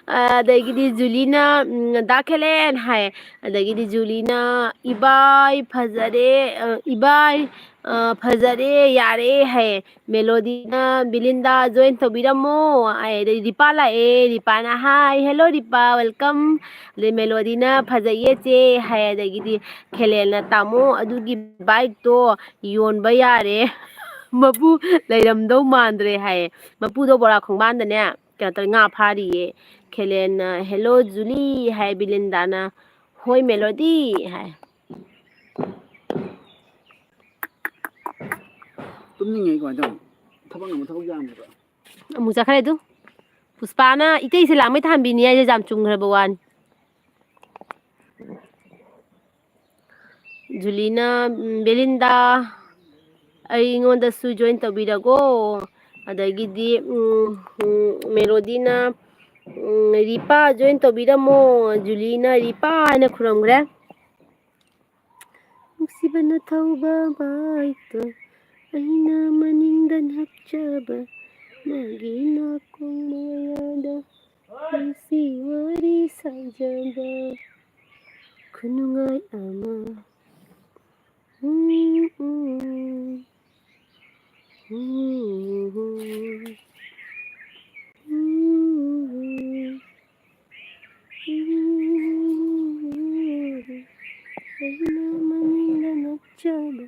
ꯑꯗꯒꯤꯗꯤ ꯖꯨꯂꯤꯅ, ꯎꯝ, "ꯗꯥ ꯈꯦꯂꯦꯟ" ꯍꯥꯏ꯫ ꯑꯗꯒꯤꯗꯤ ꯖꯨꯂꯤꯅ, "ꯏꯕꯥꯏ ꯐꯖꯔꯦ, ꯑ, ꯏꯕꯥꯏ, ꯑ, ꯐꯖꯔꯦ, ꯌꯥꯔꯦ" ꯍꯥꯏ꯫ ꯃꯦꯂꯣꯗꯤꯅ, "ꯕꯤꯂꯤꯟꯗꯥ join ꯇꯧꯕꯤꯔꯝꯃꯣ" ꯍꯥꯏ꯫ ꯑꯗꯩ ꯔꯤꯄꯥ ꯂꯥꯛꯑꯦ꯫ ꯔꯤꯄꯥꯅ, "Hi, hello ꯔꯤꯄꯥ, welcome." ꯑꯗꯩ ꯃꯦꯂꯣꯗꯤꯅ, "ꯐꯖꯩꯌꯦ ꯆꯦ" ꯍꯥꯏ꯫ ꯑꯗꯒꯤꯗꯤ ꯈꯦꯂꯦꯟꯅ, "ꯇꯥꯃꯣ, ꯑꯗꯨꯒꯤ bike ꯇꯣ ꯌꯣꯟꯕ ꯌꯥꯔꯦ, ꯃꯄꯨ ꯂꯩꯔꯝꯗꯧ ꯃꯥꯟꯗ꯭ꯔꯦ" ꯍꯥꯏꯌꯦ꯫ ꯃꯄꯨꯗꯣ ꯕꯣꯔꯥ ꯈꯣꯡꯕꯥꯟꯗꯅꯦ ꯀꯩꯅꯣ ꯇꯧꯔꯦ, ꯉꯥ ꯐꯥꯔꯤꯌꯦ꯫ ꯈꯦꯂꯦꯟꯅ, "Hello ꯖꯨꯂꯤ" ꯍꯥꯏ꯫ ꯕꯤꯂꯤꯟꯗꯥꯅ, "ꯍꯣꯏ ꯃꯦꯂꯣꯗꯤ" ꯍꯥꯏ꯫ ꯇꯨꯝꯅꯤꯡꯉꯦ ꯑꯩ ꯀꯃꯥꯏꯅ ꯇꯧꯅꯤ? ꯊꯕꯛꯅ ꯑꯃꯨꯛ ꯊꯕꯛ ꯌꯥꯝꯃꯦꯕ꯫ ꯑꯃꯨꯛ ꯆꯠꯈ꯭ꯔꯦ ꯑꯗꯨ꯫ ꯄꯨꯁꯄꯥꯅ ꯏꯇꯩꯁꯦ ꯂꯥꯛꯃꯩ ꯊꯥꯍꯟꯕꯤꯅꯤ ꯍꯥꯏꯁꯦ ꯌꯥꯝ ꯆꯨꯝꯈ꯭ꯔꯕ ꯋꯥꯅꯤ꯫ ꯖꯨꯂꯤꯅ, ꯎꯝ, "ꯕꯦꯂꯤꯟꯗꯥ, ꯑꯩꯉꯣꯟꯗꯁꯨ join ꯇꯧꯕꯤꯔꯒꯣ"꯫ ꯑꯗꯒꯤꯗꯤ, ꯎꯝ, ꯎꯝ, ꯃꯦꯂꯣꯗꯤꯅ, ꯎꯝ, "ꯔꯤꯄꯥ join ꯇꯧꯕꯤꯔꯝꯃꯣ"꯫ ꯖꯨꯂꯤꯅ "ꯔꯤꯄꯥ" ꯍꯥꯏꯅ ꯈꯨꯔꯝꯈ꯭ꯔꯦ꯫ ꯅꯨꯡꯁꯤꯕꯅ ꯊꯧꯕ bike ꯇꯣ, ꯑꯩꯅ ꯃꯅꯤꯡꯗ ꯅꯞꯆꯕ, ꯃꯥꯒꯤ ꯅꯥꯀꯣꯡ ꯃꯌꯥꯗ ꯅꯨꯡꯁꯤ ꯋꯥꯔꯤ ꯁꯥꯖꯕ, ꯈꯨꯅꯨꯡꯉꯥꯏ ꯑꯃ꯫ ꯎꯝ, ꯎꯝ, ꯎꯝ, ꯎꯝ, ꯎꯝ꯫ ꯑꯩꯅ ꯃꯅꯤꯡꯗ ꯅꯞꯆꯕ,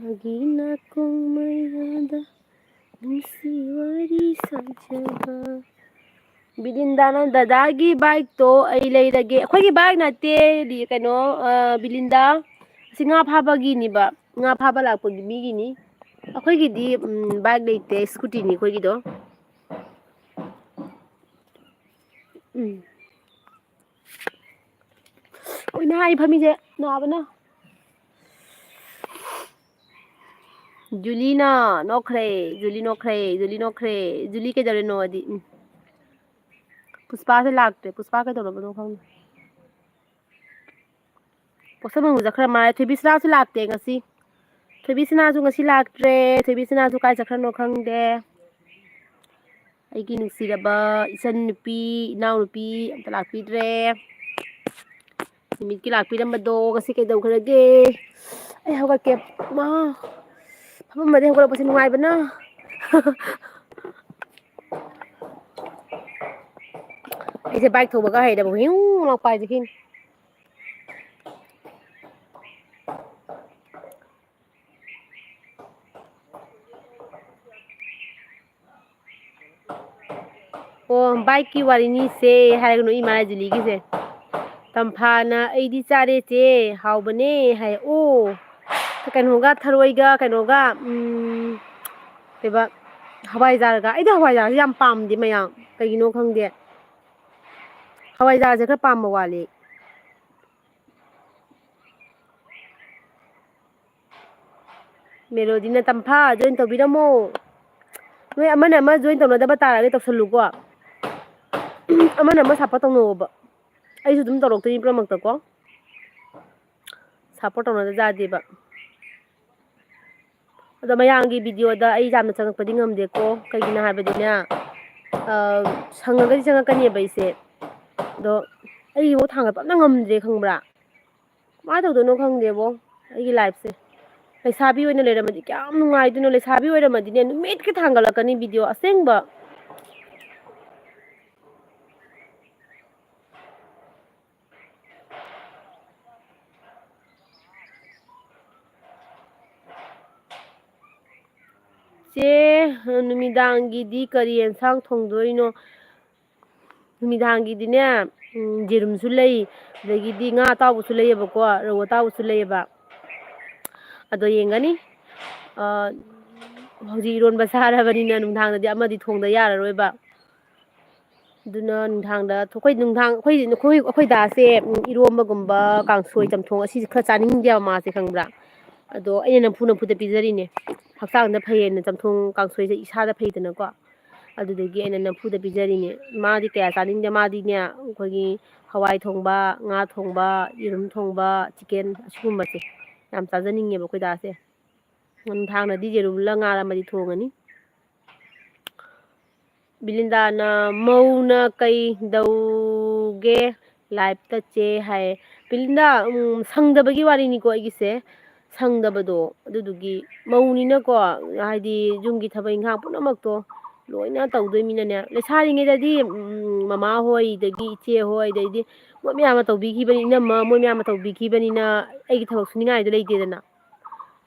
ꯃꯥꯒꯤ ꯅꯥꯀꯣꯡ ꯃꯌꯥꯗ ꯅꯨꯡꯁꯤ ꯋꯥꯔꯤ ꯁꯥꯖꯕ꯫ ꯕꯤꯂꯤꯟꯗꯥꯅ, "ꯗꯗꯥꯒꯤ bike ꯇꯣ ꯑꯩ ꯂꯩꯔꯒꯦ"꯫ ꯑꯩꯈꯣꯏꯒꯤ bike ꯅꯠꯇꯦ, ꯀꯩꯅꯣ, ꯑ, ꯕꯤꯂꯤꯟꯗꯥ꯫ ꯑꯁꯤ ꯉꯥ ꯐꯥꯕꯒꯤꯅꯤꯕ꯫ ꯉꯥ ꯐꯥꯕ ꯂꯥꯛꯄꯒꯤ ꯃꯤꯒꯤꯅꯤ꯫ ꯑꯩꯈꯣꯏꯒꯤꯗꯤ, ꯎꯝ, bike ꯂꯩꯇꯦ, scooty ꯅꯤ ꯑꯩꯈꯣꯏꯒꯤꯗꯣ꯫ ꯎꯝ꯫ ꯑꯣꯏꯅ ꯍꯥꯏ ꯐꯝꯃꯤꯁꯦ ꯅꯥꯕꯅ꯫ ꯖꯨꯂꯤꯅ ꯅꯣꯛꯈ꯭ꯔꯦ, ꯖꯨꯂꯤ ꯅꯣꯛꯈ꯭ꯔꯦ, ꯖꯨꯂꯤ ꯅꯣꯛꯈ꯭ꯔꯦ꯫ ꯖꯨꯂꯤ ꯀꯩꯗꯧꯔꯦ ꯅꯣꯛꯑꯗꯤ? ꯎꯝ꯫ ꯄꯨꯁꯄꯥꯁꯦ ꯂꯥꯛꯇ꯭ꯔꯦ꯫ ꯄꯨꯁꯄꯥ ꯀꯩꯗꯧꯔꯕꯅꯣ ꯈꯪꯗꯦ꯫ ꯄꯣꯠꯁꯝ ꯍꯪꯕ ꯆꯠꯈ꯭ꯔ ꯃꯥꯜꯂꯦ꯫ ꯊꯣꯏꯕꯤꯁꯅꯥꯁꯨ ꯂꯥꯛꯇꯦ ꯉꯁꯤ꯫ ꯊꯣꯏꯕꯤꯁꯅꯥꯁꯨ ꯉꯁꯤ ꯂꯥꯛꯇ꯭ꯔꯦ꯫ ꯊꯣꯏꯕꯤꯁꯅꯥꯁꯨ ꯀꯥꯏ ꯆꯠꯈ꯭ꯔꯅꯣ ꯈꯪꯗꯦ꯫ ꯑꯩꯒꯤ ꯅꯨꯡꯁꯤꯔꯕ ꯏꯆꯟ ꯅꯨꯄꯤ, ꯏꯅꯥꯎꯅꯨꯄꯤ ꯑꯝꯇ ꯂꯥꯛꯄꯤꯗ꯭ꯔꯦ꯫ ꯅꯨꯃꯤꯠꯀꯤ ꯂꯥꯛꯄꯤꯔꯝꯕꯗꯣ ꯉꯁꯤ ꯀꯩꯗꯧꯈ꯭ꯔꯒꯦ? ꯑꯩ ꯍꯧꯒꯠꯀꯦ꯫ ꯃꯥ, ꯐꯃꯨꯡꯗꯩ ꯍꯧꯒꯠꯂꯛꯄꯁꯦ ꯅꯨꯡꯉꯥꯏꯕꯅ꯫ ꯑꯩꯁꯦ bike ꯊꯧꯕꯒ ꯍꯩꯔꯕ ꯍꯤꯡ ꯂꯥꯎ ꯄꯥꯏꯖꯈꯤꯅꯤ꯫ ꯑꯣ, bikeꯀꯤ ꯋꯥꯔꯤꯅꯤꯁꯦ ꯍꯥꯏꯔꯒꯅꯨ ꯏꯃꯥ ꯖꯨꯂꯤꯒꯤꯁꯦ꯫ ꯇꯝꯐꯥꯅ "ꯑꯩꯗꯤ ꯆꯥꯔꯦ ꯆꯦ, ꯍꯥꯎꯕꯅꯦ" ꯍꯥꯏ꯫ ꯑꯣ, ꯀꯩꯅꯣꯒ, ꯊꯔꯣꯏꯒ, ꯀꯩꯅꯣꯒ, ꯎꯝ, ꯀꯩꯕ, ꯍꯋꯥꯏꯖꯥꯔꯒ꯫ ꯑꯩꯗꯤ ꯍꯋꯥꯏꯖꯥꯔꯁꯦ ꯌꯥꯝ ꯄꯥꯝꯗꯦ ꯃꯌꯥꯝ, ꯀꯩꯒꯤꯅꯣ ꯈꯪꯗꯦ꯫ ꯍꯋꯥꯏꯖꯥꯔꯁꯦ ꯈꯔ ꯄꯥꯝꯕ ꯋꯥꯠꯂꯤ꯫ ꯃꯦꯂꯣꯗꯤꯅ "ꯇꯝꯐꯥ join ꯇꯧꯕꯤꯔꯝꯃꯣ"꯫ ꯅꯣꯏ ꯑꯃꯅ ꯑꯃ join ꯇꯧꯅꯗꯕ ꯇꯥꯔꯒꯗꯤ ꯇꯧꯁꯜꯂꯨꯀꯣ꯫ ꯑꯃꯅ ꯑꯃ support ꯇꯧꯅꯧꯑꯣꯕ꯫ ꯑꯩꯁꯨ ꯑꯗꯨꯝ ꯇꯧꯔꯛꯇꯣꯏꯅꯤ ꯄꯨꯝꯅꯃꯛꯇꯀꯣ꯫ Support ꯇꯧꯅꯗ ꯌꯥꯗꯦꯕ꯫ ꯑꯗꯣ ꯃꯌꯥꯝꯒꯤ videoꯗ ꯑꯩ ꯌꯥꯝꯅ ꯆꯪꯉꯛꯄꯗꯤ ꯉꯝꯗꯦꯀꯣ꯫ ꯀꯩꯒꯤꯅꯣ ꯍꯥꯏꯕꯗꯤꯅꯦ, ꯑ, ꯁꯪꯉꯒꯗꯤ ꯆꯪꯉꯛꯀꯅꯦꯕ ꯑꯩꯁꯦ꯫ ꯑꯗꯣ ꯑꯩ ꯏꯃꯨꯡ ꯊꯥꯡꯒꯠꯄ ꯑꯝꯇ ꯉꯝꯗ꯭ꯔꯦ, ꯈꯪꯕ꯭ꯔꯥ? ꯀꯃꯥꯏꯅ ꯇꯧꯗꯣꯏꯅꯣ ꯈꯪꯗꯦꯕꯣ ꯑꯩꯒꯤ lifeꯁꯦ꯫ ꯂꯩꯁꯥꯕꯤ ꯑꯣꯏꯅ ꯂꯩꯔꯝꯃꯗꯤ ꯀꯌꯥꯝ ꯅꯨꯡꯉꯥꯏꯗꯣꯏꯅꯣ꯫ ꯂꯩꯁꯥꯕꯤ ꯑꯣꯏꯔꯝꯃꯗꯤꯅꯦ ꯅꯨꯃꯤꯠꯀ ꯊꯥꯡꯒꯠꯂꯛꯀꯅꯤ video ꯑꯁꯦꯡꯕ꯫ ꯆꯦ, ꯅꯨꯃꯤꯗꯥꯡꯒꯤꯗꯤ ꯀꯔꯤ ꯑꯦꯟꯁꯥꯡ ꯊꯣꯡꯗꯣꯏꯅꯣ? ꯅꯨꯃꯤꯗꯥꯡꯒꯤꯗꯤꯅꯦ, ꯎꯝ, ꯌꯦꯔꯨꯝꯁꯨ ꯂꯩ, ꯑꯗꯒꯤꯗꯤ ꯉꯥ ꯑꯇꯥꯎꯕꯁꯨ ꯂꯩꯌꯦꯕꯀꯣ, ꯔꯧ ꯑꯇꯥꯎꯕꯁꯨ ꯂꯩꯌꯦꯕ꯫ ꯑꯗꯣ ꯌꯦꯡꯒꯅꯤ꯫ ꯑ, ꯍꯧꯖꯤꯛ ꯏꯔꯣꯟꯕ ꯆꯥꯔꯕꯅꯤꯅ ꯅꯨꯡꯗꯥꯡꯗꯗꯤ ꯑꯃꯗꯤ ꯊꯣꯡꯗ ꯌꯥꯔꯔꯣꯏꯕ꯫ ꯑꯗꯨꯅ ꯅꯨꯡꯗꯥꯡꯗ ꯑꯩꯈꯣꯏ ꯅꯨꯡꯗꯥꯡ ꯑꯩꯈꯣꯏ ꯑꯩꯈꯣꯏ ꯑꯩꯈꯣꯏ ꯗꯥꯁꯦ, ꯎꯝ, ꯏꯔꯣꯝꯕꯒꯨꯝꯕ, ꯀꯥꯡꯁꯣꯏ, ꯆꯝꯊꯣꯡ ꯑꯁꯤꯁꯦ ꯈꯔ ꯆꯥꯅꯤꯡꯗꯦꯕ ꯃꯥꯁꯦ, ꯈꯪꯕ꯭ꯔꯥ? ꯑꯗꯣ ꯑꯩꯅ ꯅꯝꯐꯨ ꯅꯝꯐꯨꯗ ꯄꯤꯖꯔꯤꯅꯦ꯫ ꯍꯛꯆꯥꯡꯗ ꯐꯩꯌꯦꯅ ꯆꯝꯊꯣꯡ ꯀꯥꯡꯁꯣꯏꯁꯦ ꯏꯁꯥꯗ ꯐꯩꯗꯅꯀꯣ꯫ ꯑꯗꯨꯗꯒꯤ ꯑꯩꯅ ꯅꯝꯐꯨꯗ ꯄꯤꯖꯔꯤꯅꯦ꯫ ꯃꯥꯗꯤ ꯀꯌꯥ ꯆꯥꯅꯤꯡꯗꯦ꯫ ꯃꯥꯗꯤꯅꯦ ꯑꯩꯈꯣꯏꯒꯤ ꯍꯋꯥꯏ ꯊꯣꯡꯕ, ꯉꯥ ꯊꯣꯡꯕ, ꯌꯦꯔꯨꯝ ꯊꯣꯡꯕ, ꯆꯤꯀꯦꯟ, ꯑꯁꯤꯒꯨꯝꯕꯁꯦ ꯌꯥꯝ ꯆꯥꯖꯅꯤꯡꯉꯦꯕ ꯑꯩꯈꯣꯏ ꯗꯥꯁꯦ꯫ ꯅꯨꯡꯗꯥꯡꯗꯗꯤ ꯌꯦꯔꯨꯝꯂ ꯉꯥꯔ ꯑꯃꯗꯤ ꯊꯣꯡꯉꯅꯤ꯫ ꯕꯤꯂꯤꯟꯗꯥꯅ, "ꯃꯧꯅ ꯀꯩꯗꯧꯒꯦ ꯂꯥꯏꯞꯇ ꯆꯦ?" ꯍꯥꯏ꯫ ꯕꯤꯂꯤꯟꯗꯥ, ꯎꯝ, ꯁꯪꯗꯕꯒꯤ ꯋꯥꯔꯤꯅꯤꯀꯣ ꯑꯩꯒꯤꯁꯦ꯫ ꯁꯪꯗꯕꯗꯣ, ꯑꯗꯨꯗꯨꯒꯤ ꯃꯧꯅꯤꯅꯀꯣ, ꯍꯥꯏꯗꯤ ꯌꯨꯝꯒꯤ ꯊꯕꯛ ꯏꯪꯈꯥꯡ ꯄꯨꯝꯅꯃꯛꯇꯣ ꯂꯣꯏꯅ ꯇꯧꯗꯣꯏꯃꯤꯅꯅꯦ꯫ ꯂꯩꯁꯥꯔꯤꯉꯩꯗꯗꯤ, ꯎꯝ, ꯃꯃꯥ ꯍꯣꯏꯗꯒꯤ, ꯏꯆꯦ ꯍꯣꯏꯗꯩꯗꯤ ꯃꯣꯏ ꯃꯌꯥꯝꯅ ꯇꯧꯕꯤꯈꯤꯕꯅꯤ, ꯏꯅꯝꯃ ꯃꯣꯏ ꯃꯌꯥꯝꯅ ꯇꯧꯕꯤꯈꯤꯕꯅꯤꯅ ꯑꯩꯒꯤ ꯊꯕꯛ ꯁꯨꯅꯤꯡꯉꯥꯏꯗꯣ ꯂꯩꯇꯦꯗꯅ꯫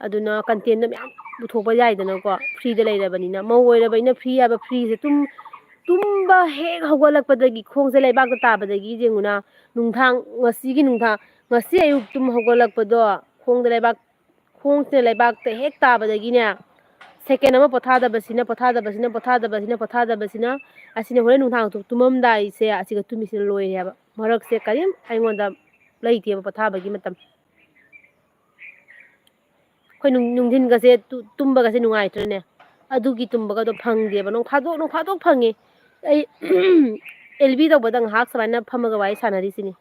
ꯑꯗꯨꯅ ꯀꯟꯇꯦꯟꯗꯣ ꯃꯌꯥꯝ ꯄꯨꯊꯣꯛꯄ ꯌꯥꯏꯗꯅꯀꯣ, ꯐ꯭ꯔꯤꯗ ꯂꯩꯔꯕꯅꯤꯅ꯫ ꯃꯧ ꯑꯣꯏꯔꯕꯅꯤꯅ ꯐ꯭ꯔꯤ ꯍꯥꯏꯕ ꯐ꯭ꯔꯤꯁꯦ ꯇꯨꯝ-, ꯇꯨꯝꯕ ꯍꯦꯛ ꯍꯧꯒꯠꯂꯛꯄꯗꯒꯤ ꯈꯣꯡꯁꯦ ꯂꯩꯕꯥꯛꯇ ꯇꯥꯕꯗꯒꯤ ꯌꯦꯡꯉꯨꯅ, ꯅꯨꯡꯗꯥꯡ, ꯉꯁꯤꯒꯤ ꯅꯨꯡꯗꯥꯡ, ꯉꯁꯤ ꯑꯌꯨꯛ ꯇꯨꯝ ꯍꯧꯒꯠꯂꯛꯄꯗꯣ ꯈꯣꯡꯗ ꯂꯩꯕꯥꯛ, ꯈꯣꯡꯁꯤꯅ ꯂꯩꯕꯥꯛꯇ ꯍꯦꯛ ꯇꯥꯕꯗꯒꯤꯅꯦ, ꯁꯦꯀꯦꯟ ꯑꯃ ꯄꯣꯊꯥꯗꯕꯁꯤꯅ, ꯄꯣꯊꯥꯗꯕꯁꯤꯅ, ꯄꯣꯊꯥꯗꯕꯁꯤꯅ, ꯄꯣꯊꯥꯗꯕꯁꯤꯅ, ꯑꯁꯤꯅ ꯍꯣꯔꯦꯟ ꯅꯨꯡꯗꯥꯡ ꯇꯨꯝꯃꯝꯗꯥꯏꯁꯦ ꯑꯁꯤꯒ ꯇꯨꯝꯃꯤꯁꯤꯅ ꯂꯣꯏꯔꯦ ꯍꯥꯏꯕ꯫ ꯃꯔꯛꯁꯦ ꯀꯔꯤꯝ ꯑꯩꯉꯣꯟꯗ ꯂꯩꯇꯦꯕ ꯄꯣꯊꯥꯕꯒꯤ ꯃꯇꯝ꯫ ꯑꯩꯈꯣꯏ ꯅꯨꯡ-, ꯅꯨꯡꯊꯤꯟꯒꯁꯦ ꯇꯨ-, ꯇꯨꯝꯕꯒꯁꯦ ꯅꯨꯡꯉꯥꯏꯇ꯭ꯔꯅꯦ? ꯑꯗꯨꯒꯤ ꯇꯨꯝꯕꯒꯗꯣ ꯐꯪꯗꯦꯕ꯫ ꯅꯣꯡ ꯐꯥꯗꯣꯛ, ꯅꯣꯡ ꯐꯥꯗꯣꯛ ꯐꯪꯉꯦ꯫ ꯑꯩ ꯑꯦꯜ ꯕꯤ ꯇꯧꯕꯗ ꯉꯥꯏꯍꯥꯛ ꯁꯨꯃꯥꯏꯅ ꯐꯝꯃꯒ ꯋꯥꯔꯤ ꯁꯥꯟꯅꯔꯤꯁꯤꯅꯤ꯫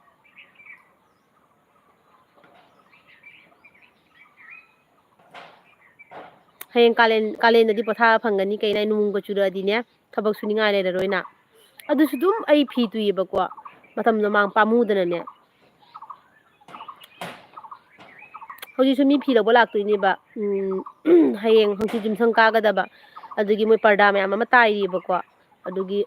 ꯍꯌꯦꯡ ꯀꯥꯂꯦꯟ, ꯀꯥꯂꯦꯟꯗꯗꯤ ꯄꯣꯊꯥꯕ ꯐꯪꯒꯅꯤ, ꯀꯩꯅꯣ ꯍꯥꯏ, ꯅꯣꯡꯒ ꯆꯨꯔꯛꯑꯗꯤꯅꯦ, ꯊꯕꯛ ꯁꯨꯅꯤꯡꯉꯥꯏ ꯂꯩꯔꯔꯣꯏꯅ꯫ ꯑꯗꯨꯁꯨ ꯑꯗꯨꯝ ꯑꯩ ꯐꯤ ꯇꯨꯏꯌꯦꯕꯀꯣ, ꯃꯇꯝꯗꯣ ꯃꯥꯡ ꯄꯥꯝꯃꯨꯗꯅꯅꯦ꯫ ꯍꯧꯖꯤꯛꯁꯨ ꯃꯤ ꯐꯤ ꯂꯧꯕ ꯂꯥꯛꯇꯣꯏꯅꯦꯕ, ꯎꯝ, ꯍꯌꯦꯡ ꯍꯪꯆꯤꯠ ꯌꯨꯝꯁꯪ ꯀꯥꯒꯗꯕ, ꯑꯗꯨꯒꯤ ꯃꯣꯏ ꯄꯔꯗꯥ ꯃꯌꯥꯝ ꯑꯃ ꯇꯥꯏꯔꯤꯕꯀꯣ, ꯑꯗꯨꯒꯤ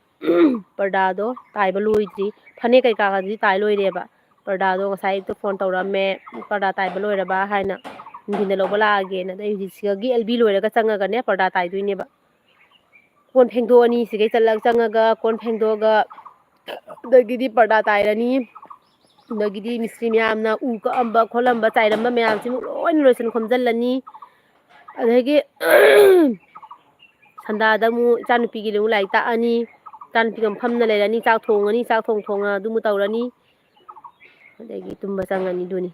ꯄꯔꯗꯥꯗꯣ ꯇꯥꯏꯕ ꯂꯣꯏꯗ꯭ꯔꯤ꯫ ꯐꯅꯦꯛ ꯀꯩꯀꯥꯒꯗꯨꯗꯤ ꯇꯥꯏ ꯂꯣꯏꯔꯦꯕ꯫ ꯄꯔꯗꯥꯗꯣ ꯉꯁꯥꯏ ꯑꯌꯨꯛꯇ ꯐꯣꯟ ꯇꯧꯔꯛꯑꯝꯃꯦ, "ꯄꯔꯗꯥ ꯇꯥꯏꯕ ꯂꯣꯏꯔꯕ?" ꯍꯥꯏꯅ꯫ "ꯅꯨꯡꯊꯤꯟꯗ ꯂꯧꯕ ꯂꯥꯛꯑꯒꯦꯅ"꯫ ꯑꯗꯩ ꯍꯧꯖꯤꯛ ꯁꯤꯗꯒꯤ ꯑꯦꯜ ꯕꯤ ꯂꯣꯏꯔꯒ ꯆꯪꯉꯒꯅꯦ ꯄꯔꯗꯥ ꯇꯥꯏꯗꯣꯏꯅꯦꯕ꯫ ꯀꯣꯟ ꯐꯦꯡꯗꯣꯛꯑꯅꯤ, ꯁꯤꯒꯩ ꯆꯠꯂꯒ, ꯆꯪꯉꯒ ꯀꯣꯟ ꯐꯦꯡꯗꯣꯛꯑꯒ, ꯑꯗꯒꯤꯗꯤ ꯄꯔꯗꯥ ꯇꯥꯏꯔꯅꯤ꯫ ꯑꯗꯒꯤꯗꯤ ꯃꯤꯁꯇ꯭ꯔꯤ ꯃꯌꯥꯝꯅ ꯎ ꯀꯛꯑꯝꯕ ꯈꯣꯠꯂꯝꯕ ꯆꯥꯏꯔꯝꯕ ꯃꯌꯥꯝꯁꯤꯃꯨꯛ ꯂꯣꯏꯅ ꯂꯣꯏꯁꯟ ꯈꯣꯝꯖꯜꯂꯅꯤ꯫ ꯑꯗꯒꯤ ꯁꯟꯗꯥꯗ ꯑꯃꯨꯛ ꯏꯆꯥꯅꯨꯄꯤꯒꯤ ꯑꯃꯨꯛ ꯂꯥꯏꯔꯤꯛ ꯇꯥꯛꯑꯅꯤ꯫ ꯏꯆꯥꯅꯨꯄꯤꯒ ꯐꯝꯅ ꯂꯩꯔꯅꯤ, ꯆꯥꯛ ꯊꯣꯡꯉꯅꯤ, ꯆꯥꯛ ꯊꯣꯡ ꯊꯣꯡꯉ ꯑꯗꯨꯃꯨꯛ ꯇꯧꯔꯅꯤ꯫ ꯑꯗꯒꯤ ꯇꯨꯝꯕ ꯆꯪꯉꯅꯤ꯫ ꯑꯗꯨꯅꯤ꯫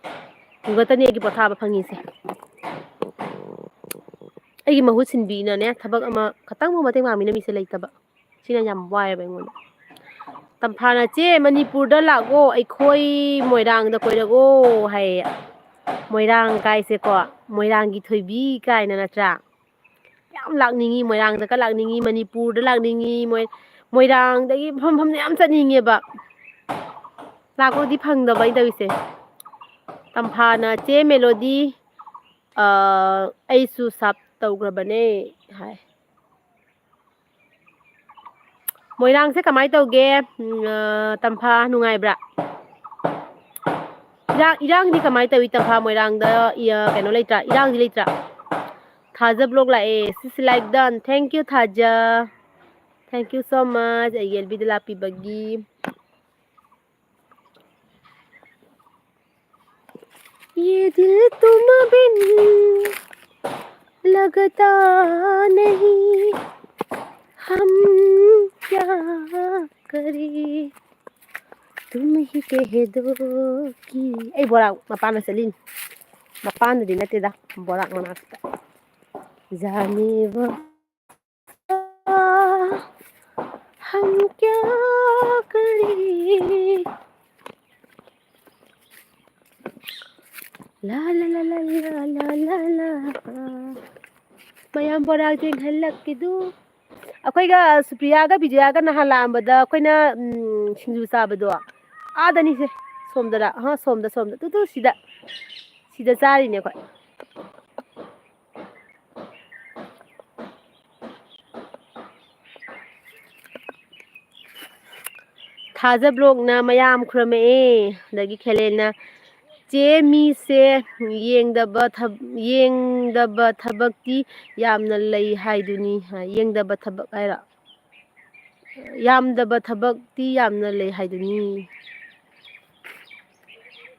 ꯑꯗꯨ ꯈꯛꯇꯅꯤ ꯑꯩꯒꯤ ꯄꯣꯊꯥꯕ ꯐꯪꯉꯤꯁꯦ꯫ ꯑꯩꯒꯤ ꯃꯍꯨꯠ ꯁꯤꯟꯕꯤꯅꯅꯦ ꯊꯕꯛ ꯑꯃ ꯈꯇꯪꯕꯨ ꯃꯇꯦꯡ ꯄꯥꯡꯕꯤꯅꯕ ꯃꯤꯁꯦ ꯂꯩꯇꯕ꯫ ꯁꯤꯅ ꯌꯥꯝ ꯋꯥꯏꯑꯦꯕ ꯑꯩꯉꯣꯟꯗ꯫ ꯇꯝꯐꯥꯅ, "ꯆꯦ, ꯃꯅꯤꯄꯨꯔꯗ ꯂꯥꯛꯑꯣ, ꯑꯩꯈꯣꯏ ꯃꯣꯏꯔꯥꯡꯗ ꯀꯣꯏꯔꯛꯑꯣ" ꯍꯥꯏꯌꯦ꯫ ꯃꯣꯏꯔꯥꯡ ꯀꯥꯏꯁꯦꯀꯣ, ꯃꯣꯏꯔꯥꯡꯒꯤ ꯊꯣꯏꯕꯤ ꯀꯥꯏꯅ, ꯅꯠꯇ꯭ꯔꯥ? ꯌꯥꯝ ꯂꯥꯛꯅꯤꯡꯉꯤ, ꯃꯣꯏꯔꯥꯡꯗꯒ ꯂꯥꯛꯅꯤꯡꯉꯤ, ꯃꯅꯤꯄꯨꯔꯗ ꯂꯥꯛꯅꯤꯡꯉꯤ, ꯃꯣꯏ-, ꯃꯣꯏꯔꯥꯡꯗꯒꯤ ꯃꯐꯝ ꯃꯐꯝꯗ ꯌꯥꯝ ꯆꯠꯅꯤꯡꯉꯦꯕ꯫ ꯂꯥꯛꯄꯗꯤ ꯐꯪꯗꯕ ꯑꯩꯅ ꯇꯧꯔꯤꯁꯦ꯫ ꯇꯝꯐꯥꯅ, "ꯆꯦ ꯃꯦꯂꯣꯗꯤ, ꯑ, ꯑꯩꯁꯨ ꯁꯞ ꯇꯧꯈ꯭ꯔꯕꯅꯦ" ꯍꯥꯏ꯫ ꯃꯣꯏꯔꯥꯡꯁꯦ ꯀꯃꯥꯏꯅ ꯇꯧꯒꯦ? ꯎꯝ, ꯑ, ꯇꯝꯐꯥ, ꯅꯨꯡꯉꯥꯏꯕ꯭ꯔꯥ? ꯏꯔꯥꯡ, ꯏꯔꯥꯡꯗꯤ ꯀꯃꯥꯏꯅ ꯇꯧꯏ ꯇꯝꯐꯥ? ꯃꯣꯏꯔꯥꯡꯗ, ꯏ-, ꯑ, ꯀꯩꯅꯣ ꯂꯩꯇ꯭ꯔꯥ? ꯏꯔꯥꯡꯗꯤ ꯂꯩꯇ꯭ꯔꯥ? ꯊꯥꯖ ꯕ꯭ꯂꯣꯛ ꯂꯥꯛꯑꯦ꯫ ꯁꯤꯁ ꯂꯥꯏꯛ ꯗꯟ꯫ Thank you, ꯊꯥꯖ꯫ Thank you so much ꯑꯩꯒꯤ ꯑꯦꯜ ꯕꯤꯗ ꯂꯥꯛꯄꯤꯕꯒꯤ꯫ ये दिल तुम बिन लगता नहीं, हम क्या करें, तुम ही कह दो कि ꯑꯩ ꯕꯣꯔꯥꯛ ꯃꯄꯥꯟꯗ ꯆꯠꯂꯤꯅꯤ꯫ ꯃꯄꯥꯟꯗꯗꯤ ꯅꯠꯇꯦꯗ, ꯕꯣꯔꯥꯛ ꯃꯅꯥꯛꯇ꯫ जाने वो हम क्या करें। ला ला ला ला ला ला ला ला। ꯃꯌꯥꯝ ꯕꯣꯔꯥ ꯌꯦꯡꯍꯜꯂꯛꯀꯦꯗꯨ꯫ ꯑꯩꯈꯣꯏꯒ ꯁꯨꯄ꯭ꯔꯤꯌꯥꯒ ꯕꯤꯖꯌꯥꯒ ꯅꯍꯥꯟ ꯂꯥꯛꯑꯝꯕꯗ ꯑꯩꯈꯣꯏꯅ, ꯎꯝ, ꯁꯤꯡꯖꯨ ꯆꯥꯕꯗꯣ ꯑꯥꯗꯅꯤꯁꯦ꯫ ꯁꯣꯝꯗꯔ? ꯑꯍ, ꯁꯣꯝꯗ, ꯁꯣꯝꯗ꯫ ꯇꯨ, ꯇꯨ, ꯁꯤꯗ꯫ ꯁꯤꯗ ꯆꯥꯔꯤꯅꯦ ꯑꯩꯈꯣꯏ꯫ ꯊꯥꯖ ꯕ꯭ꯂꯣꯛꯅ ꯃꯌꯥꯝ ꯈꯨꯔꯝꯃꯛꯑꯦ꯫ ꯑꯗꯒꯤ ꯈꯦꯂꯦꯟꯅ, "ꯆꯦ, ꯃꯤꯁꯦ ꯌꯦꯡꯗꯕ ꯊꯕ-, ꯌꯦꯡꯗꯕ ꯊꯕꯛꯇꯤ ꯌꯥꯝꯅ ꯂꯩ ꯍꯥꯏꯗꯨꯅꯤ" ꯍꯥꯏ꯫ ꯌꯦꯡꯗꯕ ꯊꯕꯛ ꯍꯥꯏꯔꯣ? ꯌꯥꯝꯗꯕ ꯊꯕꯛꯇꯤ ꯌꯥꯝꯅ ꯂꯩ ꯍꯥꯏꯗꯨꯅꯤ꯫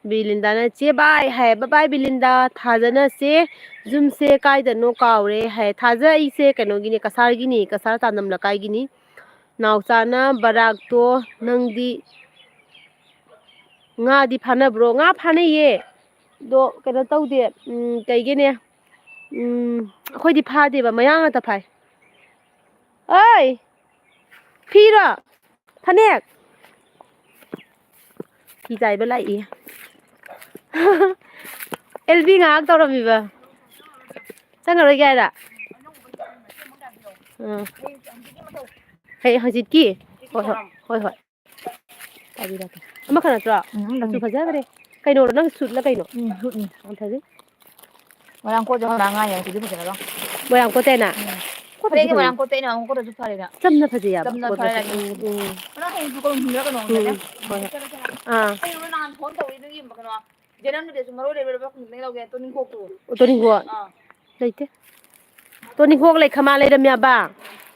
ꯕꯤꯂꯤꯟꯗꯥꯅ, "ꯆꯦ, ꯕꯥꯏ" ꯍꯥꯏ꯫ "ꯕꯥꯏ ꯕꯥꯏ, ꯕꯤꯂꯤꯟꯗꯥ"꯫ ꯊꯥꯖꯅ, "ꯆꯦ, ꯌꯨꯝꯁꯦ ꯀꯥꯏꯗꯅꯣ ꯀꯥꯎꯔꯦ" ꯍꯥꯏ꯫ ꯊꯥꯖ ꯑꯩꯁꯦ ꯀꯩꯅꯣꯒꯤꯅꯤ, ꯀꯁꯥꯔꯒꯤꯅꯤ, ꯀꯁꯥꯔ ꯇꯥꯅꯝ ꯂꯩꯀꯥꯏꯒꯤꯅꯤ꯫ ꯅꯥꯎꯆꯥꯅ, "ꯕꯔꯥꯛꯇꯣ ꯅꯪꯗꯤ ꯉꯥꯗꯤ ꯐꯥꯅꯕ꯭ꯔꯣ?" ꯉꯥ ꯐꯥꯅꯩꯌꯦ꯫ ꯑꯗꯣ ꯀꯩꯅꯣ ꯇꯧꯗꯦ, ꯎꯝ, ꯀꯩꯒꯤꯅꯦ, ꯎꯝ, ꯑꯩꯈꯣꯏꯗꯤ ꯐꯥꯗꯦꯕ, ꯃꯌꯥꯡ ꯉꯥꯛꯇ ꯐꯥꯏ꯫ ꯑꯣꯏ! ꯐꯤꯔꯣ? ꯐꯅꯦꯛ? ꯐꯤ ꯆꯥꯏꯕ ꯂꯥꯛꯏ꯫ ꯑꯦꯜꯕꯤ ꯉꯥꯏꯍꯥꯛ ꯇꯧꯔꯝꯃꯤꯕ꯫ ꯆꯪꯉꯔꯣꯏꯒꯦ ꯍꯥꯏꯔ? ꯎꯝ꯫ ꯍꯌꯦꯡ ꯍꯪꯆꯤꯠꯀꯤ? ꯍꯣꯏ, ꯍꯣꯏ, ꯍꯣꯏ, ꯍꯣꯏ꯫ ꯄꯥꯏꯕꯤꯔꯛꯀꯦ꯫ ꯑꯃꯈꯛ ꯅꯠꯇ꯭ꯔꯣ? ꯎꯝ, ꯑꯃꯈꯛꯅꯦ꯫ ꯃꯆꯨ ꯐꯖꯈ꯭ꯔꯦ꯫ ꯀꯩꯅꯣꯔꯣ, ꯅꯪ ꯁꯨꯠꯂ ꯀꯩꯅꯣ? ꯎꯝ, ꯁꯨꯠꯅꯤ꯫ ꯌꯥꯝ ꯐꯖꯩ꯫ ꯃꯣꯏꯔꯥꯡ ꯀꯣꯠꯁꯦ ꯍꯣꯏ ꯉꯥꯏ ꯌꯥꯏ, ꯁꯤꯗꯤ ꯐꯖꯔꯒ꯫ ꯃꯣꯏꯔꯥꯡ ꯀꯣꯠꯇꯦꯅ? ꯎꯝ꯫ ꯀꯣꯠꯄꯁꯨ ꯐꯅꯦꯛꯁꯦ ꯐꯖꯩ꯫ ꯃꯣꯏꯔꯥꯡ ꯀꯣꯠꯇꯩꯅ ꯑꯃꯨꯛ ꯀꯣꯠꯇ꯭ꯔꯁꯨ ꯐꯔꯦꯗ꯫ ꯆꯝꯅ ꯐꯖꯩ ꯍꯥꯏꯕ, ꯆꯝꯅ ꯀꯣꯠꯄꯁꯨ꯫ ꯐꯔꯦꯗ꯫ ꯎꯝ, ꯎꯝ꯫ ꯑꯗꯣ ꯍꯌꯦꯡꯁꯨ ꯀꯣꯟ ꯍꯨꯝꯂꯛꯀꯅꯣ ꯎꯝ, ꯍꯥꯏꯕꯅꯦ꯫ ꯎꯝ꯫ ꯍꯣꯏ, ꯍꯣꯏ꯫ ꯑꯥ꯫ ꯑꯩ ꯅꯉꯣꯟꯗ ꯅꯍꯥꯟ ꯐꯣꯟ ꯇꯧꯏ, ꯑꯗꯨꯒꯤ ꯀꯩꯅꯣ, ꯖꯦꯅꯝꯗꯨꯗꯁꯨ ꯃꯔꯣꯏ ꯂꯩꯕ꯭ꯔꯥ ꯈꯨꯝꯗꯅ ꯂꯧꯒꯦ, ꯇꯣꯅꯤꯡꯈꯣꯛꯇꯨ꯫ ꯇꯣꯅꯤꯡꯈꯣꯛ? ꯑꯥ꯫ ꯂꯩꯇꯦ꯫ ꯇꯣꯅꯤꯡꯈꯣꯛ ꯂꯩ ꯈꯃꯥ ꯂꯩꯔꯝꯃꯦꯕ꯫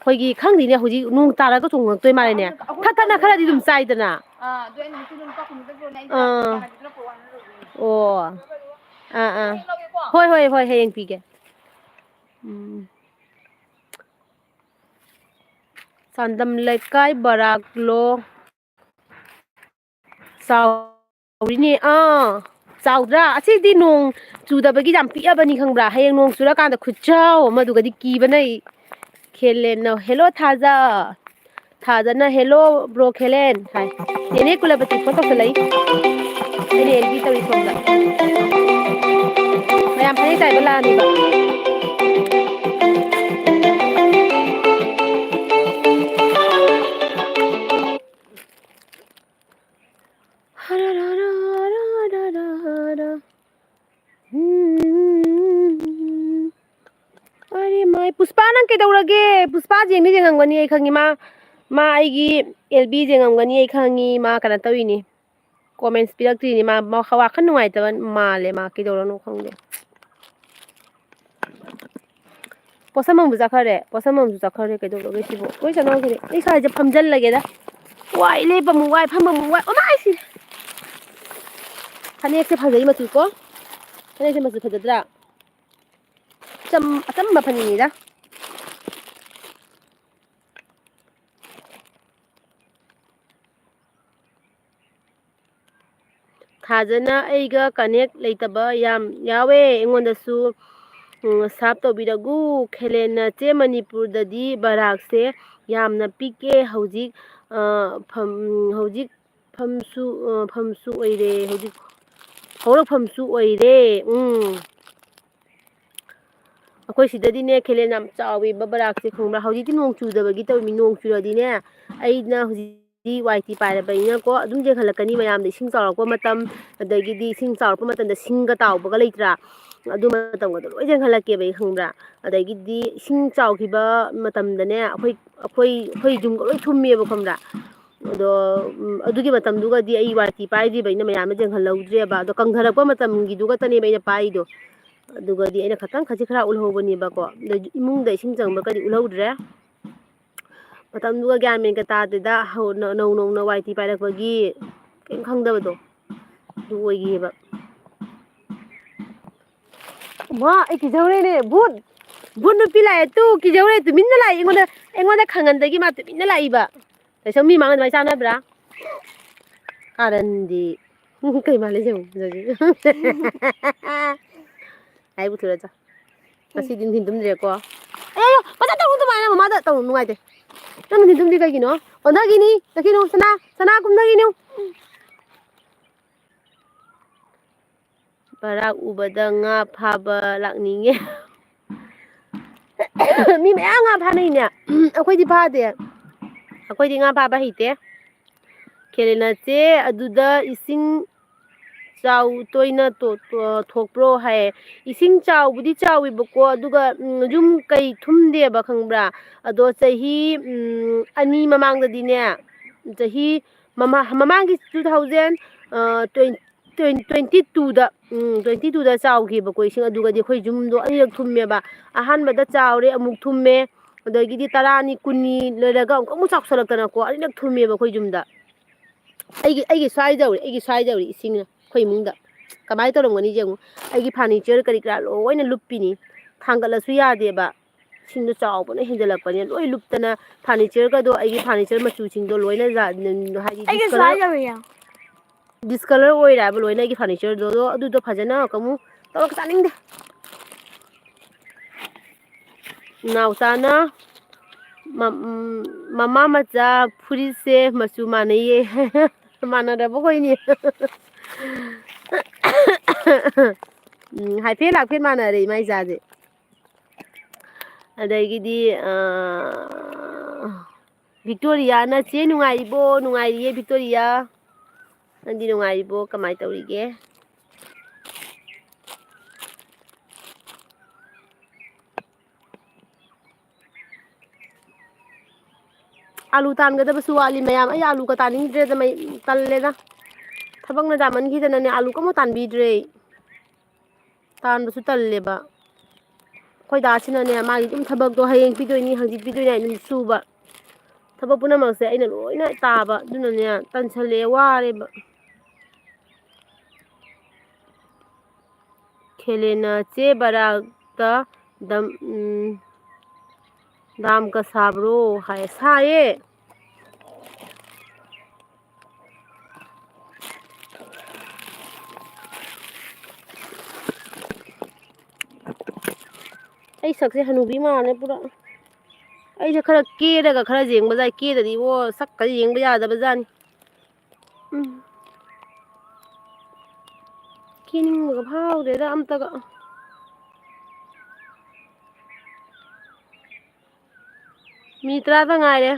ꯑꯩꯈꯣꯏꯒꯤ ꯈꯪꯗꯦꯅꯦ, ꯍꯧꯖꯤꯛ ꯅꯣꯡ ꯇꯥꯔꯒ ꯆꯣꯡꯉꯛꯇꯣꯏ ꯃꯥꯜꯂꯦꯅꯦ꯫ ꯑꯩꯈꯣꯏ ꯊꯠ ꯊꯠꯅ ꯈꯔꯗꯤ ꯑꯗꯨꯝ ꯆꯥꯏꯗꯅ꯫ ꯑꯥ, ꯑꯗꯨ ꯑꯩꯅ ꯉꯁꯤ ꯅꯣꯡ ꯀꯥꯞꯄ ꯅꯨꯃꯤꯠꯇ ꯄꯨꯔꯛꯑꯣꯅꯦ, ꯑꯩ ꯑꯥ꯫ ꯏꯃꯥꯟꯅꯕꯤꯗꯨꯅ ꯄꯨꯔꯛꯑꯣ ꯍꯥꯏꯅ ꯇꯧꯕꯅꯦ꯫ ꯑꯣ꯫ ꯑꯥ, ꯑꯥ꯫ ꯍꯌꯦꯡ ꯂꯧꯒꯦꯀꯣ? ꯍꯣꯏ, ꯍꯣꯏ, ꯍꯣꯏ, ꯍꯌꯦꯡ ꯄꯤꯒꯦ꯫ ꯎꯝ꯫ ꯆꯥꯟꯗꯝ ꯂꯩꯀꯥꯏ ꯕꯔꯥꯛꯂꯣ꯫ ꯆꯥꯎꯔꯤꯅꯦ꯫ ꯑꯥ, ꯆꯥꯎꯗ꯭ꯔꯥ? ꯑꯁꯤꯗꯤ ꯅꯣꯡ ꯆꯨꯗꯕꯒꯤ ꯌꯥꯝ ꯄꯤꯛꯑꯕꯅꯤ, ꯈꯪꯕ꯭ꯔꯥ? ꯍꯌꯦꯡ ꯅꯣꯡ ꯆꯨꯔꯀꯥꯟꯗ ꯈꯨꯠꯆꯥꯎ ꯑꯃ, ꯑꯗꯨꯒꯗꯤ ꯀꯤꯕꯅ ꯑꯩ꯫ ꯈꯦꯂꯦꯟꯅ, "ꯍꯦꯜꯂꯣ, ꯊꯥꯖ!" ꯊꯥꯖꯅ, "ꯍꯦꯜꯂꯣ, ꯕ꯭ꯔꯣ ꯈꯦꯂꯦꯟ" ꯍꯥꯏ꯫ ꯅꯦꯅꯦ ꯀꯨꯂꯄꯇꯤ ꯐꯣꯟ ꯇꯧꯁꯜꯂꯛꯏ꯫ ꯑꯩꯅ ꯑꯦꯜꯕꯤ ꯇꯧꯔꯤ ꯁꯣꯝꯗ꯫ ꯃꯌꯥꯝ ꯐꯅꯦꯛ ꯆꯥꯏꯕ ꯂꯥꯛꯑꯅꯤꯕ꯫ ꯎꯝ꯫ ꯑꯔꯦ ꯃꯥꯏ, ꯄꯨꯁꯄꯥ, ꯅꯪ ꯀꯩꯗꯧꯔꯒꯦ? ꯄꯨꯁꯄꯥ ꯌꯦꯡꯗꯤ ꯌꯦꯡꯉꯝꯒꯅꯤ, ꯑꯩ ꯈꯪꯉꯤ꯫ ꯃꯥ, ꯃꯥ ꯑꯩꯒꯤ ꯑꯦꯜꯕꯤ ꯌꯦꯡꯉꯝꯒꯅꯤ, ꯑꯩ ꯈꯪꯉꯤ꯫ ꯃꯥ ꯀꯩꯅꯣ ꯇꯧꯔꯤꯅꯤ, ꯀꯣꯃꯦꯟꯁ ꯄꯤꯔꯛꯇ꯭ꯔꯤꯅꯤ꯫ ꯃꯥ, ꯃꯥ ꯋꯥꯈꯜ ꯅꯨꯡꯉꯥꯏꯇꯕ ꯃꯥꯜꯂꯦ, ꯃꯥ ꯀꯩꯗꯧꯔꯅꯣ ꯈꯪꯗꯦ꯫ ꯄꯣꯠꯁꯝꯕꯝꯕꯨ ꯆꯠꯈ꯭ꯔꯦ, ꯄꯣꯠꯁꯝꯕꯝꯁꯨ ꯆꯠꯈ꯭ꯔꯦ꯫ ꯀꯩꯗꯧꯔꯒꯦ ꯁꯤꯕꯨ? ꯂꯣꯏ ꯆꯠꯅꯈ꯭ꯔꯦ꯫ ꯑꯩ ꯁ꯭ꯋꯥꯏꯁꯦ ꯐꯝꯖꯜꯂꯒꯦꯗ꯫ ꯋꯥꯏ, ꯂꯦꯞꯄ ꯑꯃꯨꯛ ꯋꯥꯏ, ꯐꯝꯕ ꯑꯃꯨꯛ ꯋꯥꯏ꯫ ꯑꯣ, ꯃꯥꯏ ꯁꯤꯔꯦ꯫ ꯐꯅꯦꯛꯁꯦ ꯐꯖꯩ ꯃꯆꯨ ꯀꯣ꯫ ꯐꯅꯦꯛꯁꯦ ꯃꯆꯨ ꯐꯖꯗ꯭ꯔꯥ? ꯆꯝ-, ꯑꯆꯝꯕ ꯐꯅꯦꯛꯅꯤꯗ꯫ ꯊꯥꯖꯅ ꯑꯩꯒ ꯀꯅꯦꯛ ꯂꯩꯇꯕ ꯌꯥꯝ ꯌꯥꯎꯋꯦ꯫ ꯑꯩꯉꯣꯟꯗꯁꯨ, ꯎꯝ, ꯁꯥꯞ ꯇꯧꯕꯤꯔꯛꯎ꯫ ꯈꯦꯂꯦꯟꯅ, "ꯆꯦ, ꯃꯅꯤꯄꯨꯔꯗꯗꯤ ꯕꯔꯥꯛꯁꯦ ꯌꯥꯝꯅ ꯄꯤꯛꯑꯦ꯫ ꯍꯧꯖꯤꯛ, ꯑ, ꯐꯝ-, ꯍꯧꯖꯤꯛ ꯐꯝꯁꯨ, ꯑ, ꯐꯝꯁꯨ ꯑꯣꯏꯔꯦ ꯍꯧꯖꯤꯛ, ꯍꯧꯔꯛꯐꯝꯁꯨ ꯑꯣꯏꯔꯦ꯫ ꯎꯝ꯫ ꯑꯩꯈꯣꯏ ꯁꯤꯗꯗꯤꯅꯦ, ꯈꯦꯂꯦꯟ ꯌꯥꯝ ꯆꯥꯎꯋꯦꯕ ꯕꯔꯥꯛꯁꯦ, ꯈꯪꯕ꯭ꯔꯥ? ꯍꯧꯖꯤꯛꯇꯤ ꯅꯣꯡ ꯆꯨꯗꯕꯒꯤ ꯇꯧꯔꯤꯅꯤ꯫ ꯅꯣꯡ ꯆꯨꯔꯗꯤꯅꯦ, ꯑꯩꯅ ꯍꯧꯖꯤꯛꯇꯤ ꯋꯥꯏ ꯇꯤ ꯄꯥꯏꯔꯕꯅꯤꯅꯀꯣ, ꯑꯗꯨꯝ ꯌꯦꯡꯍꯜꯂꯛꯀꯅꯤ ꯃꯌꯥꯝꯗ꯫ ꯏꯁꯤꯡ ꯆꯥꯎꯔꯛꯄ ꯃꯇꯝ, ꯑꯗꯒꯤꯗꯤ ꯏꯁꯤꯡ ꯆꯥꯎꯔꯛꯄ ꯃꯇꯝꯗ ꯁꯤꯡꯒ ꯇꯥꯎꯕꯒ ꯂꯩꯇ꯭ꯔꯥ? ꯑꯗꯨ ꯃꯇꯝꯒꯗꯣ ꯂꯣꯏ ꯌꯦꯡꯍꯜꯂꯛꯀꯦꯕ ꯑꯩ, ꯈꯪꯕ꯭ꯔꯥ? ꯑꯗꯒꯤꯗꯤ ꯏꯁꯤꯡ ꯆꯥꯎꯈꯤꯕ ꯃꯇꯝꯗꯅꯦ, ꯑꯩꯈꯣꯏ, ꯑꯩꯈꯣꯏ, ꯑꯩꯈꯣꯏ ꯌꯨꯝꯒ ꯂꯣꯏ ꯊꯨꯝꯃꯦꯕ, ꯈꯪꯕ꯭ꯔꯥ? ꯑꯗꯣ, ꯎꯝ, ꯑꯗꯨꯒꯤ ꯃꯇꯝꯗꯨꯒꯗꯤ ꯑꯩ ꯋꯥꯏ ꯇꯤ ꯄꯥꯏꯗ꯭ꯔꯤꯕ, ꯑꯩꯅ ꯃꯌꯥꯝ ꯑꯃ ꯌꯦꯡꯍꯜꯍꯧꯗ꯭ꯔꯦꯕ꯫ ꯑꯗꯣ ꯀꯪꯊꯔꯛꯄ ꯃꯇꯝꯒꯤꯗꯨꯒ ꯇꯅꯦꯕ ꯑꯩꯅ ꯄꯥꯏꯗꯣ꯫ ꯑꯗꯨꯒꯗꯤ ꯑꯩꯅ ꯈꯇꯪ ꯈꯖꯤꯛ ꯈꯔ ꯎꯠꯍꯧꯕꯅꯦꯕꯀꯣ꯫ ꯑꯗꯩ ꯏꯃꯨꯡꯗ ꯏꯁꯤꯡ ꯆꯪꯕꯒꯗꯤ ꯎꯠꯍꯧꯗ꯭ꯔꯦ꯫ ꯃꯇꯝꯗꯨꯒ ꯒ꯭ꯌꯥꯟ ꯃꯦꯟꯒ ꯇꯥꯗꯦꯗ, ꯍꯧ-, ꯅ-, ꯅꯧ ꯅꯧꯅ ꯋꯥꯏ ꯇꯤ ꯄꯥꯏꯔꯛꯄꯒꯤ ꯀꯩꯝ ꯈꯪꯗꯕꯗꯣ ꯑꯗꯨ ꯑꯣꯏꯈꯤꯑꯕ꯫ ꯃꯥ, ꯑꯩ ꯀꯤꯖꯧꯔꯦꯅꯦ, ꯚꯨꯠ! ꯚꯨꯠ ꯅꯨꯄꯤ ꯂꯥꯛꯑꯦ ꯇꯨ! ꯀꯤꯖꯧꯔꯦ, ꯇꯨꯃꯤꯟꯅ ꯂꯥꯛꯑꯦ ꯑꯩꯉꯣꯟꯗ, ꯑꯩꯉꯣꯟꯗ ꯈꯪꯍꯟꯗꯒꯤ ꯃꯥ ꯇꯨꯃꯤꯟꯅ ꯂꯥꯛꯏꯕ꯫ ꯀꯩꯁꯨ ꯃꯤ ꯃꯥꯡꯗ ꯑꯗꯨꯃꯥꯏꯅ ꯆꯥꯟꯅꯕ꯭ꯔꯥ? ꯀꯥꯔꯟꯗꯤ꯫ ꯀꯩ ꯃꯥꯜꯂꯦ ꯌꯦꯡꯉꯨ꯫ ꯍꯥꯏꯕꯨ ꯊꯨꯔ ꯆꯥ꯫ ꯉꯁꯤꯗꯤ ꯅꯨꯡꯊꯤꯟ ꯇꯨꯝꯗ꯭ꯔꯦꯀꯣ꯫ ꯑꯦ, ꯐꯖꯅ ꯇꯧꯅꯨ ꯑꯗꯨꯃꯥꯏꯅ, ꯃꯃꯥꯗ ꯇꯧꯅꯨ, ꯅꯨꯡꯉꯥꯏꯇꯦ꯫ ꯅꯪ ꯅꯨꯡꯊꯤꯟ ꯇꯨꯝꯗ꯭ꯔꯤ ꯀꯩꯒꯤꯅꯣ? ꯑꯣꯟꯊꯈꯤꯅꯤ, ꯆꯠꯈꯤꯅꯨ, ꯁꯅꯥ, ꯁꯅꯥ ꯀꯨꯝꯊꯈꯤꯅꯨ꯫ ꯕꯔꯥꯛ ꯎꯕꯗ ꯉꯥ ꯐꯥꯕ ꯂꯥꯛꯅꯤꯡꯉꯦ꯫ ꯃꯤ ꯃꯌꯥꯝ ꯉꯥ ꯐꯥꯅꯩꯅꯦ꯫ ꯑꯩꯈꯣꯏꯗꯤ ꯐꯥꯗꯦ꯫ ꯑꯩꯈꯣꯏꯗꯤ ꯉꯥ ꯐꯥꯕ ꯍꯩꯇꯦ꯫ ꯈꯦꯂꯦꯅꯁꯦ ꯑꯗꯨꯗ ꯏꯁꯤꯡ ꯆꯥꯎ ꯇꯣꯏꯅ ꯇꯣ-, ꯇꯣ-, ꯊꯣꯛꯄ꯭ꯔꯣ ꯍꯥꯏ꯫ ꯏꯁꯤꯡ ꯆꯥꯎꯕꯨꯗꯤ ꯆꯥꯎꯋꯦꯕꯀꯣ, ꯑꯗꯨꯒ, ꯎꯝ, ꯌꯨꯝ ꯀꯩ ꯊꯨꯝꯗꯦꯕ, ꯈꯪꯕ꯭ꯔꯥ? ꯑꯗꯣ ꯆꯍꯤ, ꯎꯝ, ꯑꯅꯤ ꯃꯃꯥꯡꯗꯗꯤꯅꯦ, ꯆꯍꯤ ꯃꯃꯥ-, ꯃꯃꯥꯡꯒꯤ two thousand, ꯑ, twenty, twenty, twenty twoꯗ, ꯎꯝ, twenty twoꯗ ꯆꯥꯎꯈꯤꯕꯀꯣ ꯏꯁꯤꯡ, ꯑꯗꯨꯒꯗꯤ ꯑꯩꯈꯣꯏ ꯌꯨꯝꯗꯣ ꯑꯅꯤꯔꯛ ꯊꯨꯝꯃꯦꯕ꯫ ꯑꯍꯥꯟꯕꯗ ꯆꯥꯎꯔꯦ, ꯑꯃꯨꯛ ꯊꯨꯝꯃꯦ, ꯑꯗꯒꯤꯗꯤ ꯇꯔꯥꯅꯤ, ꯀꯨꯟꯅꯤ ꯂꯩꯔꯒ ꯑꯃꯨꯛ, ꯑꯃꯨꯛ ꯆꯥꯎꯁꯜꯂꯛꯇꯅꯀꯣ, ꯑꯅꯤꯔꯛ ꯊꯨꯝꯃꯦꯕ ꯑꯩꯈꯣꯏ ꯌꯨꯝꯗ꯫ ꯑꯩꯒꯤ, ꯑꯩꯒꯤ ꯁ꯭ꯋꯥꯏꯗ ꯌꯧꯔꯦ, ꯑꯩꯒꯤ ꯁ꯭ꯋꯥꯏꯗ ꯌꯧꯔꯦ ꯏꯁꯤꯡꯅ ꯑꯩꯈꯣꯏ ꯏꯃꯨꯡꯗ꯫ ꯀꯃꯥꯏꯅ ꯇꯧꯔꯝꯒꯅꯤ ꯌꯦꯡꯉꯨ, ꯑꯩꯒꯤ furniture ꯀꯔꯤ ꯀꯔꯥ ꯂꯣꯏꯅ ꯂꯨꯞꯄꯤꯅꯤ, ꯊꯥꯡꯒꯠꯂꯁꯨ ꯌꯥꯗꯦꯕ꯫ ꯏꯁꯤꯡꯗꯣ ꯆꯥꯎꯕꯅ ꯍꯦꯟꯖꯜꯂꯛꯄꯅꯤꯅ ꯂꯣꯏ ꯂꯨꯞꯇꯅ, furnitureꯒꯗꯣ, ꯑꯩꯒꯤ furniture ꯃꯆꯨꯁꯤꯡꯗꯣ ꯂꯣꯏꯅ ꯖꯥ-, ꯍꯥꯏꯗꯤ ꯑꯩꯒꯤ discolor, ꯁ꯭ꯋꯥꯏ ꯌꯧꯔꯦ ꯌꯦꯡꯉꯣ꯫ Discolor ꯑꯣꯏꯔꯦ ꯍꯥꯏꯕ ꯂꯣꯏꯅ ꯑꯩꯒꯤ furnitureꯗꯣ꯫ ꯑꯗꯣ ꯑꯗꯨꯗꯣ ꯐꯖꯅ ꯑꯃꯨꯛ ꯇꯧꯔꯒ ꯆꯥꯅꯤꯡꯗꯦ꯫ ꯅꯥꯎꯆꯥꯅ ꯃ-, ꯎꯝ, ꯃꯃꯥ ꯃꯆꯥ ꯐꯨꯔꯤꯠꯁꯦ ꯃꯆꯨ ꯃꯥꯟꯅꯩꯌꯦ꯫ ꯃꯥꯟꯅꯔꯕ ꯑꯩꯈꯣꯏꯅꯤ꯫ ꯎꯝ, ꯍꯥꯏꯐꯦꯠ ꯍꯥꯏꯐꯦꯠ ꯃꯥꯟꯅꯔꯦ ꯏꯃꯥ ꯏꯆꯥꯁꯦ꯫ ꯑꯗꯒꯤꯗꯤ, ꯑꯥ, ꯚꯤꯛꯇꯣꯔꯤꯌꯥꯅ, "ꯆꯦ ꯅꯨꯡꯉꯥꯏꯔꯤꯕꯣ?" "ꯅꯨꯡꯉꯥꯏꯔꯤꯌꯦ ꯚꯤꯛꯇꯣꯔꯤꯌꯥ꯫ ꯅꯪꯗꯤ ꯅꯨꯡꯉꯥꯏꯔꯤꯕꯣ? ꯀꯃꯥꯏꯅ ꯇꯧꯔꯤꯒꯦ?" ꯑꯥꯂꯨ ꯇꯥꯟꯒꯗꯕꯁꯨ ꯋꯥꯠꯂꯤ ꯃꯌꯥꯝ꯫ ꯑꯩ ꯑꯥꯂꯨꯒ ꯇꯥꯅꯤꯡꯗ꯭ꯔꯦꯗ, ꯃꯩ, ꯇꯜꯂꯦꯗ꯫ ꯊꯕꯛꯅ ꯌꯥꯝꯃꯟꯈꯤꯗꯅꯅꯦ, ꯑꯥꯂꯨꯒ ꯑꯃꯨꯛ ꯇꯥꯟꯕꯤꯗ꯭ꯔꯦ ꯑꯩ꯫ ꯇꯥꯟꯕꯁꯨ ꯇꯜꯂꯦꯕ꯫ ꯑꯩꯈꯣꯏ ꯗꯥꯁꯤꯅꯅꯦ, ꯃꯥꯒꯤ ꯑꯗꯨꯝ ꯊꯕꯛꯇꯣ ꯍꯌꯦꯡ ꯄꯤꯗꯣꯏꯅꯤ, ꯍꯪꯆꯤꯠ ꯄꯤꯗꯣꯏꯅꯤ ꯍꯥꯏꯅ ꯑꯗꯨꯝ ꯁꯨꯕ꯫ ꯊꯕꯛ ꯄꯨꯝꯅꯃꯛꯁꯦ ꯑꯩꯅ ꯂꯣꯏꯅ ꯇꯥꯕ꯫ ꯑꯗꯨꯅꯅꯦ, ꯇꯟꯁꯜꯂꯛꯑꯦ, ꯋꯥꯔꯦꯕ꯫ ꯈꯦꯂꯦꯅ, "ꯆꯦ ꯕꯔꯥꯛꯇ ꯗꯝ, ꯎꯝ, ꯗꯥꯝ ꯀ ꯁꯥꯕ꯭ꯔꯣ?" ꯍꯥꯏ꯫ ꯁꯥꯏꯌꯦ꯫ ꯑꯩ ꯁꯛꯁꯦ ꯍꯅꯨꯕꯤ ꯃꯥꯜꯂꯦ ꯄꯨꯔꯥ꯫ ꯑꯩꯁꯦ ꯈꯔ ꯀꯦꯔꯒ ꯈꯔ ꯌꯦꯡꯕ ꯌꯥꯏ꯫ ꯀꯦꯗꯗꯤ ꯏꯕꯣ, ꯁꯛꯀ ꯌꯦꯡꯕ ꯌꯥꯗꯕ ꯖꯥꯠꯅꯤ꯫ ꯎꯝ꯫ ꯀꯦꯅꯤꯡꯕꯒ ꯐꯥꯎꯗꯦꯗ ꯑꯝꯇꯒ꯫ ꯃꯤꯅꯤꯠ ꯇꯔꯥꯇ ꯉꯥꯏꯔꯦ꯫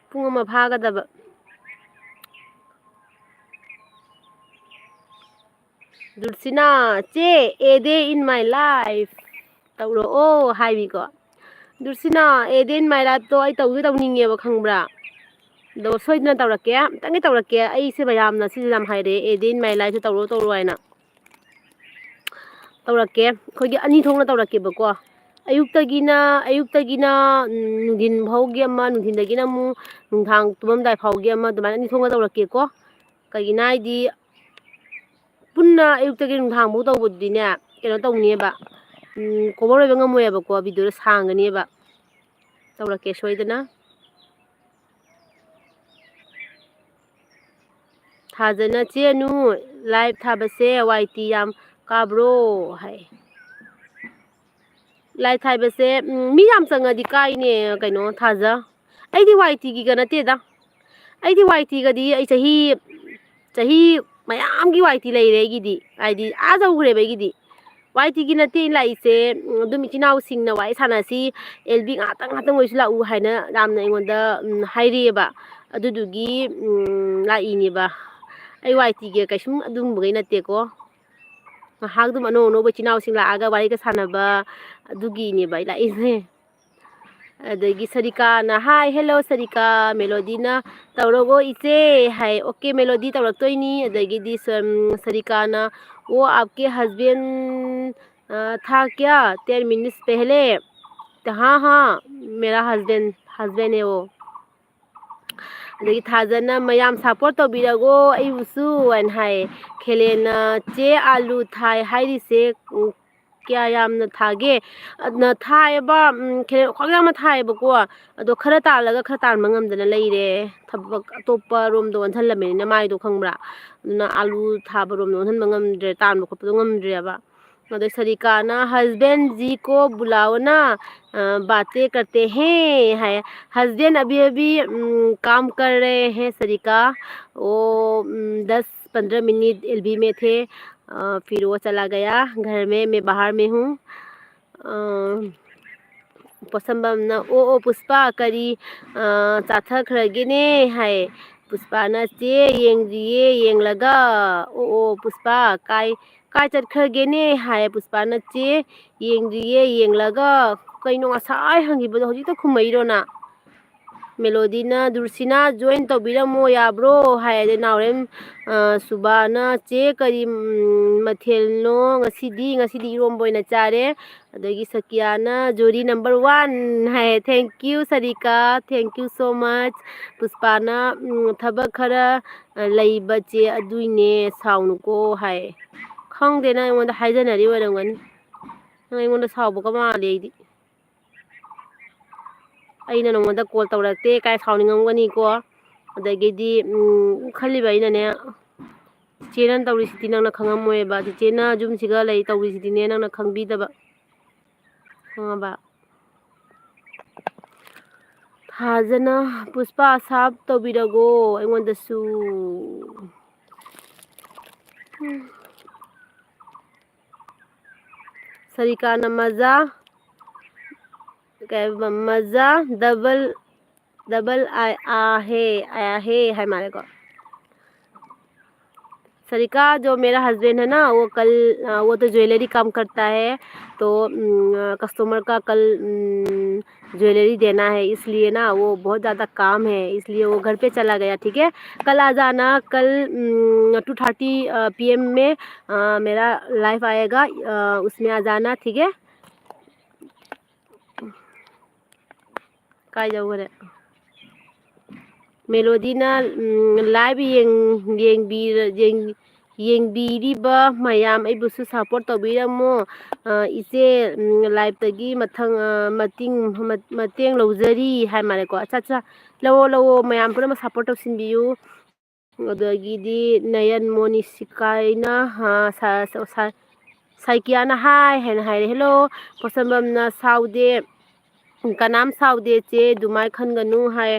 ꯄꯨꯡ ꯑꯃ ꯐꯥꯒꯗꯕ꯫ ꯗꯨꯔꯁꯤꯅꯥ, "ꯆꯦ, a day in my life ꯇꯧꯔꯛꯑꯣ" ꯍꯥꯏꯕꯤꯀꯣ꯫ ꯗꯨꯔꯁꯤꯅꯥ, "a day in my life"ꯇꯣ ꯑꯩ ꯇꯧꯗꯤ ꯇꯧꯅꯤꯡꯉꯦꯕ, ꯈꯪꯕ꯭ꯔꯥ? ꯑꯗꯣ ꯁꯣꯏꯗꯅ ꯇꯧꯔꯛꯀꯦ, ꯑꯝꯇꯪꯗꯤ ꯇꯧꯔꯛꯀꯦ꯫ ꯑꯩꯁꯦ ꯃꯌꯥꯝꯅ ꯁꯤꯁꯦ ꯌꯥꯝ ꯍꯥꯏꯔꯛꯑꯦ, "a day in my life"ꯁꯦ ꯇꯧꯔꯣ, ꯇꯧꯔꯣ ꯍꯥꯏꯅ꯫ ꯇꯧꯔꯛꯀꯦ꯫ ꯑꯩꯈꯣꯏꯒꯤ ꯑꯅꯤ ꯊꯣꯛꯅ ꯇꯧꯔꯛꯀꯦꯕꯀꯣ꯫ ꯑꯌꯨꯛꯇꯒꯤꯅ, ꯑꯌꯨꯛꯇꯒꯤꯅ, ꯎꯝ, ꯅꯨꯡꯊꯤꯟ ꯐꯥꯎꯒꯤ ꯑꯃ, ꯅꯨꯡꯊꯤꯟꯗꯒꯤꯅ ꯑꯃꯨꯛ ꯅꯨꯡꯗꯥꯡ ꯇꯨꯝꯃꯝꯗꯥꯏ ꯐꯥꯎꯒꯤ ꯑꯃ, ꯑꯗꯨꯃꯥꯏꯅ ꯑꯅꯤ ꯊꯣꯛꯅ ꯇꯧꯔꯛꯀꯦꯀꯣ꯫ ꯀꯩꯒꯤꯅꯣ ꯍꯥꯏꯗꯤ, ꯄꯨꯟꯅ ꯑꯌꯨꯛꯇꯒꯤ ꯅꯨꯡꯗꯥꯡꯐꯥꯎ ꯇꯧꯕꯗꯨꯗꯤꯅꯦ, ꯀꯩꯅꯣ ꯇꯧꯅꯦꯕ, ꯎꯝ, cover ꯑꯣꯏꯕ ꯉꯝꯃꯣꯏꯕꯀꯣ, videoꯗꯣ ꯁꯥꯡꯒꯅꯦꯕ꯫ ꯇꯧꯔꯛꯀꯦ ꯁꯣꯏꯗꯅ꯫ ꯊꯥꯖꯅ, "ꯆꯦ ꯑꯅꯨ, live ꯊꯥꯕꯁꯦ Y T ꯌꯥꯝ ꯀꯥꯕ꯭ꯔꯣ?" ꯍꯥꯏ꯫ Live ꯊꯥꯕꯁꯦ, ꯎꯝ, ꯃꯤ ꯌꯥꯝ ꯆꯪꯉꯗꯤ ꯀꯥꯏꯅꯦ, ꯀꯩꯅꯣ, ꯊꯥꯖ꯫ ꯑꯩꯗꯤ Y Tꯒꯤꯒ ꯅꯠꯇꯦꯗ꯫ ꯑꯩꯗꯤ ꯋꯥꯏ ꯇꯤꯒꯗꯤ ꯑꯩ ꯆꯍꯤ ꯆꯍꯤ ꯃꯌꯥꯝꯒꯤ ꯋꯥꯏ ꯇꯤ ꯂꯩꯔꯦ ꯑꯩꯒꯤꯗꯤ, ꯍꯥꯏꯗꯤ ꯑꯥ ꯌꯧꯈ꯭ꯔꯦꯕ ꯑꯩꯒꯤꯗꯤ꯫ ꯋꯥꯏ ꯇꯤꯒꯤ ꯅꯠꯇꯦ ꯑꯩꯅ ꯂꯥꯛꯏꯁꯦ, ꯎꯝ, ꯑꯗꯨꯝ ꯏꯆꯤꯟ ꯏꯅꯥꯎꯁꯤꯡꯅ ꯋꯥꯔꯤ ꯁꯥꯟꯅꯁꯤ, ꯑꯦꯜ ꯕꯤ ꯉꯥꯛꯇꯪ ꯉꯥꯛꯇꯪ ꯑꯣꯏꯁꯨ ꯂꯥꯛꯎ ꯍꯥꯏꯅ ꯌꯥꯝꯅ ꯑꯩꯉꯣꯟꯗ, ꯎꯝ, ꯍꯥꯏꯔꯛꯑꯦꯕ꯫ ꯑꯗꯨꯗꯨꯒꯤ, ꯎꯝ, ꯂꯥꯛꯏꯅꯦꯕ꯫ ꯑꯩ ꯋꯥꯏ ꯇꯤꯒꯤ ꯀꯩꯁꯨꯝ ꯑꯗꯨꯒꯨꯝꯕꯈꯩ ꯅꯠꯇꯦꯀꯣ꯫ ꯉꯥꯏꯍꯥꯛ ꯑꯗꯨꯝ ꯑꯅꯧ ꯑꯅꯧꯕ ꯏꯆꯤꯟ ꯏꯅꯥꯎꯁꯤꯡ ꯂꯥꯛꯑꯒ ꯋꯥꯔꯤꯒ ꯁꯥꯟꯅꯕ, ꯑꯗꯨꯒꯤꯅꯦꯕ ꯑꯩ ꯂꯥꯛꯏꯁꯦ꯫ ꯑꯗꯒꯤ ꯁꯔꯤꯀꯥꯅ, "Hi, hello ꯁꯔꯤꯀꯥ, ꯃꯦꯂꯣꯗꯤꯅ ꯇꯧꯔꯒꯣ ꯏꯆꯦ" ꯍꯥꯏ꯫ "Okay melody, ꯇꯧꯔꯛꯇꯣꯏꯅꯤ"꯫ ꯑꯗꯒꯤꯗꯤ ꯁꯝ-, ꯁꯔꯤꯀꯥꯅ, "वो आपके हस्बैंड, अ, था क्या टेन मिनट्स पहले?" "हाँ, हाँ, मेरा हस्बैंड, हस्बैंड है वो"꯫ ꯑꯗꯒꯤ ꯊꯥꯖꯅ, "ꯃꯌꯥꯝ ꯁꯞꯄꯣꯔꯠ ꯇꯧꯕꯤꯔꯒꯣ ꯑꯩꯕꯨꯁꯨ" ꯍꯥꯏꯅ ꯍꯥꯏ꯫ ꯈꯦꯂꯦꯟꯅ, "ꯆꯦ ꯑꯥꯂꯨ ꯊꯥꯏ ꯍꯥꯏꯔꯤꯁꯦ, ꯎꯝ, ꯀꯌꯥ ꯌꯥꯝꯅ ꯊꯥꯒꯦ?" ꯑꯗꯨꯅ ꯊꯥꯏꯑꯕ, ꯎꯝ, ꯈꯦꯂꯦꯟ ꯈ꯭ꯋꯥꯏ ꯌꯥꯝꯅ ꯊꯥꯏꯑꯕꯀꯣ꯫ ꯑꯗꯣ ꯈꯔ ꯇꯥꯜꯂꯒ ꯈꯔ ꯇꯥꯟꯕ ꯉꯝꯗꯅ ꯂꯩꯔꯦ꯫ ꯊꯕꯛ ꯑꯇꯣꯞꯄ ꯔꯣꯝꯗ ꯑꯣꯟꯁꯤꯜꯂꯝꯃꯤꯅꯤꯅ ꯃꯥꯏꯗꯣ ꯈꯪꯕ꯭ꯔꯥ? ꯑꯗꯨꯅ ꯑꯥꯂꯨ ꯊꯥꯕ ꯔꯣꯝꯗ ꯑꯣꯟꯁꯤꯟꯕ ꯉꯝꯗ꯭ꯔꯦ, ꯇꯥꯟꯕ ꯈꯣꯠꯄꯗꯣ ꯉꯝꯗ꯭ꯔꯦꯕ꯫ ꯑꯗꯩ ꯁꯔꯤꯀꯥꯅ, "ꯍꯁꯕꯦꯟ ꯖꯤ ꯀꯣ ꯕꯨꯂꯥꯑꯣꯅ, ꯑ, ꯕꯥꯇꯦ ꯀꯔꯇꯦ ꯍꯦ" ꯍꯥꯏ꯫ "हस्बैंड अभी अभी, उम, काम कर रहे हैं सरिका, वो, उम, दस पन्द्रह मिनट एलबी में थे, अ, फिर वो चला गया घर में, मैं बाहर में हूँ"꯫ ꯑ, ꯄꯣꯠꯁꯝꯕꯝꯅ, "ꯑꯣ, ꯑꯣ, ꯄꯨꯁꯄꯥ, ꯀꯔꯤ, ꯑ, ꯆꯥꯊꯈ꯭ꯔꯒꯦꯅꯦ?" ꯍꯥꯏ꯫ ꯄꯨꯁꯄꯥꯅ, "ꯆꯦ, ꯌꯦꯡꯗ꯭ꯔꯤꯌꯦ, ꯌꯦꯡꯂꯒ"꯫ "ꯑꯣ, ꯑꯣ, ꯄꯨꯁꯄꯥ, ꯀꯥꯏ, ꯀꯥꯏ ꯆꯠꯈ꯭ꯔꯒꯦꯅꯦ?" ꯍꯥꯏ꯫ ꯄꯨꯁꯄꯥꯅ, "ꯆꯦ, ꯌꯦꯡꯗ꯭ꯔꯤꯌꯦ, ꯌꯦꯡꯂꯒ"꯫ ꯀꯩꯅꯣ ꯉꯁꯥꯏ ꯍꯪꯈꯤꯕꯗꯣ ꯍꯧꯖꯤꯛꯇ ꯈꯨꯝꯃꯛꯏꯔꯣ ꯅ? ꯃꯦꯂꯣꯗꯤꯅ, "ꯗꯨꯔꯁꯤꯅꯥ, ꯖꯣꯏꯟ ꯇꯧꯕꯤꯔꯝꯃꯣ ꯌꯥꯕ꯭ꯔꯣ?" ꯍꯥꯏ꯫ ꯑꯗꯩ ꯅꯥꯎꯔꯦꯝ, ꯑ, ꯁꯨꯕꯥꯅ, "ꯆꯦ, ꯀꯔꯤ, ꯎꯝ, ꯃꯊꯦꯜꯅꯣ ꯉꯁꯤꯗꯤ?" "ꯉꯁꯤꯗꯤ ꯏꯔꯣꯝꯕ ꯑꯣꯏꯅ ꯆꯥꯔꯦ"꯫ ꯑꯗꯒꯤ ꯁꯀꯤꯌꯥꯅ, "ꯖꯣꯔꯤ ꯅꯝꯕꯔ ꯋꯥꯟ" ꯍꯥꯏ꯫ "Thank you Sarika, thank you so much"꯫ ꯄꯨꯁꯄꯥꯅ, "ꯎꯝ, ꯊꯕꯛ ꯈꯔ, ꯑ, ꯂꯩꯕ ꯆꯦ, ꯑꯗꯨꯏꯅꯦ, ꯁꯥꯎꯅꯨꯀꯣ" ꯍꯥꯏ꯫ ꯈꯪꯗꯦ, ꯅꯪ ꯑꯩꯉꯣꯟꯗ ꯍꯥꯏꯖꯅꯔꯤ ꯑꯣꯏꯔꯝꯒꯅꯤ꯫ ꯅꯪ ꯑꯩꯉꯣꯟꯗ ꯁꯥꯎꯕꯒ ꯃꯥꯜꯂꯦ ꯑꯩꯗꯤ꯫ ꯑꯩꯅ ꯅꯉꯣꯟꯗ ꯀꯣꯜ ꯇꯧꯔꯛꯇꯦ ꯀꯥꯏ ꯁꯥꯎꯅꯤꯡꯉꯝꯒꯅꯤꯀꯣ꯫ ꯑꯗꯒꯤꯗꯤ, ꯎꯝ, ꯈꯜꯂꯤꯕ ꯑꯩꯅꯅꯦ, ꯆꯤꯆꯦꯅ ꯇꯧꯔꯤꯁꯤꯗꯤ ꯅꯪꯅ ꯈꯪꯉꯝꯃꯣꯏꯕ꯫ ꯆꯤꯆꯦꯅ ꯌꯨꯝꯁꯤꯒ ꯂꯩ ꯇꯧꯔꯤꯁꯤꯗꯤꯅꯦ ꯅꯪꯅ ꯈꯪꯕꯤꯗꯕ꯫ ꯈꯪꯉꯕ? ꯐꯖꯅ ꯄꯨꯁꯄꯥ ꯁꯥꯞ ꯇꯧꯕꯤꯔꯒꯣ ꯑꯩꯉꯣꯟꯗꯁꯨ꯫ ꯁꯔꯤꯀꯥꯅ ꯃꯖꯥ, ꯀꯩ ꯍꯥꯏꯕ, ꯃꯖꯥ ꯗꯕꯜ, ꯗꯕꯜ ꯑꯥꯏ, ꯑꯥ ꯍꯦ, ꯑꯥ ꯍꯦ ꯍꯥꯏ ꯃꯥꯜꯂꯦꯀꯣ꯫ सरिका, जो मेरा हस्बैंड है ना, वो कल, अ, वो तो ज्वेलरी काम करता है, तो, उम, अ, कस्टमर का कल, उम, ज्वेलरी देना है, इसलिए ना वो बहुत ज़्यादा काम है, इसलिए वो घर पे चला गया, ठीक है। कल आ जाना, कल, um, two thirty, uh, P M में, अ, मेरा लाइव आएगा, अ, उसमें आ जाना, ठीक है। ꯀꯥꯏ ꯌꯧꯈꯔꯦ? ꯃꯦꯂꯣꯗꯤꯅ, ꯎꯝ, ꯂꯥꯏꯚ ꯌꯦꯡ-, ꯌꯦꯡꯕꯤꯔ-, ꯌꯦꯡ-, ꯌꯦꯡꯕꯤꯔꯤꯕ ꯃꯌꯥꯝ ꯑꯩꯕꯨꯁꯨ ꯁꯞꯄꯣꯔꯠ ꯇꯧꯕꯤꯔꯝꯃꯣ꯫ ꯑ, ꯏꯆꯦ, ꯎꯝ, ꯂꯥꯏꯚꯇꯒꯤ ꯃꯊꯪ, ꯑ, ꯃꯇꯤꯡ-, ꯃ-, ꯃꯇꯦꯡ ꯂꯧꯖꯔꯤ ꯍꯥꯏ ꯃꯥꯜꯂꯦꯀꯣ꯫ ꯑꯠꯆꯥ, ꯑꯠꯆꯥ꯫ ꯂꯧꯑꯣ, ꯂꯧꯑꯣ, ꯃꯌꯥꯝ ꯄꯨꯝꯅꯃꯛ ꯁꯞꯄꯣꯔꯠ ꯇꯧꯁꯤꯟꯕꯤꯌꯨ꯫ ꯑꯗꯒꯤꯗꯤ ꯅꯌꯟ ꯃꯣꯅꯤꯁꯤꯀꯥꯏꯅ, ꯍꯥ, ꯁ-, ꯁ-, ꯁ-, ꯁꯥꯏꯀꯤꯌꯥꯅ ꯍꯥꯏ ꯍꯥꯏꯅ ꯍꯥꯏꯔꯦ꯫ ꯍꯦꯜꯂꯣ, ꯄꯣꯠꯁꯝꯕꯝꯅ ꯁꯥꯎꯗꯦ, ꯀꯅꯥꯝ ꯁꯥꯎꯗꯦ ꯆꯦ, ꯑꯗꯨꯃꯥꯏ ꯈꯟꯒꯅꯨ ꯍꯥꯏ꯫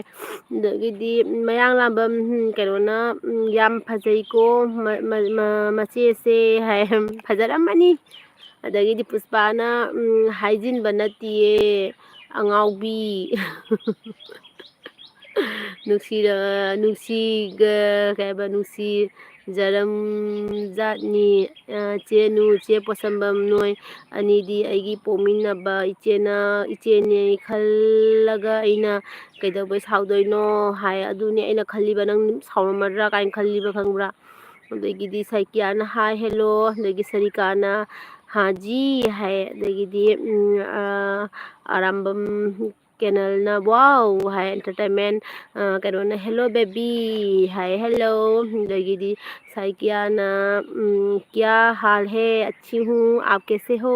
ꯑꯗꯒꯤꯗꯤ ꯃꯌꯥꯡꯂꯥꯝꯕꯝ, ꯎꯝ, ꯀꯩꯅꯣꯅ, ꯎꯝ, ꯌꯥꯝ ꯐꯖꯩꯀꯣ ꯃ-, ꯃ-, ꯃ-, ꯃꯆꯦꯁꯦ ꯍꯥꯏ꯫ ꯐꯖꯔꯝꯃꯅꯤ꯫ ꯑꯗꯒꯤꯗꯤ ꯄꯨꯁꯄꯥꯅ, ꯎꯝ, ꯍꯥꯏꯖꯤꯟꯕ ꯅꯠꯇꯤꯌꯦ, ꯑꯉꯥꯎꯕꯤ꯫ ꯅꯨꯡꯁꯤꯔ-, ꯅꯨꯡꯁꯤꯒ-, ꯀꯩ ꯍꯥꯏꯕ, ꯅꯨꯡꯁꯤꯖꯔꯝꯖꯥꯠꯅꯤ꯫ ꯑ, ꯆꯦ ꯅꯨ, ꯆꯦ ꯄꯣꯠꯁꯝꯕꯝ, ꯅꯣꯏ ꯑꯅꯤꯗꯤ ꯑꯩꯒꯤ ꯄꯣꯛꯃꯤꯟꯅꯕ ꯏꯆꯦꯅ, ꯏꯆꯦꯅꯦ ꯈꯜꯂꯒ ꯑꯩꯅ ꯀꯩꯗꯧꯕꯩ ꯁꯥꯎꯗꯣꯏꯅꯣ ꯍꯥꯏ꯫ ꯑꯗꯨꯅꯦ ꯑꯩꯅ ꯈꯜꯂꯤꯕ, ꯅꯪ ꯁꯥꯎꯔꯝꯃꯗ꯭ꯔꯥ ꯀꯥꯏꯅ ꯈꯜꯂꯤꯕ, ꯈꯪꯕ꯭ꯔꯥ? ꯑꯗꯒꯤꯗꯤ ꯁꯥꯏꯀꯤꯌꯥꯅ ꯍꯥꯏ ꯍꯦꯜꯂꯣ, ꯑꯗꯒꯤ ꯁꯔꯤꯀꯥꯅ ꯍꯥ ꯖꯤ ꯍꯥꯏ, ꯑꯗꯒꯤꯗꯤ, ꯎꯝ, ꯑ, ꯑꯔꯥꯝꯕꯝ ꯀꯦꯅꯦꯜꯅ ꯋꯥꯎ ꯍꯥꯏ, ꯑꯦꯟꯇꯔꯇꯦꯟꯃꯦꯟ, ꯑ, ꯀꯩꯅꯣꯅ ꯍꯦꯜꯂꯣ ꯕꯦꯕꯤ ꯍꯥꯏ, ꯍꯦꯜꯂꯣ, ꯑꯗꯒꯤꯗꯤ ꯁꯥꯏꯀꯤꯌꯥꯅ, ꯎꯝ, ꯀ꯭ꯌꯥ ꯍꯥꯜ ꯍꯦ, ꯑꯆꯤ ꯍꯨ, ꯑꯥꯞ ꯀꯦꯁꯦ ꯍꯣ,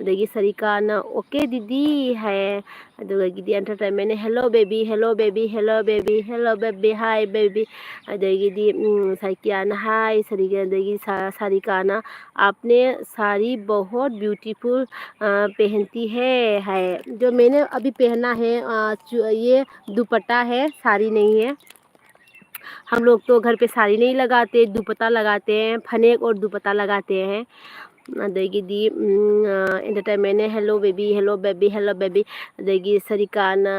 ꯑꯗꯒꯤ ꯁꯔꯤꯀꯥꯅ ꯑꯣꯀꯦ ꯗꯤꯗꯤ ꯍꯥꯏ, ꯑꯗꯨꯗꯒꯤꯗꯤ ꯑꯦꯟꯇꯔꯇꯦꯟꯃꯦꯟꯅ, "Hello baby, hello baby, hello baby, hello baby, hi baby"꯫ ꯑꯗꯒꯤꯗꯤ ꯁꯥꯏꯀꯤꯌꯥꯅ, "Hi ꯁꯔꯤꯀꯥ"꯫ ꯑꯗꯒꯤ ꯁꯥꯔꯤꯀꯥꯅ, "आपने साड़ी बहुत ब्यूटीफुल पहनती है" ꯍꯥꯏ꯫ जो मैंने अभी पहना है, ये दुपट्टा है, साड़ी नहीं है। हम लोग तो घर पे साड़ी नहीं लगाते, दुपट्टा लगाते हैं, फनेक और दुपट्टा लगाते हैं। ꯑꯗꯒꯤꯗꯤ ꯑꯦꯟꯇꯔꯇꯦꯟꯃꯦꯟꯅ, "Hello baby, hello baby, hello baby"꯫ ꯑꯗꯒꯤ ꯁꯔꯤꯀꯥꯅ,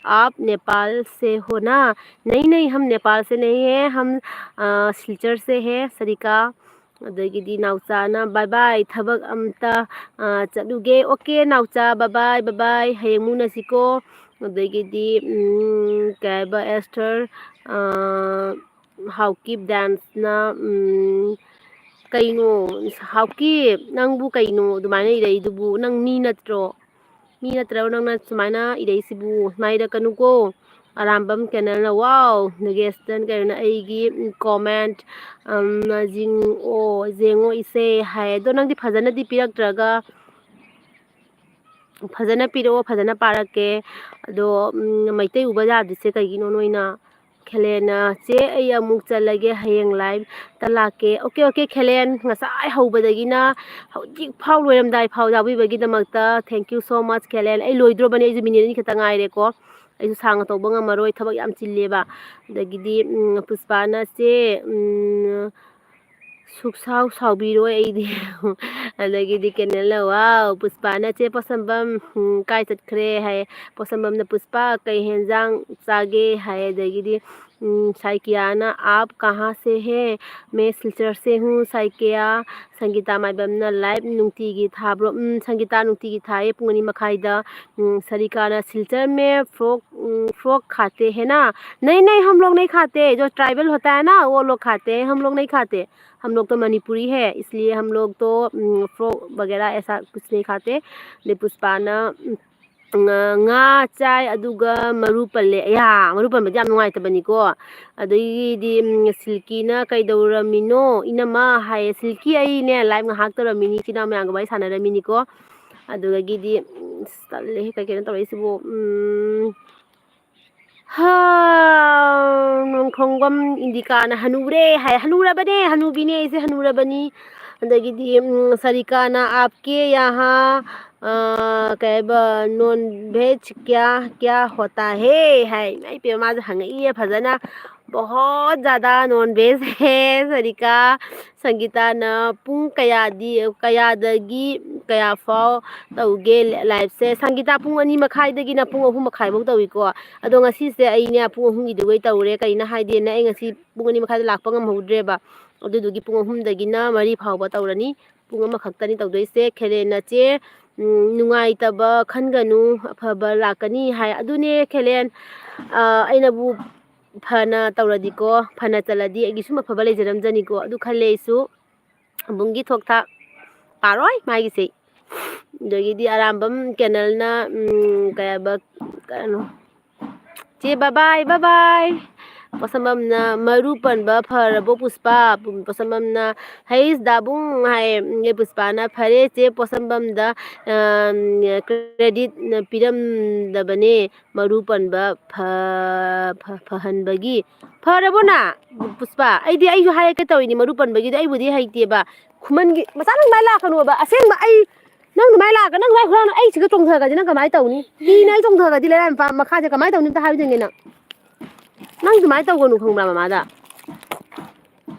"आप नेपाल से हो ना?" "नहीं नहीं, हम नेपाल से नहीं है, हम सिलचर से है सरिका"꯫ ꯑꯗꯒꯤꯗꯤ ꯅꯥꯎꯆꯥꯅ, "Bye bye, ꯊꯕꯛ ꯑꯝꯇ ꯆꯠꯂꯨꯒꯦ"꯫ "Okay ꯅꯥꯎꯆꯥ, bye bye, bye bye, ꯍꯌꯦꯡ ꯑꯃꯨꯛ ꯎꯅꯁꯤꯀꯣ"꯫ ꯑꯗꯒꯤꯗꯤ ꯀꯩ ꯍꯥꯏꯕ, ꯑꯦꯁꯊꯔ, ꯍꯥꯎꯀꯤꯞ ꯗꯥꯟꯁꯅ, "ꯀꯩꯅꯣ ꯍꯥꯎꯀꯤꯞ, ꯅꯪꯕꯨ ꯀꯩꯅꯣ ꯑꯗꯨꯃꯥꯏꯅ ꯏꯔꯛꯏꯗꯨꯕꯨ? ꯅꯪ ꯃꯤ ꯅꯠꯇ꯭ꯔꯣ? ꯃꯤ ꯅꯠꯇ꯭ꯔꯣ? ꯅꯪꯅ ꯁꯨꯃꯥꯏꯅ ꯏꯔꯛꯏꯁꯤꯕꯨ? ꯁꯨꯃꯥꯏꯅ ꯏꯔꯛꯀꯅꯨꯀꯣ"꯫ ꯑꯔꯥꯝꯕꯝ ꯀꯦꯅꯦꯜꯅ, "Wow, ꯅꯦꯒꯦꯁꯇꯟ ꯀꯩꯅꯣꯅ ꯑꯩꯒꯤ ꯀꯣꯃꯦꯟꯠ ꯌꯦꯡꯉꯣ, ꯌꯦꯡꯉꯣ ꯏꯆꯦ" ꯍꯥꯏ꯫ ꯑꯗꯣ ꯅꯪꯗꯤ ꯐꯖꯅꯗꯤ ꯄꯤꯔꯛꯇ꯭ꯔꯒ꯫ ꯐꯖꯅ ꯄꯤꯔꯛꯑꯣ, ꯐꯖꯅ ꯄꯥꯔꯛꯀꯦ꯫ ꯑꯗꯣ ꯃꯩꯇꯩ ꯎꯕ ꯌꯥꯗ꯭ꯔꯤꯁꯦ ꯀꯩꯒꯤꯅꯣ ꯅꯣꯏꯅ? ꯈꯦꯂꯦꯟꯅ, "ꯆꯦ ꯑꯩ ꯑꯃꯨꯛ ꯆꯠꯂꯒꯦ, ꯍꯌꯦꯡ ꯂꯥꯏꯞꯇ ꯂꯥꯛꯀꯦ"꯫ "Okay okay ꯈꯦꯂꯦꯟ, ꯉꯁꯥꯏ ꯍꯧꯕꯗꯒꯤꯅ ꯍꯧꯖꯤꯛ ꯐꯥꯎ ꯂꯣꯏꯔꯝꯗꯥꯏ ꯐꯥꯎ ꯌꯥꯎꯕꯤꯕꯒꯤꯗꯃꯛꯇ thank you so much ꯈꯦꯂꯦꯟ"꯫ ꯑꯩ ꯂꯣꯏꯗ꯭ꯔꯣꯕꯅꯦ, ꯑꯩꯁꯨ ꯃꯤꯅꯤꯠ ꯑꯅꯤꯈꯛꯇ ꯉꯥꯏꯔꯦꯀꯣ꯫ ꯑꯩꯁꯨ ꯁꯥꯡꯅ ꯇꯧꯕ ꯉꯝꯃꯔꯣꯏ, ꯊꯕꯛ ꯌꯥꯝ ꯆꯤꯜꯂꯦꯕ꯫ ꯑꯗꯒꯤꯗꯤ ꯄꯨꯁꯄꯥꯅ, "ꯆꯦ, ꯁꯨꯛꯁꯥꯎ ꯁꯥꯎꯕꯤꯔꯣꯏ ꯑꯩꯗꯤ"꯫ ꯑꯗꯒꯤꯗꯤ ꯀꯦꯅꯦꯜꯅ, "Wow, ꯄꯨꯁꯄꯥꯅ ꯆꯦ ꯄꯣꯠꯁꯝꯕꯝ ꯀꯥꯏ ꯆꯠꯈ꯭ꯔꯦ?" ꯍꯥꯏ꯫ ꯄꯣꯠꯁꯝꯕꯝꯅ, "ꯄꯨꯁꯄꯥ ꯀꯩ ꯍꯦꯟꯖꯥꯡ ꯆꯥꯒꯦ?" ꯍꯥꯏ꯫ ꯑꯗꯒꯤꯗꯤ ꯁꯥꯏꯀꯤꯌꯥꯅ, "आप कहाँ से है?" "मैं सिलचर से हूँ ꯁꯥꯏꯀꯤꯌꯥ"꯫ ꯁꯪꯒꯤꯇꯥ ꯃꯥꯏꯕꯝꯅ, "ꯂꯥꯏꯞ ꯅꯨꯡꯇꯤꯒꯤ ꯊꯥꯕ꯭ꯔꯣ?" "ꯎꯝ, ꯁꯪꯒꯤꯇꯥ, ꯅꯨꯡꯇꯤꯒꯤ ꯊꯥꯏꯌꯦ ꯄꯨꯡ ꯑꯅꯤ ꯃꯈꯥꯏꯗ"꯫ ꯁꯔꯤꯀꯥꯅ, "सिलचर में फ्रॉक, फ्रॉक खाते हैं ना?" "नहीं नहीं, हम लोग नहीं खाते, जो ट्राइबल होता है ना, वो लोग खाते हैं, हम लोग नहीं खाते, हम लोग तो मणिपुरी है, इसलिए हम लोग तो फ्रॉक वगैरह ऐसा कुछ नहीं खाते"꯫ ꯑꯗꯩ ꯄꯨꯁꯄꯥꯅ, "ꯉꯥ ꯆꯥꯏ ꯑꯗꯨꯒ ꯃꯔꯨ ꯄꯜꯂꯦ"꯫ ꯑꯌꯥ, ꯃꯔꯨ ꯄꯟꯕꯗꯤ ꯌꯥꯝ ꯅꯨꯡꯉꯥꯏꯇꯕꯅꯤꯀꯣ꯫ ꯑꯗꯒꯤꯗꯤ ꯁꯤꯜꯀꯤꯅ, "ꯀꯩꯗꯧꯔꯝꯃꯤꯅꯣ ꯏꯅꯝꯃ?" ꯍꯥꯏꯌꯦ꯫ "ꯁꯤꯜꯀꯤ, ꯑꯩꯅꯦ ꯂꯥꯏꯞ ꯉꯥꯏꯍꯥꯛ ꯇꯧꯔꯝꯃꯤꯅꯤ, ꯏꯆꯤꯟ ꯏꯅꯥꯎ ꯃꯌꯥꯝꯒ ꯋꯥꯔꯤ ꯁꯥꯟꯅꯔꯝꯃꯤꯅꯤꯀꯣ"꯫ ꯑꯗꯨꯗꯒꯤꯗꯤ ꯑꯁ, ꯇꯜꯂꯦꯍꯦ, ꯀꯩ ꯀꯩꯅꯣ ꯇꯧꯔꯛꯏꯁꯤꯕꯣ? ꯎꯝ, ꯍꯥ, ꯅꯣꯡꯈꯣꯡꯕꯝ ꯏꯟꯗꯤꯀꯥꯅ ꯍꯅꯨꯔꯦ ꯍꯥꯏ꯫ ꯍꯅꯨꯔꯕꯅꯦ, ꯍꯅꯨꯕꯤꯅꯦ ꯑꯩꯁꯦ, ꯍꯅꯨꯔꯕꯅꯤ꯫ ꯑꯗꯒꯤꯗꯤ, ꯎꯝ, ꯁꯔꯤꯀꯥꯅ "ꯑꯥꯞꯀꯦ ꯌꯍꯥ, ꯑ, ꯀꯩ ꯍꯥꯏꯕ, ꯅꯣꯟ ꯚꯦꯖ ꯀ꯭ꯌꯥ, ꯀ꯭ꯌꯥ ꯍꯣꯇꯥ ꯍꯦ?" ꯍꯥꯏ꯫ ꯏꯃꯥ ꯏꯄꯦꯝꯃ, ꯃꯥꯁꯦ ꯍꯪꯉꯛꯏꯌꯦ ꯐꯖꯅ꯫ "ꯕꯍꯣꯠ ꯖꯥꯗꯥ ꯅꯣꯟ ꯚꯦꯖ ꯍꯦ, ꯁꯔꯤꯀꯥ꯫" ꯁꯪꯒꯤꯇꯥꯅ ꯄꯨꯡ ꯀꯌꯥꯗꯤ, ꯀꯌꯥꯗꯒꯤ ꯀꯌꯥ ꯐꯥꯎ ꯇꯧꯒꯦ ꯂꯥꯏꯞꯁꯦ? ꯁꯪꯒꯤꯇꯥ, ꯄꯨꯡ ꯑꯅꯤ ꯃꯈꯥꯏꯗꯒꯤꯅ ꯄꯨꯡ ꯑꯍꯨꯝ ꯃꯈꯥꯏꯐꯧ ꯇꯧꯏꯀꯣ꯫ ꯑꯗꯣ ꯉꯁꯤꯁꯦ ꯑꯩꯅꯦ ꯄꯨꯡ ꯑꯍꯨꯝꯒꯤꯗꯨꯒꯩ ꯇꯧꯔꯦ꯫ ꯀꯩꯅꯣ ꯍꯥꯏꯗꯤꯅꯦ, ꯑꯩ ꯉꯁꯤ ꯄꯨꯡ ꯑꯅꯤ ꯃꯈꯥꯏꯗ ꯂꯥꯛꯄ ꯉꯝꯍꯧꯗ꯭ꯔꯦꯕ꯫ ꯑꯗꯨꯗꯨꯒꯤ ꯄꯨꯡ ꯑꯍꯨꯝꯗꯒꯤꯅ ꯃꯔꯤ ꯐꯥꯎꯕ ꯇꯧꯔꯅꯤ꯫ ꯄꯨꯡ ꯑꯃꯈꯛꯇꯅꯤ ꯇꯧꯗꯣꯏꯁꯦ꯫ ꯈꯦꯂꯦꯟꯅ, "ꯆꯦ, ꯎꯝ, ꯅꯨꯡꯉꯥꯏꯇꯕ ꯈꯟꯒꯅꯨ, ꯑꯐꯕ ꯂꯥꯛꯀꯅꯤ" ꯍꯥꯏ꯫ ꯑꯗꯨꯅꯦ ꯈꯦꯂꯦꯟ, ꯑ, ꯑꯩꯅꯕꯨ ꯐꯅ ꯇꯧꯔꯗꯤꯀꯣ, ꯐꯅ ꯆꯠꯂꯗꯤ ꯑꯩꯒꯤ ꯁꯨꯝ ꯑꯐꯕ ꯂꯩꯖꯔꯝꯖꯅꯤꯀꯣ꯫ ꯑꯗꯨ ꯈꯜꯂꯦ ꯑꯩꯁꯨ꯫ ꯑꯕꯨꯡꯒꯤ ꯊꯣꯛ ꯊꯥꯛ ꯄꯥꯔꯣꯏ ꯃꯥꯒꯤꯁꯦ꯫ ꯑꯗꯒꯤꯗꯤ ꯑꯔꯥꯝꯕꯝ ꯀꯦꯅꯦꯜꯅ, ꯎꯝ, ꯀꯩ ꯍꯥꯏꯕ, ꯀꯩꯅꯣ, "ꯆꯦ, bye bye, bye bye꯫" ꯄꯣꯠꯁꯝꯕꯝꯅ, "ꯃꯔꯨ ꯄꯟꯕ ꯐꯔꯕꯣ ꯄꯨꯁꯄꯥ?" ꯄꯣꯠꯁꯝꯕꯝꯅ, "ꯍꯩꯁ ꯗꯥꯕꯨꯡ" ꯍꯥꯏꯌꯦ꯫ ꯄꯨꯁꯄꯥꯅ, "ꯐꯔꯦ ꯆꯦ, ꯄꯣꯠꯁꯝꯕꯝꯗ, ꯑ, credit ꯄꯤꯔꯝꯗꯕꯅꯦ꯫ ꯃꯔꯨ ꯄꯟꯕ ꯐ-, ꯐ-, ꯐꯍꯟꯕꯒꯤ"꯫ ꯐꯔꯕꯣ ꯅ, ꯄꯨꯁꯄꯥ? ꯑꯩꯗꯤ, ꯑꯩꯁꯨ ꯍꯥꯏꯔꯛꯀꯦ ꯇꯧꯔꯤꯅꯤ, ꯃꯔꯨ ꯄꯟꯕꯒꯤꯗꯣ ꯑꯩꯕꯨꯗꯤ ꯍꯩꯇꯦꯕ꯫ ꯈꯨꯃꯟꯒꯤ ꯃꯆꯥ, ꯅꯪ ꯑꯗꯨꯃꯥꯏꯅ ꯂꯥꯛꯀꯅꯣꯕ꯫ ꯑꯁꯦꯡꯕ ꯑꯩ, ꯅꯪ ꯑꯗꯨꯃꯥꯏꯅ ꯂꯥꯛꯑꯒ ꯅꯪ ꯑꯗꯨꯃꯥꯏꯅ ꯍꯨꯔꯥꯟꯅ ꯑꯩ ꯁꯤꯒ ꯆꯣꯡꯊꯈ꯭ꯔꯗꯤ ꯅꯪ ꯀꯃꯥꯏꯅ ꯇꯧꯅꯤ? ꯍꯤꯅ ꯑꯩ ꯆꯣꯡꯊꯈ꯭ꯔꯗꯤ ꯂꯩꯔꯥꯏ ꯃꯄꯥ-, ꯃꯈꯥꯁꯦ ꯀꯃꯥꯏꯅ ꯇꯧꯅꯤ ꯑꯝꯇ ꯍꯥꯏꯕꯤꯗꯣꯏꯅꯦ ꯅꯪ꯫ ꯅꯪ ꯑꯗꯨꯃꯥꯏꯅ ꯇꯧꯒꯅꯨ ꯈꯪꯕ꯭ꯔꯥ ꯃꯃꯥꯗ?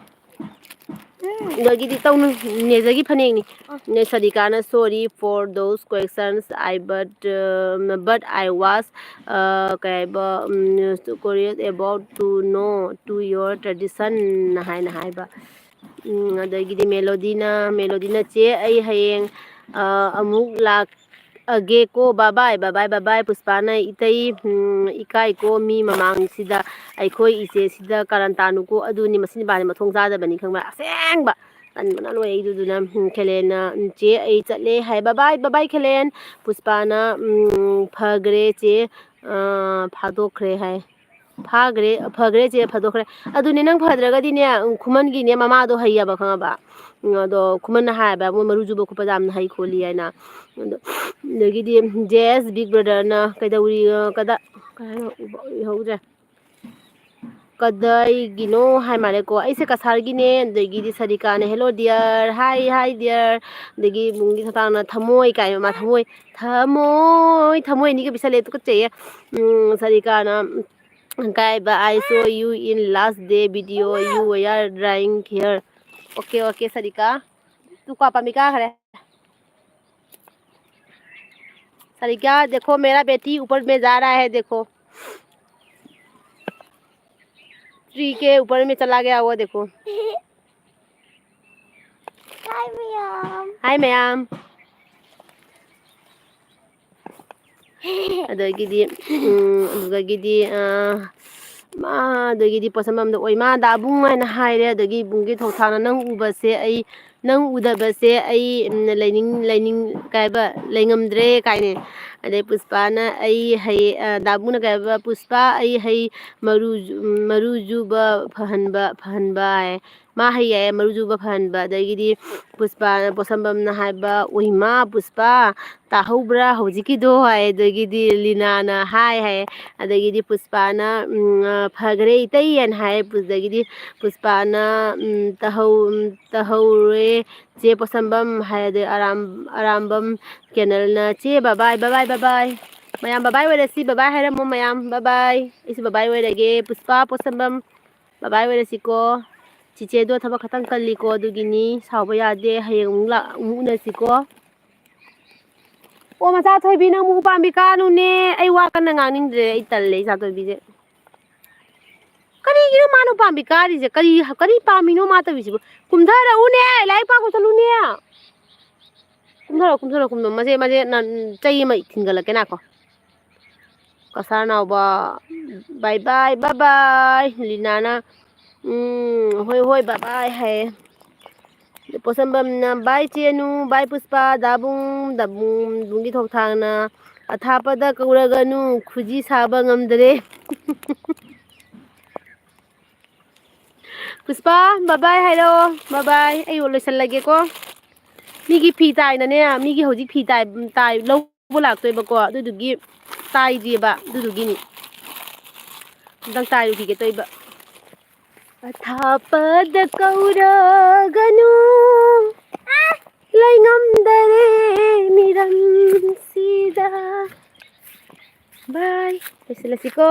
ꯑꯗꯒꯤꯗꯤ ꯇꯧꯅꯨ, ꯅꯦꯖꯒꯤ ꯐꯅꯦꯛꯅꯤ꯫ ꯅꯦ ꯁꯔꯤꯀꯥꯅ, "Sorry for those questions, I but, uh, but I was, uh, ꯀꯩ ꯍꯥꯏꯕ, ꯎꯝ, curious about to know to your tradition" ꯍꯥꯏꯅ ꯍꯥꯏꯕ꯫ ꯎꯝ, ꯑꯗꯒꯤꯗꯤ ꯃꯦꯂꯣꯗꯤꯅ, ꯃꯦꯂꯣꯗꯤꯅ, "ꯆꯦ, ꯑꯩ ꯍꯌꯦꯡ, ꯑ, ꯑꯃꯨꯛ ꯂꯥꯛ-, ꯑꯒꯦꯀꯣ, bye bye, bye bye, bye bye, ꯄꯨꯁꯄꯥꯅ ꯏꯇꯩ, ꯎꯝ, ꯏꯀꯥꯏꯀꯣ, ꯃꯤ ꯃꯃꯥꯡꯁꯤꯗ ꯑꯩꯈꯣꯏ ꯏꯆꯦꯁꯤꯗ ꯀꯔꯟ ꯇꯥꯅꯨꯀꯣ", ꯑꯗꯨꯅꯤ, ꯃꯁꯤ ꯅꯨꯄꯥꯁꯦ ꯃꯊꯣꯡ ꯆꯥꯗꯕꯅꯤ, ꯈꯪꯕ꯭ꯔꯥ? ꯑꯁꯦꯡꯕ! ꯇꯟꯕꯅ ꯂꯣꯏꯔꯦ ꯑꯩꯗꯨꯗꯨꯅ꯫ ꯎꯝ, ꯈꯦꯂꯦꯟꯅ, ꯎꯝ, "ꯆꯦ, ꯑꯩ ꯆꯠꯂꯦ" ꯍꯥꯏ, "Bye bye, bye bye, ꯈꯦꯂꯦꯟ꯫" ꯄꯨꯁꯄꯥꯅ, ꯎꯝ, "ꯐꯈ꯭ꯔꯦ ꯆꯦ, ꯑ, ꯐꯥꯗꯣꯛꯈ꯭ꯔꯦ" ꯍꯥꯏ꯫ ꯐꯥꯈ꯭ꯔꯦ, ꯐꯈ꯭ꯔꯦ ꯆꯦ, ꯐꯗꯣꯛꯈ꯭ꯔꯦ꯫ ꯑꯗꯨꯅꯦ, ꯅꯪ ꯐꯗ꯭ꯔꯒꯗꯤꯅꯦ, ꯎꯝ, ꯈꯨꯃꯟꯒꯤꯅꯦ, ꯃꯃꯥꯗꯣ ꯍꯩꯌꯦꯕ, ꯈꯪꯉꯕ? ꯎꯝ, ꯑꯗꯣ ꯈꯨꯃꯟꯅ ꯍꯥꯏꯌꯦꯕ, ꯃꯣꯏ ꯃꯔꯨ ꯆꯨꯕ ꯈꯣꯠꯄꯗ ꯌꯥꯝꯅ ꯍꯩ ꯈꯣꯠꯂꯤ ꯍꯥꯏꯅ꯫ ꯑꯗꯣ, ꯑꯗꯒꯤꯗꯤ ꯖꯦ ꯑꯦꯁ ꯕꯤꯛ ꯕ꯭ꯔꯗꯔꯅ ꯀꯩꯗꯧꯔꯤ, ꯑ, ꯀꯗꯥ-, ꯀꯩ ꯍꯥꯏꯅꯣ? ꯎꯕ-, ꯎꯍꯧꯗ꯭ꯔꯦ꯫ ꯀꯗꯥꯏꯒꯤꯅꯣ ꯍꯥꯏ ꯃꯥꯜꯂꯦꯀꯣ꯫ ꯑꯩꯁꯦ ꯀꯁꯥꯔꯒꯤꯅꯦ, ꯑꯗꯒꯤꯗꯤ ꯁꯔꯤꯀꯥꯅ "Hello dear", "Hi, hi dear", ꯑꯗꯒꯤ ꯕꯨꯡꯒꯤ ꯊꯣꯛꯊꯥꯡꯅ "ꯊꯃꯣꯏ" ꯀꯥꯏ, ꯃꯥ ꯊꯃꯣꯏ, ꯊꯃꯣꯏ, ꯊꯃꯣꯏ ꯑꯅꯤꯒ ꯄꯤꯁꯜꯂꯦ, ꯇꯨꯀꯠꯆꯩꯌꯦ꯫ ꯎꯝ, ꯁꯔꯤꯀꯥꯅ, ꯀꯥꯏꯕ, "I saw you in last day video, you were drying hair." Okay, okay, Sarika. ꯇꯨ ꯀ꯭ꯋꯥ ꯄꯥꯝꯕꯤ ꯀꯥꯈ꯭ꯔꯦ꯫ सरिका, देखो, मेरा बेटी ऊपर में जा रहा है, देखो। ट्री के ऊपर में चला गया वो, देखो। Hi, ma'am. Hi, ma'am. ꯑꯗꯒꯤꯗꯤ, ꯎꯝ, ꯑꯗꯨꯗꯒꯤꯗꯤ, ꯑ, ꯃꯥ, ꯑꯗꯒꯤꯗꯤ ꯄꯣꯠꯁꯝꯕꯝꯗ, "ꯑꯣꯏ ꯃꯥ, ꯗꯥꯕꯨꯡ" ꯍꯥꯏꯅ ꯍꯥꯏꯔꯦ꯫ ꯑꯗꯒꯤ ꯏꯕꯨꯡꯒꯤ ꯊꯣꯛꯊꯥꯛꯅ, "ꯅꯪ ꯎꯕꯁꯦ ꯑꯩ, ꯅꯪ ꯎꯗꯕꯁꯦ ꯑꯩ, ꯎꯝ, ꯂꯩꯅꯤꯡ-, ꯂꯩꯅꯤꯡ-, ꯀꯩ ꯍꯥꯏꯕ, ꯂꯩꯉꯝꯗ꯭ꯔꯦ" ꯀꯥꯏꯅ꯫ ꯑꯗꯩ ꯄꯨꯁꯄꯥꯅ, "ꯑꯩ ꯍꯩ-", ꯑ, ꯗꯥꯕꯨꯡꯅ ꯀꯩ ꯍꯥꯏꯕ, "ꯄꯨꯁꯄꯥ, ꯑꯩ ꯍꯩ ꯃꯔꯨ ꯖꯨ-, ꯎꯝ, ꯃꯔꯨ ꯖꯨꯕ ꯐꯍꯟꯕ, ꯐꯍꯟꯕ" ꯍꯥꯏ꯫ ꯃꯥ ꯍꯩ ꯌꯥꯏꯌꯦ, ꯃꯔꯨ ꯖꯨꯕ ꯐꯍꯟꯕ꯫ ꯑꯗꯒꯤꯗꯤ ꯄꯨꯁꯄꯥ, ꯄꯣꯠꯁꯝꯕꯝꯅ ꯍꯥꯏꯕ, "ꯑꯣꯏꯃꯥ ꯄꯨꯁꯄꯥ, ꯇꯥꯍꯧꯕ꯭ꯔꯥ ꯍꯧꯖꯤꯛꯀꯤꯗꯣ?" ꯍꯥꯏ꯫ ꯑꯗꯒꯤꯗꯤ ꯂꯤꯅꯥꯅ, "ꯍꯥꯏ" ꯍꯥꯏ꯫ ꯑꯗꯒꯤꯗꯤ ꯄꯨꯁꯄꯥꯅ, ꯎꯝ, ꯑ, "ꯐꯈ꯭ꯔꯦ ꯏꯇꯩ" ꯍꯥꯏꯅ ꯍꯥꯏ꯫ ꯑꯗꯒꯤꯗꯤ ꯄꯨꯁꯄꯥꯅ, ꯎꯝ, "ꯇꯥꯍꯧ-, ꯎꯝ, ꯇꯥꯍꯧꯔꯦ ꯆꯦ ꯄꯣꯠꯁꯝꯕꯝ" ꯍꯥꯏ꯫ ꯑꯗꯩ ꯑꯔꯥꯝ-, ꯑꯔꯥꯝꯕꯝ ꯀꯦꯅꯦꯜꯅ, "ꯆꯦ, bye bye, bye bye, bye bye꯫ ꯃꯌꯥꯝ bye bye ꯑꯣꯏꯔꯁꯤ, bye bye ꯍꯥꯏꯔꯝꯃꯣ ꯃꯌꯥꯝ, bye bye꯫ ꯑꯩꯁꯨ bye bye ꯑꯣꯏꯔꯒꯦ꯫ ꯄꯨꯁꯄꯥ, ꯄꯣꯠꯁꯝꯕꯝ, bye bye ꯑꯣꯏꯔꯁꯤꯀꯣ꯫ ꯆꯤꯆꯦꯗꯣ ꯊꯕꯛ ꯈꯇꯪ ꯀꯜꯂꯤꯀꯣ, ꯑꯗꯨꯒꯤꯅꯤ꯫ ꯁꯥꯎꯕ ꯌꯥꯗꯦ꯫ ꯍꯌꯦꯡ ꯑꯃꯨꯛ ꯂꯥꯛ-, ꯑꯃꯨꯛ ꯎꯅꯁꯤꯀꯣ꯫ ꯑꯣ, ꯃꯆꯥ ꯊꯣꯏꯕꯤ, ꯅꯪ ꯑꯃꯨꯛ ꯎꯄꯥꯝꯕꯤ ꯀꯥꯅꯨꯅꯦ꯫ ꯑꯩ ꯋꯥ ꯀꯟꯅ ꯉꯥꯡꯅꯤꯡꯗ꯭ꯔꯦ꯫ ꯑꯩ ꯇꯜꯂꯦ, ꯏꯆꯥ ꯊꯣꯏꯕꯤꯁꯦ꯫ ꯀꯔꯤꯒꯤꯅꯣ ꯃꯥꯅ ꯎꯄꯥꯝꯕꯤ ꯀꯥꯔꯤꯁꯦ? ꯀꯔꯤ, ꯀꯔꯤ ꯄꯥꯝꯃꯤꯅꯣ ꯃꯥ ꯇꯧꯔꯤꯁꯤꯕꯨ? ꯀꯨꯝꯊꯔꯛꯎꯅꯦ, ꯂꯥꯏꯔꯤꯛ ꯄꯥꯕ ꯆꯠꯂꯨꯅꯦ꯫ ꯀꯨꯝꯊꯔꯛꯑꯣ, ꯀꯨꯝꯊꯔꯛꯑꯣ, ꯀꯨꯝꯊꯔꯛꯑꯣ꯫ ꯃꯁꯦ, ꯃꯁꯦ, ꯅ-, ꯆꯩ ꯑꯃ ꯊꯤꯟꯒꯠꯂꯛꯀꯦ, ꯉꯥꯏꯈꯣ꯫ Cachar ꯅꯥꯎꯕ, bye bye, bye bye꯫ ꯂꯤꯅꯥꯅ, "ꯎꯝ, ꯍꯣꯏ, ꯍꯣꯏ, bye bye" ꯍꯥꯏꯌꯦ꯫ ꯄꯣꯠꯁꯝꯕꯝꯅ, "Bye ꯆꯦꯅꯨ, bye ꯄꯨꯁꯄꯥ, ꯗꯥꯕꯨꯡ, ꯗꯥꯕꯨꯡ, ꯕꯨꯡꯒꯤ ꯊꯣꯛꯊꯥꯡꯅ, ꯑꯊꯥꯞꯄꯗ ꯀꯧꯔꯒꯅꯨ, ꯈꯨꯖꯤ ꯁꯥꯕ ꯉꯝꯗ꯭ꯔꯦ"꯫ ꯄꯨꯁꯄꯥ, ꯕꯕꯥꯏ ꯍꯥꯏꯔꯛꯑꯣ꯫ ꯕꯕꯥꯏ, ꯑꯩ ꯂꯣꯏꯁꯜꯂꯒꯦꯀꯣ꯫ ꯃꯤꯒꯤ ꯐꯤ ꯇꯥꯏꯅꯅꯦ, ꯃꯤꯒꯤ ꯍꯧꯖꯤꯛ ꯐꯤ ꯇꯥꯏ, ꯇꯥꯏ ꯂꯧꯕ ꯂꯥꯛꯇꯣꯏꯕꯀꯣ, ꯑꯗꯨꯗꯨꯒꯤ ꯇꯥꯏꯗꯦꯕ, ꯑꯗꯨꯗꯨꯒꯤꯅꯤ꯫ ꯑꯝꯇꯪ ꯇꯥꯏꯔꯨꯈꯤꯒꯦ ꯇꯧꯕ꯫ ꯑꯊꯥꯞꯄꯗ ꯀꯧꯔꯒꯅꯨ, ꯂꯩꯉꯝꯗꯔꯦ ꯃꯤꯔꯝꯁꯤꯗ꯫ ꯕꯥꯏ, ꯂꯣꯏꯁꯤꯜꯂꯁꯤꯀꯣ꯫